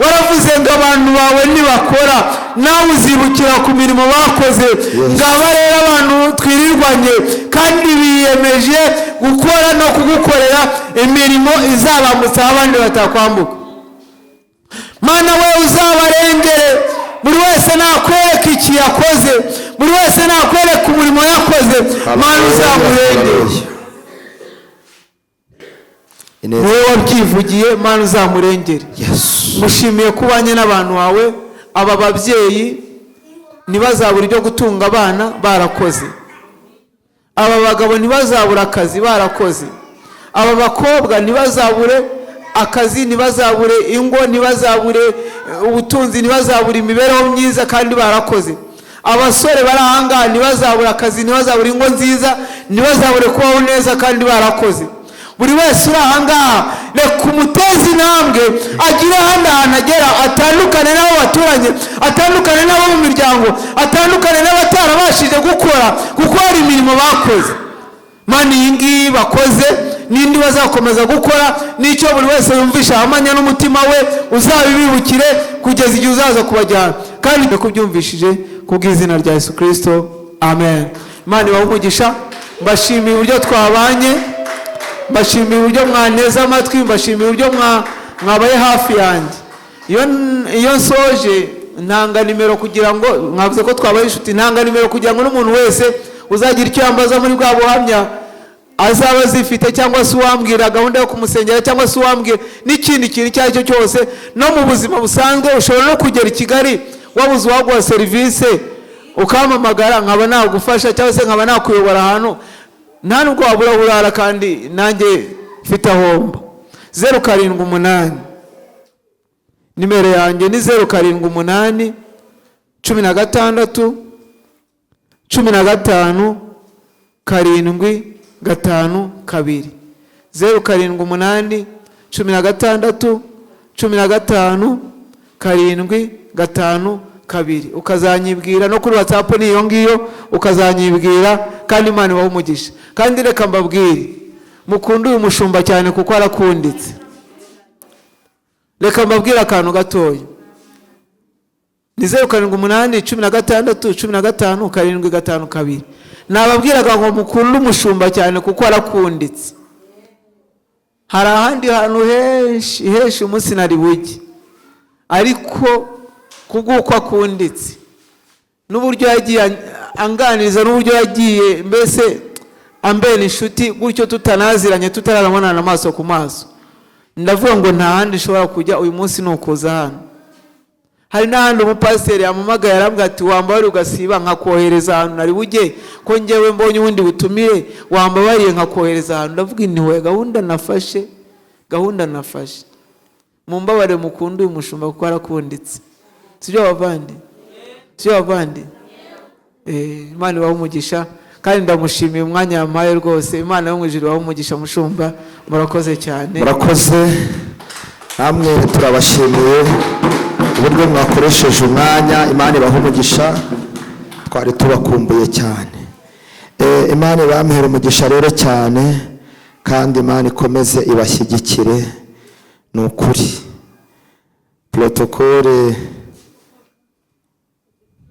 waravuze ngo abantu bawe nibakora nawe uzibukira ku mirimo bakoze. Ngaba rero abantu twirirwanye kandi biyemeje gukora no kugukorera imirimo izabambutsa aho abandi batakwambuka. Mana we, uzabarengere. Buri wese nakwereka iki yakoze, buri wese nakwereka umurimo yakoze, Mana, uzamurengere. Hallelujah. Ineza. Wowe wabyivugiye, Mana, uzamurengere. Yesu. Mushimiye ko ubanye n'abantu bawe. Aba babyeyi ntibazabura ibyo gutunga abana barakoze, aba bagabo ntibazabura akazi barakoze, aba bakobwa ntibazabure akazi, ntibazabure ingo, ntibazabure ubutunzi, ntibazabure imibereho myiza kandi barakoze. Abasore bari ahangaha ntibazabure akazi, ntibazabure ingo nziza, ntibazabure kubaho neza kandi barakoze. Buri wese uri ahangaha, reka umuteze intambwe, agire ahandi hantu agera, atandukane n'abo baturanye, atandukane n'abo mu miryango, atandukane n'abatarabashije gukora, kuko hari imirimo bakoze. Mana, iyi ngiyi bakoze n'indi bazakomeza gukora, n'icyo buri wese yumvisha ahamanya n'umutima we, uzabibibukire kugeza igihe uzaza kubajyana. Kandi kubyumvishije ku bw'izina rya Yesu Kirisito, amen. Imana ibahe umugisha. Mbashimiye uburyo twabanye, mbashimiye uburyo mwaneze amatwi, mbashimiye uburyo mwabaye hafi yanjye. Iyo nsoje ntanga nimero kugira ngo, mwavuze ko twabaye inshuti, ntanga nimero kugira ngo n'umuntu wese uzagira icyo yambaza muri bwa buhamya azaba azifite, cyangwa se uwambwira gahunda yo kumusengera, cyangwa se uwambwira n'ikindi kintu icyo ari cyo cyose. No mu buzima busanzwe ushobora no kugera i Kigali wabuze uwaguha serivisi, ukampamagara nkaba nagufasha, cyangwa se nkaba nakuyobora ahantu nta nubwo wabura aho urara, kandi nanjye mfite ahomba. 078, nimero yanjye ni 078 16 15 7 5 2, 078 16 15 7 5 2. Ukazanyibwira no kuri WhatsApp, ni iyo ngiyo ukazanyibwira. Kandi Imana ibahe umugisha. Kandi reka mbabwire, mukunde uyu mushumba cyane kuko arakunditse. Reka mbabwire akantu gatoya: ni 078 16 15 7 5 2. Nababwiraga ngo mukunde umushumba cyane kuko arakunditse. Hari ahandi hantu henshi henshi umunsi nari bujye, ariko kubw'uko akunditse n'uburyo yagiye anganiriza, n'uburyo yagiye mbese ambera inshuti gutyo tutanaziranye, tutararabonana amaso ku maso, ndavuga ngo nta handi nshobora kujya uyu munsi ni ukuza hano. Hari n'ahandi umupasiteri yampamagaye, arambwira ati: "Wambabariye ugasiba nkakohereza ahantu nari bujye, ko njyewe mbonye ubundi butumire, wambabariye nkakohereza ahantu?" Ndavuga intiwe gahunda nafashe, gahunda nafashe. Mumbabare mukunde uyu mushumba kuko arakunditse. Sibyo bavandi? Sibyo bavandi? Imana ibahe umugisha, kandi ndamushimiye umwanya yampaye rwose. Imana yo mu ijuru ibahe umugisha. Mushumba, murakoze cyane. Murakoze namwe, turabashimiye uburyo mwakoresheje umwanya. Imana ibahe umugisha, twari tubakumbuye cyane. Imana ibampere umugisha rero cyane, kandi Imana ikomeze ibashyigikire. Ni ukuri protokole.